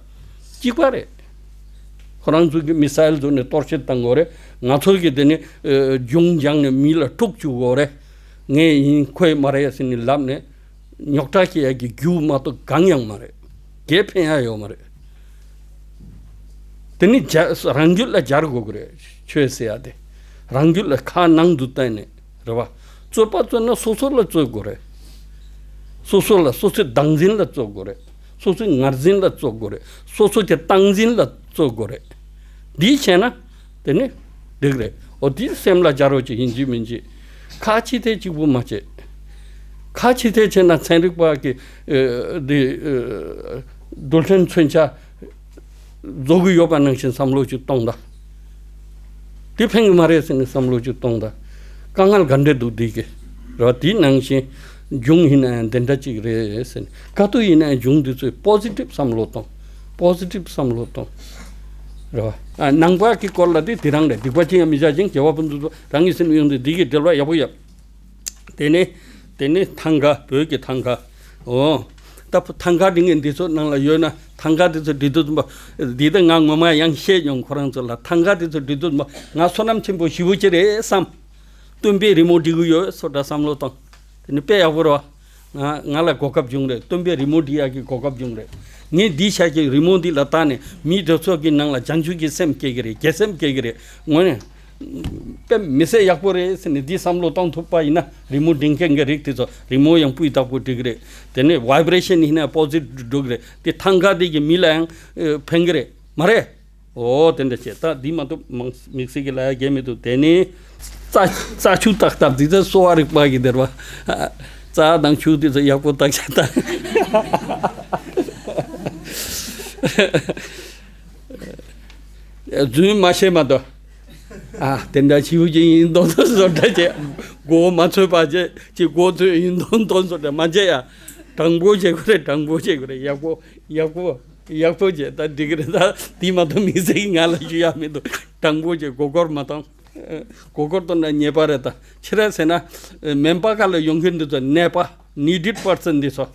གཅིག་པ་རེད། ཁོ་རང་ཚོ་གི་མི་སའིལ་བཟོ་ནས་གཏོར་བཤིག་བཏང་དགོས་རེད། ང་ཚོ་གི་དེ་ནི་ཨ་རྒྱུང་སྦྱངས་ནས་མི་ལ་དཀྲུག་བཅུག་དགོས་རེད། ངས་ཡིན་ཁོས་མ་རེད་ཟེར་ནས་ལབ་ནས་རྙོག་དྲ་སྐྱེ་ཡ་གི་རྒྱུ་མ་གཏོགས་གང་ཡང་མ་རེད། གས་ཕན་ཡ་ཡོད་མ་རེད། དེ་ནི་རྒྱ་རང་རྒྱུད་ལ་སྦྱར་དགོས་ཀྱི་རེད། ཆོས་ཟེར་ཡ་དེ་རང་རྒྱུད་ལ་ཁ་ནང་དུ་བསྟན་ནས་རེད་བ། རྩོད་པ་རྩོད་ན་སོ་སོ་ལ་རྩོད་དགོས་རེད། སོ་སོ་ལ་སོ་སོའི་བདག་འཛིན་ལ་རྩོད་དགོས་རེད། སོ་སོའི་ངར་འཛིན་ལ་རྩོད་དགོས་རེད། སོ་སོ་གི་སྟངས་འཛིན་ལ་རྩོད་དགོས་རེད། འདི་བྱས་ན་དེ་ནི་འགྲིག་རེད། འོ་འདི་སེམས་ལ་སྦྱར་རོགས་ཅིག་ཡིན་གཅིག་མིན་གཅིག་ཁ་ཕྱི་ཐལ་གཅིག་པུ་མ་བྱེད། ཁ་ཕྱི་ཐལ་བྱས་ན་ཚན་རིག་པ་གི་ཨ་འདི་ཨ་རྡུལ་ཕྲན་མཚོན་ཆ་རྫོགས་ཀྱི་ཡོད་པ་ནང་བཞིན་བསམ་བློ་ཅིག་གཏོང་ད། དེ་ཕན་གྱི་མ་རེད་ཟེར་ནས་བསམ་བློ་ཅིག་གཏོང་ད། དཀའ་ངལ་ག་འདྲ་འདུག་འདི་གི་ར། དེ་ནང་བཞིན་འབྱུང་ཡིན་ན་ཡང་དེ་འདྲ་ཅིག་རེད་ཟེར་ནས་ག་དུས་ཡིན་ན་ཡང་འབྱུང་དུས་ཚོད་པོ་སི་ཊིབ་བསམ་བློ་གཏོང་། པོ་སི་ཊིབ་བསམ་བློ་གཏོང་། ར། ནང་པ་གི་སྐོར་ལ་དེ་དེ་རང་རེད། སྡིག་པ་ཅི་ཡང་མི་བྱ་ཞིང་། དགེ་བ་ཕུན་སུམ་ཚོགས། རང་གི་སེམས་ཡོངས་ཏེ་འདི་གི་འབྲེལ་བ་ཡག་པོ་ཡོད། དེ་ནས་དེ་ནས་ཐང་ག་བོད་ཀྱི་ཐང་ག་འོ། ད་ཐང་ག་འབྲི་མཁན་འདི་ཚོ་ནང་ལ་ཡོད་ན་ཐང་ག་འདི་ཚོ་འབྲི་དུས་ཙམ་པ། འདི་ད་ང་ངོ་མ་ཡང་བཤད་མྱོང་ཁོ་རང་ཚོ་ལ། ཐང་ག་འདི་ཚོ་འབྲི་དུས་ཙམ་པ་ང་བསོད་ནམས་ཆེན་པོ་ཞེ་པོ་ཅིག་རེད་བསམ། སྟོན་པའི་རི་མོ་འབྲི་གི་ཡོད་སོ་འདྲ་བསམ་བློ་བཏང་། དེ་ནི་དཔེ་ཡག་པོ་རེད་བ། ང་ང་ལ་གོ་སྐབས་བྱུང་རེད། སྟོན་པའི་རི་མོ་འབྲི་ཡག་གི་གོ་སྐབས་བྱུང་རེད། ངས་འདི་ཤག་གི་རི་མོ་འདི་ལ་བལྟས་ནས་མི་དེ་ཚོ་གི་ནང་ལ་བྱང་ཆུབ་ཀྱི་སེམས་སྐྱེ་གི་རེད། དགེ་སེམས་སྐྱེ་གི་རེད། དངོས་གནས་དཔེ་མི་སྲིད་ཡག་པོ་རེད་ཟེར་ནས་འདི་བསམ་བློ་གཏོང་ཐུབ་པ་ཡིན་ན་རི་མོ་འབྲི་མཁན་གྱི་རིགས་དེ་ཚོ་རི་མོ་ཡང་སྤུས་དག་པོ་འབྲི་གི་རེད། དེ་ནས་བའི་བྷི་རེ་ཤན་ཡིན་ན་པོ་སི་ཊིབ་འགྲོ་གི་རེད། དེ་ཐང་ག་དེ་གི་མི་ལ་ཡང་ཨ་ཕན་གི་རེད། མ་རེད། འོ་དེ་འདྲ་བྱས། ད་འདི་མ་གཏོགས་མང་དམིགས་བསལ་གྱི་ལབ་ཡ་གང་མི་འདུག་དེ་ནས་རྩྭ་རྩྭ་ཆུ་ཏག་ཏག་འདི་ཚོ་གསོ་བ་རིག་པ་གི་འདིར་བ། རྩྭ་དང་ཆུ་འདི་ཚོ་ཡག་པོ་བརྟག་དཔྱད་བཏང་། རྫུན་མ་བཤད་མ་གཏོགས། ཨ་དེ་འདྲ་ཞིག་ཡིན་མདོག་མདོག་བཟོ་འདྲ་བྱས། མགོ་མ་ཚོས་པ་བྱས། ཅིག་མགོ་ཚོས་ཡིན་མདོག་མདོག་བཟོ་འདྲ་མ་བྱས་ཡ། དྲང་པོ་བྱེད་དགོས་རེད། དྲང་པོ་བྱེད་དགོས་རེད། ཡག་པོ་ཡག་པོ། ཡག་པོ་བྱས། ད་འགྲིག་གི་རེད། ད་འདི་མ་གཏོགས་དམིགས་བསལ་གྱི་ང་ལ་ཞུ་ཡག་མི་འདུག་དྲང་པོ་བྱས། མགོ་སྐོར་མ་གཏོང་། མགོ་སྐོར་གཏོང་ན་ཉེས་པ་རེད། ད་ཅི་རེད་ཟེར་ན། སྨན་པ་ཁ་ལ་ཡོང་མཁན་འདི་ཚོ་ནད་པ་ནི་ཌིཌ་པར་སན་འདི་ཚོ་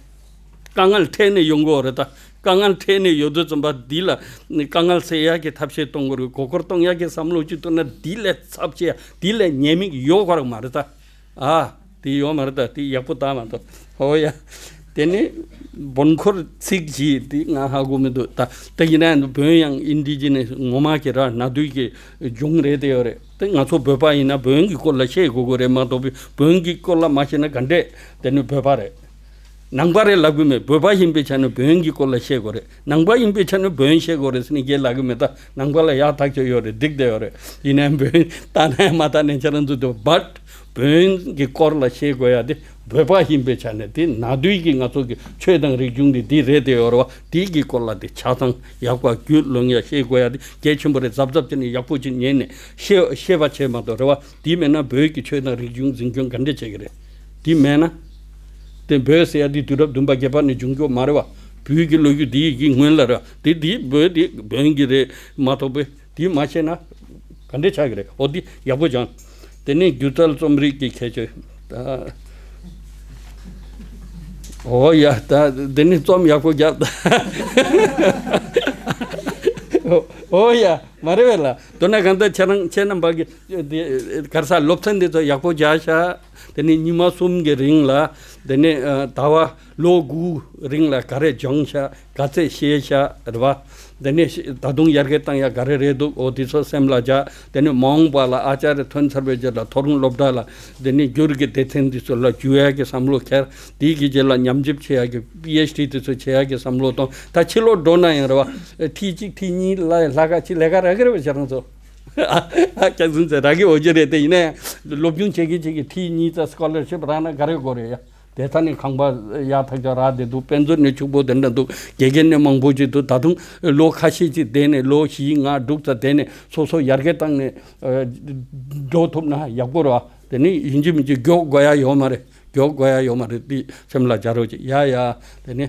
དཀའ་ངལ་འཕྲད་ནས་ཡོང་གི་ཡོད་རེད། ད་དཀའ་ངལ་འཕྲད་ནས་ཡོད་དུས་ཙམ་པ་འདི་ལ་དཀའ་ངལ་སེལ་ཡག་གི་ཐབས་ཤེས་གཏོང་དགོས་རེད། མགོ་སྐོར་གཏོང་ཡག་གི་བསམ་བློ་ཅིག་གཏོང་ན་འདི་ལས་ཚབས་ཆེ་ཡ། འདི་ལས་ཉེས་དམིགས་ཡོད་ག་རང་མ་རེད་ད། ཨ། དེ་ཡོད་མ་རེད་ད། དེ་ཡག་པོ་ལྟ་མ་གཏོགས། ཧོ་ཡ། དེ་ནི་བོན་འཁོར་ཚིག་བཞི་དེ་ང་ཧ་གོ་མི་འདུག་ད་དེ་ཡིན་ན་བོན་ཡང་ཨིན་ཌི་ཇི་ནས་ངོ་མ་གི་ར་ན་དུས་ཀྱི་འབྱུང་རེད་དེ་ཡོད་རེད། དེ་ང་ཚོ་བོད་པ་ཡིན་ན་བོན་གྱི་སྐོར་ལ་ཤེས་དགོས་དགོས་རེད་མ་གཏོགས་བོན་གྱི་སྐོར་ལ་མ་ཤེས་ན་ག་འདྲས། དེ་ནི་བོད་པ་རེད། ནང་པ་རེད་ལབ་གི་མེད། བོད་པ་ཡིན་པའི་ཆ་ནས་བོན་གྱི་སྐོར་ལ་ཤེས་དགོས་རེད། ནང་པ་ཡིན་པའི་ཆ་ནས་བོན་ཤེས་དགོས་རེད་ཟེར་ནས་ངས་ལབ་གི་མེད། ད་ནང་པ་ལ་ཡག་ཐག་ཆོད་ཡོད་རེད། འགྲིག་བསྡད་ཡོད་རེད། ཡིན་ནའི་བོན་ལྟ་ན་ཡང་མ་ལྟ་ནའི་ཁྱེད་རང་ཚོ་འདུག་བཊ་བོན་གྱི་སྐོར་ལ་ཤེས་དགོས་ཡ་དེ་བོད་པ་ཡིན་པའི་ཆ་ནས་དེ་ན་དུས་ཀྱི་ང་ཚོ་གི་ཆོས་དང་རིག་གཞུང་དེ་འདི་རེད་དེ་ཡོད་རེད་བ། དེ་གི་སྐོར་ལ་དེ་ཆ་ཚང་ཡག་པ་རྒྱུས་ལོན་ཡ་ཤེས་དགོས་ཡ་དེ་གལ་ཆེན་པོ་རེད། གཟབ་གཟབ་བྱས་ནས་ཡག་པོ་ཅིག་ཉན་ནས་ཤེས་ཤེས་པ་བྱས་མ་གཏོགས་རེད་བ། དེ་མེད་ན་བོད་ཀྱི་ཆོས་དང་རིག་གཞུང་འཛིན་སྐྱོང་ག་འདྲས་བྱེད་ཀྱི་རེད། དེ་མེད་ན། དེ་བོད་ཟེར་ཡ་དེ་དུས་རབས་བདུན་པ་བརྒྱད་པ་ནས་བྱུང་རྒྱུ་མ་རེད་བ། བོད་ཀྱི་ལོ་རྒྱུས་དེ་ཡི་གི་སྔོན་ལ་རེད་བ། དེ་དེ་བོད་དེ་བོན་གྱི་རེད་མ་གཏོགས་པས་དེ་མ་ཤེས་ན་ག་འདྲས་ཆགས་ཀྱི་རེད། འོ་དེ་ཡག་པོ་སྦྱང་། དེ་ནས་སྒྱུ་རྩལ་རྩོམ་རིག་གི་ཁྱད་ཆོས། ད་འོ་ཡ། ད་དེ་ནས་རྩོམ་ཡག་པོ་རྒྱབ། ད་འོ་ཡ། མ་རེད་པས་ལགས། མདོར་ན་གང་ལྟར་ཁྱེད་རང་ཁྱེད་རྣམ་པ་གི་དེ་ག་རེ་ཟེར་སློབ་ཚན་དེ་ཚོ་ཡག་པོ་སྦྱངས་ཤག་དེ་ནས་ཉི་མ་གསུམ་གྱི་རིང་ལ། དེ་ནས་ཨ་ཟླ་བ་ལོ་དགུ་རིང་ལ་ག་རེ་སྦྱངས་ཤག་ག་ཚད་ཤེས་ཤག་རེད་པ། དེ་ནས་ཤེས་ད་དུང་ཡར་རྒྱས་གཏང་ཡག་ག་རེ་རེད་འདུག་འོ་དེ་ཚོ་སེམས་ལ་འཇགས། དེ་ནས་མ་འོངས་པ་ལ་ཨ་ཅར་ཐོན་ཚར་བའི་རྗེས་ལ་མཐོ་རིམ་སློབ་གྲྭ་ལ་དེ་ནས་འགྱུར་གྱི་སྡེ་ཚན་དེ་ཚོ་ལ་འཇུག་ཡག་གི་བསམ་བློ་འཁྱེར། དེའི་གི་རྗེས་ལ་ཉམས་ཞིབ་བྱེད་ཡག་གི་པི་ཨེཆ་ཌི་དེ་ཚོ་བྱེད་ཡག་གི་བསམ་བློ་གཏོང་། ད་ཕྱི་ལོགས་འགྲོ་ན་ཡང་རེད་པ། ཁྲིད་གཅིག་ཁྲིད་གཉིས་ལ་ལྷག་ག་ཅིག་ལས་ཀ་རག་གི་རེད་པ། ཁྱེད་རང་ཚོ། ཨ་ཨ་ཁྱེད་ཚོ་ཚོ་རག་གི་འོ་ཅི་རེད། དེ་ཡིན་ན་ཡང་སློབ་སྦྱོང་བྱེད་ཀྱི་བྱེད་ཀྱི་ཁྲིད་གཉིས་ཙམ་སི་ཀོ་ལར་ཤིབ་རག་ན་ག་རེ་དགོས་རེད་ཡ། དེ་ད་ནི་ཁང་པ་ཡག་ཐག་ཆོད་རག་བསྡད་འདུག་དཔེ་མཛོད་ནི་ཕྱུག་པོ་དེ་འདྲ་འདུག་དགེ་རྒན་ནི་མང་པོ་ཅིག་འདུག་ད་དུང་ལོ་ཁ་ཤས་ཅིག་བསྡད་ནས་ལོ་བཞི་ལྔ་དྲུག་ཙམ་བསྡད་ནས་སོ་སོ་ཡར་རྒྱས་བཏང་ནས་ཨ་འགྲོ་ཐུབ་ན་ཡག་པོ་རེད་པ། དེ་ནི་ཡིན་གཅིག་མིན་གཅིག་མགྱོགས་དགོས་ཡ་ཡོད་མ་རེད། མགྱོགས་དགོས་ཡ་ཡོད་མ་རེད། འདི་སེམས་ལ་འཇགས་རོགས་གྱིས། ཡ་ཡ། དེ་ནི་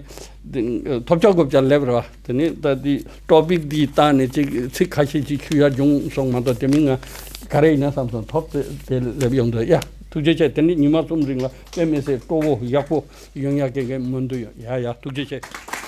འདི་ཐོབ་ཆ་དགོས་ཆ་སླེབས་རེད་པ། དེ་ནི་ད་འདི་ཊོ་པིག་འདི་བཏང་ནས་ཅིག་ཚིག་ཁ་ཤས་ཅིག་འཁྱུད་ཡ་བྱུང་སོང་མ་གཏོགས། དེ་མིན་ང་ག་རེ་ཡིན་ན་བསམ་སོང་། ཐོབ་དེ་དེ་སླེབས་ཡོང་འདུག་ཡ། ཐུགས་རྗེ་ཆེ། དེ་ནི་ཉི་མ་གསུམ་རིང་ལ་དཔེ་མི་སྲིད་སྤྲོ་བོ་ཡག་པོ་ཡོང་ཡ་གི་གི་སྨོན་འདུན་ཡོད། ཡ་ཡ། ཐུགས་རྗེ་ཆེ།